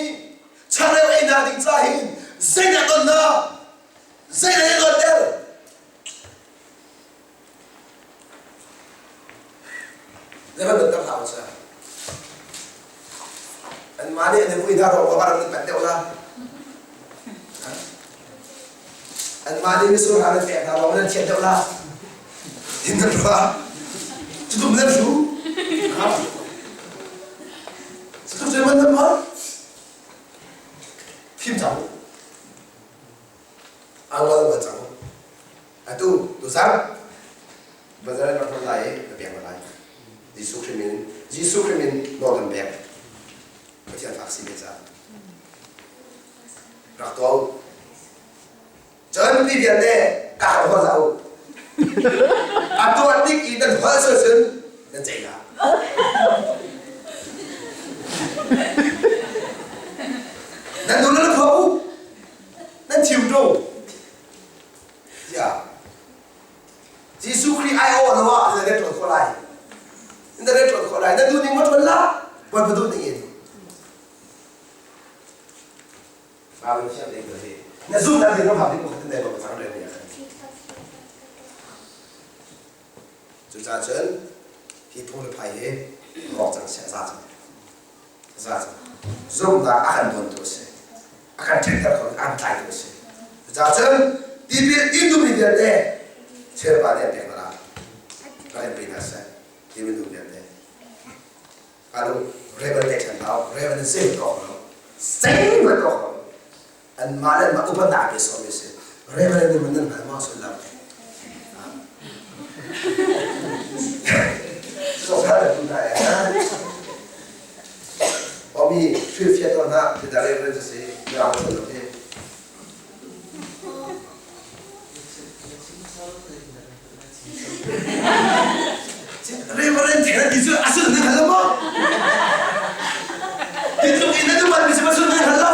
changreu einak ding ca hin zeidah ton hna? Zeidah nan ton Zeihmanh kan hau sa. Anmah nih an i vui hna ruang ah an pat deuh la. Anmah nih misur hna nan pek hna ruang nan thian deuh la. Hin nan ruah. Cutum nan hru. Cutum zeihmanh nan ruah. Phim cang. Angol ma cang. Atu tuzarh bazar in rak hman lai i na pek hna lai. Jesuh Khrih min Jesuh Khrih min nawl kan pek. Pathian fak si ve caah. Rak tuah u. Cun mi vialte ka hal hol hlah u. A tuah tik i nan holh cun nan ceih la. Jesuh Khrih aiawh lo ah na rian ṭuan khawh lai. Na rian ṭuan khawh lai. Na duh ning ma ṭuan la? Bawipa duh ning in. Baibal thiam ding hi. Na zumhnak ding ram hau ding ko dai ba cang re ni khan. Cucaah cun hi phung le phai hi rawk cang seh za cang. Za cang. Zumhnak a kan dawntu a si. A kan ṭhenter kho an tlaitu a si. Cucaah cun tipil in duhmi vialte cheupa nih an pek hna lai. Rak in pe hna seh. Tipil duh vialte. Alo rebel te ṭhen hau rebel zei tuah lo zeihmanh tuah lo anmah le anmah upatnak ke sawm si rebel nih man nan hngal ma sullam Omi thil fiat on ha ti da rebel cu si mirang sullam hi Reverend theng ti cu a sul nan hal maw? Ti tluk in na duh mi si ma sul nan hal lo?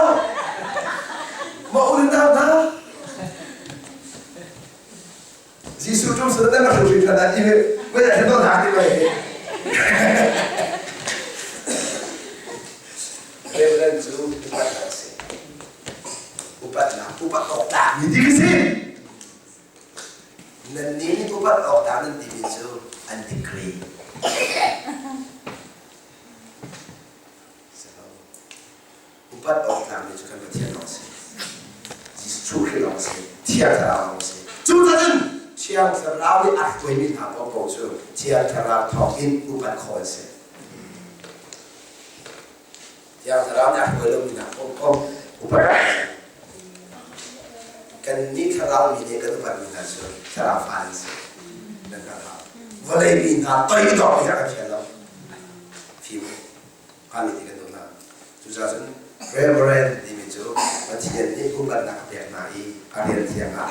Ma ulun na hna? Jesuh tum sul na ma hru hrin hna i wei da hrin hna ti wei. Reverend cu upat na si. Upat na upat awk tlak mi ti si. Nannih nih upat awk dah nan timi cu an degree. Upat awk tlakmi cu kan Pathian lawng si. Jesuh Khrih lawng si. Thiang Thlarau lawng si. Cu cun Thiang Thlarau nih a hruaimi hna paohpaoh cu Thiang Thlarau thawng in upat khawh an si. Thiang Thlarau nih a hruai lomi hna paohpaoh upat an si. Kannih thlarau mi nih kan upatmi hna cu thlarau fa an si. Nan hngalh hau. Vawlei mi hna toi dawk hi a kan thian lo. Fim hngami ti kan duh hna. Cucaah cun Reverend timi cu Pathian nih upatnak a pek hna i a rian thiang ah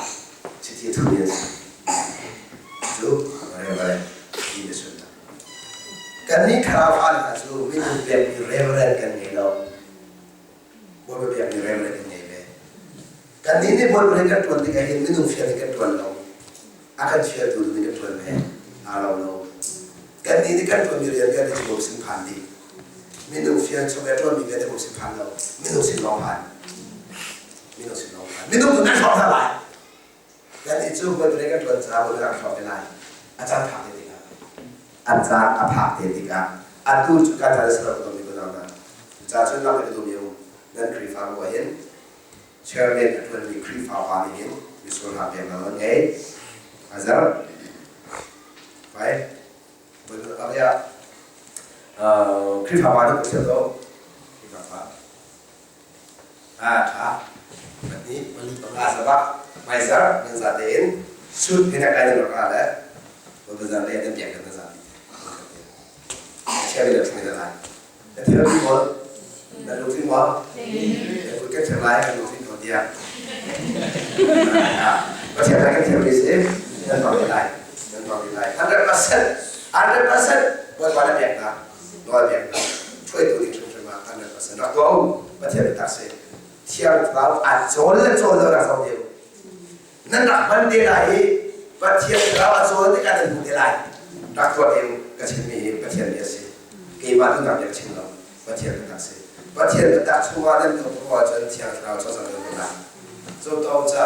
chiti a thumi an si. Cu Reverend ti a sullam. Kannih thlarau fa hna cu minung pekmi Reverend kan ngei lo. Bawipa biakmi Reverend kan ngei ve. Kannih nih Bawipa rian kan ṭuan tikah hin minung fial in kan ṭuan lo. A kan fialtu tu nih kan ṭuan ve. Aa lo lo. Kannih nih kan ṭuanmi rian vialte cu Bawipa sin phan dih. Minung fial chung le ṭuanmi vialte Bawipa sin phan lo. Minung sin lawng phan. Minung sin lawng phan. Minung cu nan hrawk hna lai. Kannih cu Bawipa rian kan ṭuan caah Bawipa kan hrawk te lai. A caan phak te tikah. A caan a phak te tikah atu cu kan caan a si lo ka mi kunau hna. Cucaah cun lam ka duhmi um nan Khrihfabu ah hin chairman a ṭuanmi Khrihfa pa nih hin misual hna pek nawl an ngei. A zer. Vai. Bawipa Khrihfa pa nih ka thiam lo. Khrihfa pa. A ṭha. Pahnih, pali, panga zabak hmaizar nan za tein suit he na kai nan rak ra le Bawipa zar le nan biak nan zapi. Chia le thing na lai. Na thil a maw? Na lungthin maw? Na kut kan thiam lai, kan lungthin ko tiah. Pathian lai kan thiam mi si, nan bang lai. Nan bang lai. 100%, 100% Bawipa na pek na, nawl pek na. Hruaitu ding hrimhrim ah 100% rak tuah u. Pathian biatak si. Thiang Thlarau an cawl le cawl lo rak zoh te u. Nan rak hman te lai i Pathian Thlarau a cawl tikah nan hmu te lai. Rak tuah te u. Ka chimmi hi Pathian bia si. Keimah duhnak bia ka chim lo. Pathian biatak si. Pathian biatak chungah nan tuah ko ahcun Thiang Thlarau cawlcang nan hmu lai. Cu to ca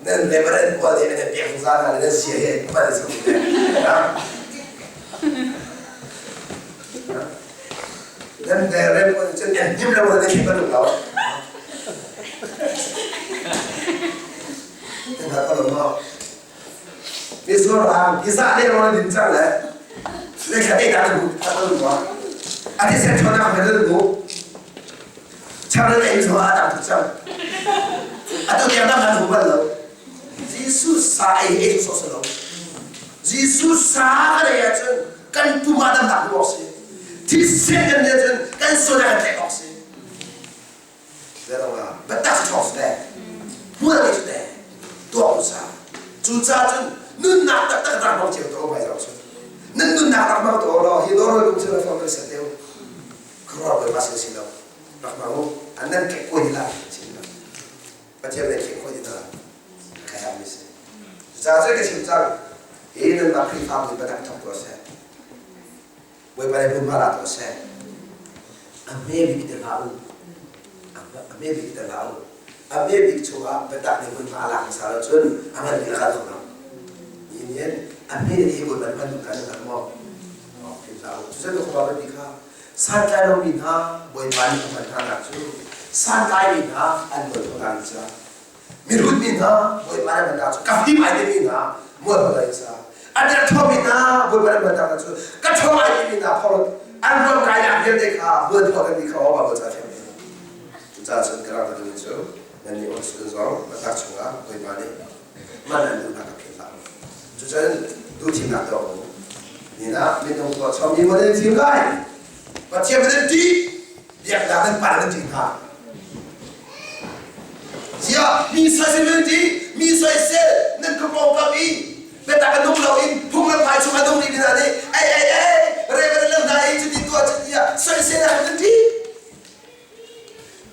nan reverend pawl nih an in pek zungzal hna le nan sia hi hman in sak Nan reverend pawl nih cun an hnim lo nan hrim bantuk lo. Nan hngal ko lo maw? Mizoram hi zah le rawl din cang le le kha te dah bu ta lu ma a ti sen thona ma lu bu chang le ei zo a dang tu cang atu tiang dang han hu bal lo Jesuh sa ei ei so so lo Jesuh sa ka le ah cun kan pum ah dam dak lu si thi sen kan le cun kan so da kan tlek awk si Biatak cu ṭhawng si te. Hmual ngei cu te. Tuah u sa. Cucaah cun nunnak taktak rak hmang cio tuah u hmai zong cun. Nan nunnak rak hmang tuah u law hi dawr kum sin fam kan set u. Khuaruah bawipa sin si lo. Rak hmang u. An nan kek ko hi la. Pathian nan kek ko hi na. Ka herh mi si. Cucaah cun ka chim cang. Hi nanmah Khrihfabu hi biatak thawk tuah seh. Bawipa nih hmunhma la tuah seh. A hme bik te hlah u. A hme bik te hlah u. A hme bik chungah biatak nih hmunhma a lak hmasa lo cun a ngan bik a kal kho lo. Nihin hin a hme hi Bawipa nih hman duh kan hngalh maw? Philh hlah u. Cucu ka khuaruah biapi kha santlai lomi hna Bawipa nih a hman hnanak cu santlaimi hna an mual pho hna ca mirut mi hna Bawipa nih a hman cu ka fim ai timi hna mual pho hna ca a derthawmi hna Bawipa nih a hman hna cu ka ṭhawng ai timi hna phorot an ruam kai nak vialte kha mual pho kan ti kha aw Baibal ca thiam cucaah cun ka rak ka cu nan nih on zong biatak chungah Bawipa nih man an duhnak ka philh hlah. Cucun duhthimnak tuah u. Nina minung tuah chommi maw nan thim lai? Pathian nan ṭih, biaknak nan pa nan ṭih hna. Ziah mi soisel nan ṭih, mi soisel nan ka pawngkam i biatak a nung loin phung le phai chung a nung rihmi hna nih ei ei ei reverend lo hna i cuti tuah cuti ah soisel ah nan ṭih.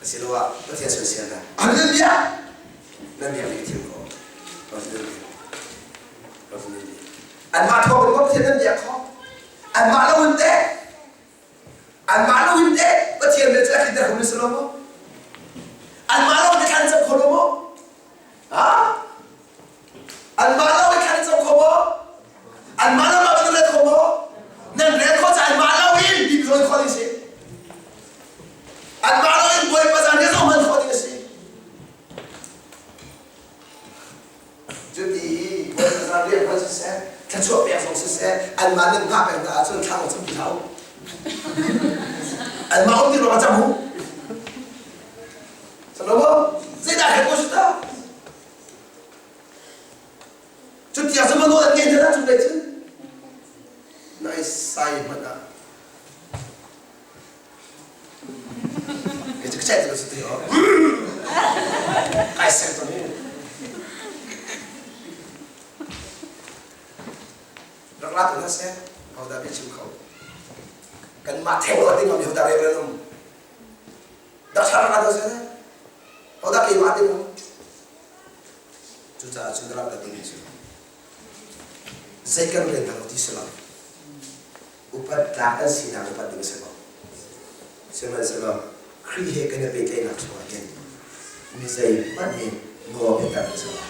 Asiloah Pathian soisel hna. An nan biak nan biak nih thim ko. Pathian biak. Pathian biak. Anmah thawng in Pathian nan biak kho. Anmah lo in teh anmah lo in teh Pathian bia cu a tlinter kho mi si lo maw? Anmah lo in thlan cam kho lo maw? Ha? Anmah lo in thlan cam kho maw? Anmah lo ma nan rel kho maw? Nan rel kho ca anmah lo in bib zawn kho ding si. Anmah lo in Bawipa zan he zong hman kho ding a si. Cuti Bawipa zan rian hman siseh, thluachuah pek zong siseh, anmah nan hngah peng hna ahcun thla zong cam ti hlah u. Anmah um ti ruangah cam u. Salomo, zeidah he ko si ta? Cutiang cu maw an ngei hna cu dei cun nai sai hmanh ah kei cu ka ceih ti ti ho kai seng tong hi rak la tu hna seh hodah bia chim kho kanmah theng lo ding mi hodah rel um dak thla rak la tu seh hodah keimah ding um Cucaah cun ka rak ka timi cu zei kan rian dah ti si lo. Upat tlak an sinak upat ding a si ko. Sihmanhsehlaw Khrih he kan i pehtlaihnak chungah hin mi zeihmanh hi nawl pekter an si lo.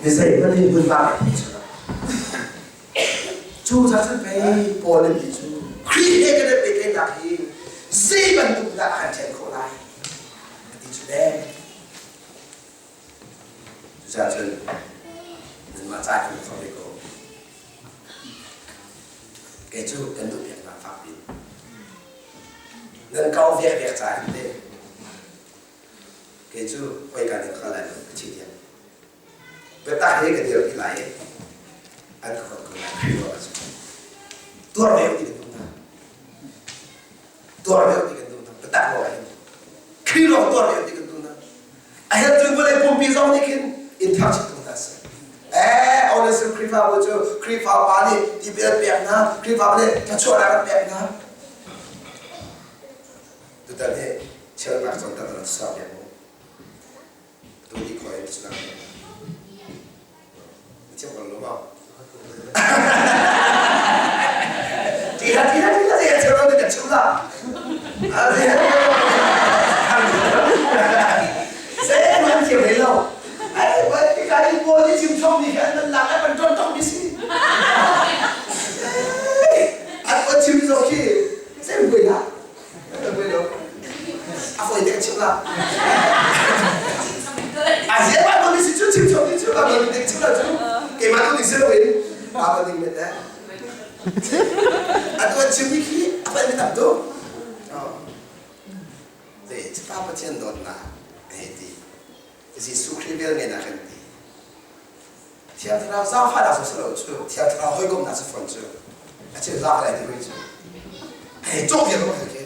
Mi zeihmanh hi hmunhma pek an si lo. Cu caah cun pei Paul nih ti cu Khrih he kan i pehtlaihnak hi zei bantuk dah a kan ṭhen khawh lai a ti cu le. Cucaah cun nanmah ca kan thawk ve ko. Kei cu kan duh piak hna fak piin. Nan kau vek vek ca hin te. Kei cu hoi ka nih khal lai lo ka thi diam. Biatak he ka dir pi lai i an ka hot ko lai Khrih ruah cu. Tuar ve ti kan duh hna. Tuar ve ti kan duh hna. Biatak ruah hin. Khrih lawng tuar ve ti kan duh hna. A hertu vawlei pumpi zong nih khin in thangchiat ko hna seh. Eh, Onesim Khrihfabu cu Khrihfa pa nih tipil an pek hna, Khrihfa nih thluachuahnak an pek hna. Tutan hi cheunak zong tak rak sau piak mu. Tu ni khoi in sunang. Thiam ko lo ma. Ti la ti la ti la ti la cheu lo kan chim la. Zei man thiam hlei lo. Ai ba ti ka ni pawl ni chim chom ni kan nan lak ai pan ton tong mi si. An ko chim zo khi zei buai la. Buai lo. A foi te chim la. A zia ba ko ni si chu chim chom ni chu ba ni te chim la chu. Keimah tu ni si lo in pa ba ding met eh. Atu an chimmi khi a palmi tam tuk. Zei Pa Pathian dawtnak a hei ti. Jesuh Khrih vel ngeihnak kan ti. Thiang Thlarau zaangfahnak cu si lo cu, Thiang Thlarau hawikomhnak si fawn cu. A chim zaangfah lai ti ko cu. A hei cawk viar ko khi.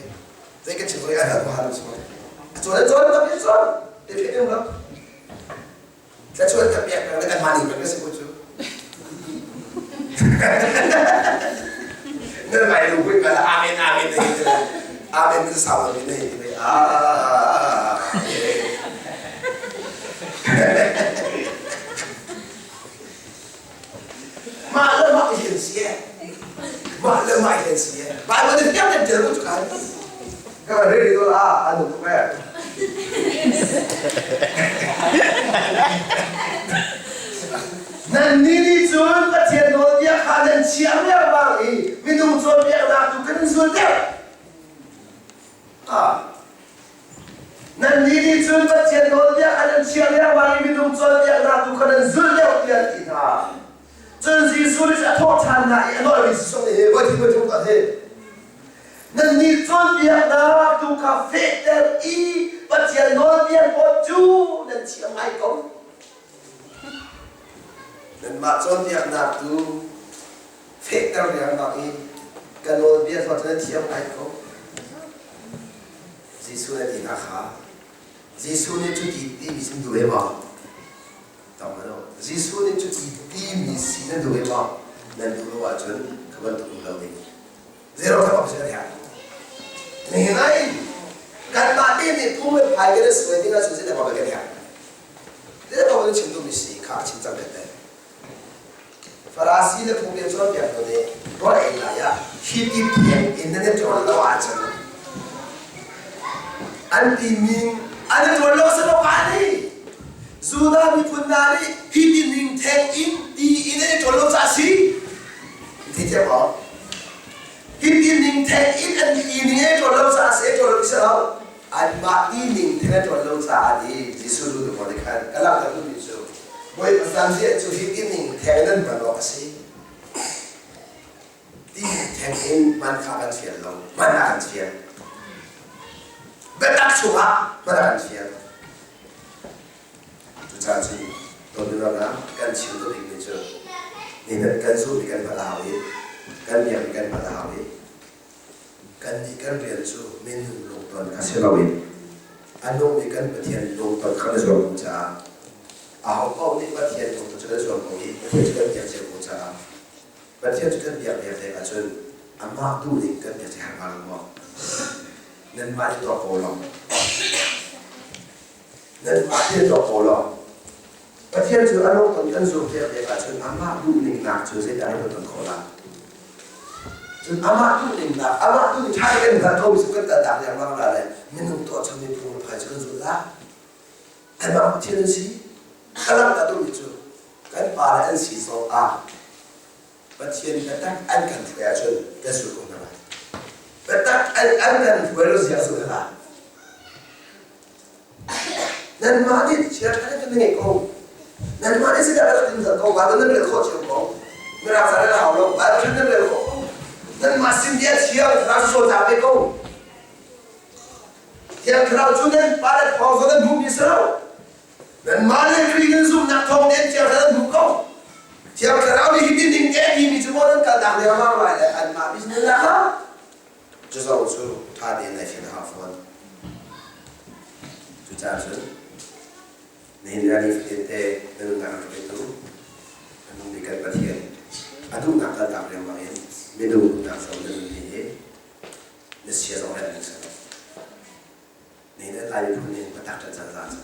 Zei kan chim ko ai hal ko hal su. A cawn a cawn tam in cawn. Te phe ding lo. Tlachuan kan pek peng le kan mah ning peng ka si ko cu. Nan mai lu pui ka amen amen na hi amen na sau lo na hi ti ah hlen si e. Mah le mah i hlen si e. Bible nih fiang tein ṭial ko cu kai. Ka van rel rih la, an um tuk e. Nannih nih cun Pathian nawlbia kha nan chiah riangmang i minung cawnpiaknak tu kan in zul deuh. Ah. Nannih nih cun Pathian nawlbia kha nan chiah riangmang i minung cawnpiaknak tu kha nan zul deuh tiah an ti hna. Cun Jesuh nih a thawh ṭhan hna i a nawlmi Jesuh nih hi voi thum voi thum ka hi. Nannih cawnpiaknak tu kha fehter i Pathian nawlbia pawl cu nan thiam ngai ko. Nanmah cawnpiaknak tu fehter riangmang i ka nawlbia hna cu nan thiam ngai ko. Jesuh na ti hna kha Jesuh nih cuti timi sin duh ve maw? Tong ano. Jesuh nih cuti timi si nan duh ve maw? Nan duh lo ahcun ka bantuk um lo ding. Zero ka si na Nihin ai kanmah te nih phung le phai kan i suai ding ahcun zeidah kan herh? Zeidah kan chim duhmi si kha chim cang kan Farasi le phungbia cawnpiaktu nih rawl ei lai ah hi ti pheng in nan i ṭawl lo ahcun an timi an i ṭawl lo si lo pa nih Judah miphun hna nih hi ti ning theng in ti in an i ṭawl lo caah a si. Theithiam maw? Hi ti ning theng in an ti ning an i ṭawl lo caah a si, ṭawl lo ti si lo. Anmah ti ning theng an ṭawl lo caah ni Jesuh lu tu nih khan ka langhter duhmi cu Bawipa zanriah cu hi ti ning theng in an hman awk a si. Ti theng in hman kha kan fial lo, hman a kan fial. Biatak chungah hman a kan fial. Cucaah cun tonirang ah kan chim tuk dingmi cu ni kan zumh i kan hngalh a hau i kan biak i kan hngalh a hau i Kannih kan rian cu minung lungton kha si loin a nungmi kan Pathian lungton kha na zuam ko caah ahopaoh nih Pathian lungton cu kan zuam ko i Pathian cu kan biak cio ko caah Pathian cu kan biak biak dek ahcun amah duhning kan biak ci har hnga lo maw? Nanmah nih tuah ko law. Nanmah nih tuah ko law. Pathian cu a lungton kan zuam piak dek ahcun amah duhning nak cu zeidah na ton khawh lai? Cun amah duhning nak, amah duhning ṭha tein kan hngalh ko mi cu kan kaltak lengmang la le minung tuah chommi phung le phai cu kan zul la. Anmah Pathian an si. Ka langhter duhmi cu kan pa le an si zong ah Pathian biatak an kan hruai ahcun kan zul ko hna lai. Biatak an kan hruai lo zia zul hna lai. Nanmah nih chia ṭha kan ngei ko. Nanmah nih zeidah rak tin ko, Bible nan rel khawh cio ko. Mirang ca nan hau lo, Bible nan rel khawh ko. Nanmah sin bia thiang thlarau cu cawn ve ko. Thiang thlarau cu nan pa le thawng zong nan hmuhmi si lo. Nanmah le Khrih nan zumhnak thawng tein thiang thlarau nan hmuh ko. Thiang thlarau nih hi ti ning te timi cu maw nan kalnak lengmang lai le anmah business nak ha Cu zong cu ṭha tein nai fian a hau fawn. Cucaah cun nihin ni nifatin te na nunnak a petu a nungmi kan Pathian a duhnak kaltak lengmang in minung nunnak zong na nun hi na sia zong remh ding si lo. Nihin an Lai miphun nih biatak ṭan caan za cang.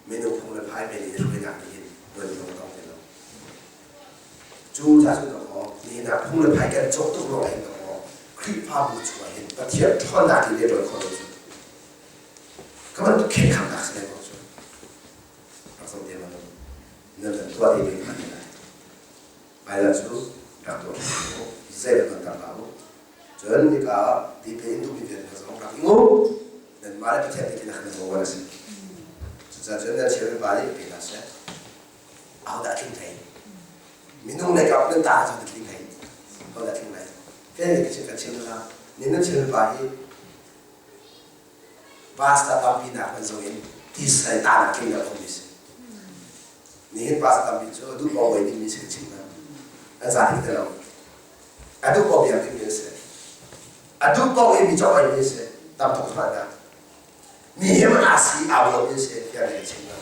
Minung phung le phai men in hruainak nih hin tuan zong tong ti lo. Cu ca cu dawkaw nihin ah phung le phai kan cawk tuk ruangah hin dawkaw Khrihfabu chungah hin Pathian ṭhawnnak in rian ṭuan khawh lo cu. Ka bantuk khenkhamnak si lai ko cu. Rak zoh te ma nan kan tuah te ding hna lai. Hmailei cu rak tuah hna u, zei kan tam hlah u. Cun hika ah tipil in duhmi vialte zong rak ing u. Nanmah le Pathian nih khin a kan zawn a si. Cucaah cun nan cheu pa nih pe hna seh. Ahodah a tling hlei? Minung lei kap nan ta cu na tling hlei. Ahodah a tling lai? Fel nih kan chim hna. Ni nan chim pa hi pastor tampi nak hmanh zong in Israel ta nak tling lo khomi si. Nihin pastor tampi cu a duh paoh oi dingmi si kan chim hna. An za ding ti lo. A duh paoh biak dingmi an si. A duh paoh i mi cawk oimi an si. Tam tuk hmanh ah. Mi he man aa si au lomi an si tiah kan chim hna.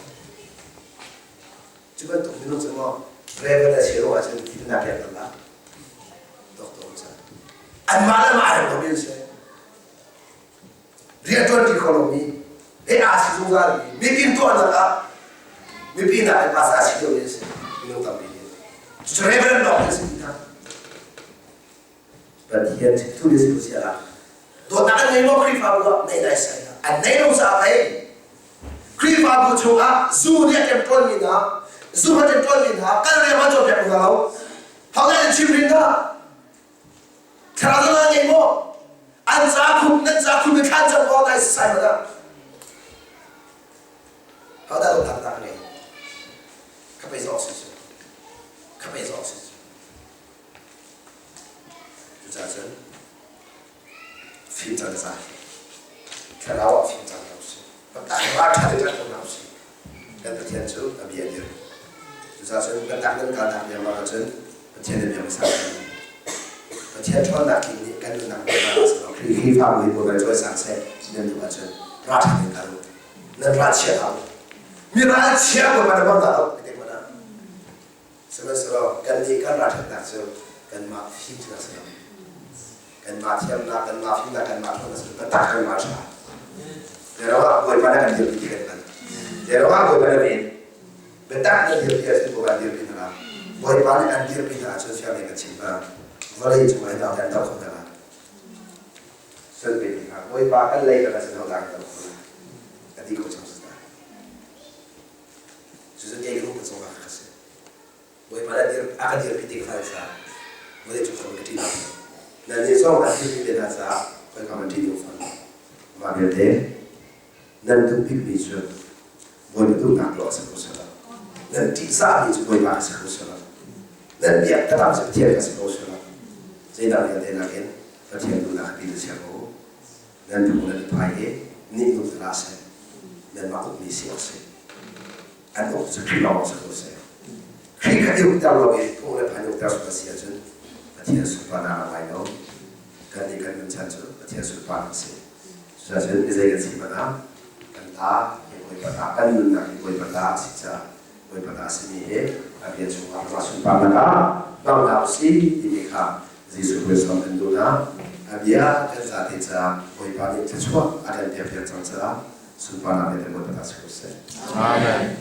Cu bantuk minung cu maw Reverend a si ruangah cun thil na pek la. Doctor chan. Anmah le mah rem lomi an si. Rianṭuanṭi kho lomi he aa si zungzal mi mipi tuahnak ah mipi nakin pasa a si deuhmi an si minung tampi nih. Cucu Reverend lawng an si ti hna. Pathian thu ni si si ala. Dawtnak an ngei maw Khrihfabu ah? Nei nai sai hlah. An nei lo caah pei Khrihfabu chungah zu nih a ṭemṭawnmi hna, zu a ṭemṭawnmi hna kal riam an cawnpiak hna lo. Ho dah nan chim rin hna? Thlarau dang an ngei maw? An ca khum nan ca khum i thlan cang maw nai sai hmanh ah? Ho dah dawtnak tak ngei? Ka pei zawk si cu. Ka pei zawk si cu. Cucaah cun fim cang za. Thlarau ah fim cang hna usih. Ral ṭha te ṭan ko hna usih. Kan Pathian cu a bia dir. Cucaah cun biatak nan kalnak lengmang ahcun Pathian na bia hmasa Pathian ṭhawnnak king nih kan nunnak hna Khrihfabu hi Bawipa cawisang seh nan duh ahcun ral ṭha tein kal u. Nan ralchia hlah u. Mi ralchia Bawipa na bang dah lo ti mana. Sihmanhsehlaw kannih kan ralṭhatnak cu kanmah fimnak a si lo. Kanmah thiamnak, kanmah fimnak, kanmah ṭhawnnak a si lo. Biatak kan ralṭha. Zeiruangah Bawipa nih a kan dirpi ti kan hngalh. Zeiruangah Bawipa nih a ven. Biatak na dirpi ahcun Bawipa an dirpi hna lai. Bawipa nih an dirpi hna ahcun fiang tein kan chim hna. Vawlei cungah hin ahodah an doh kho hna lai? Cun pe hna. Bawipa kan lei kan sin hodah kan doh kho lai? A ti ko cang si ta. Cucu kei ka hmuh cungah ka si. Bawipa nih a ka dirpi ti ka hngalh caah vawlei cung ka ṭih lo. Nannih zong an dirpi ve hna caah khoika man ṭih ding fawn. Mah vialte nan duh bikmi cu Bawipa duhnak tuah a si ko selaw, nan ṭihzahmi cu Bawipa a si ko selaw, nan biak taktak cu Pathian a si ko selaw, zeidah vialte nakin Pathian duhnak a ti na chia ko. Nan phung nan i phai i nihnu hlah seh, nanmah ukmi si awk si. An uk cu Khrih lawng si ko seh. Khrih kha i ukter lo i phung le phai ukter sual a si ahcun Pathian sunparnak a lai lo. Kannih kan nun chan cu Pathian sunparnak a si. Cucaah mi zei kan si hmanh ah kan ta hi Bawipa ta, kan nunnak hi Bawipa ta a si caah Bawipa ta a simi hi a bia chungah amah sunparnak ah hmang hna usih timi kha Jesuh Khrih sawm kan duh hna. A bia kan zate caah Bawipa nih thluachuah a kan pek piak cang caah sunparnak le Bawipa ta si ko seh. Amen.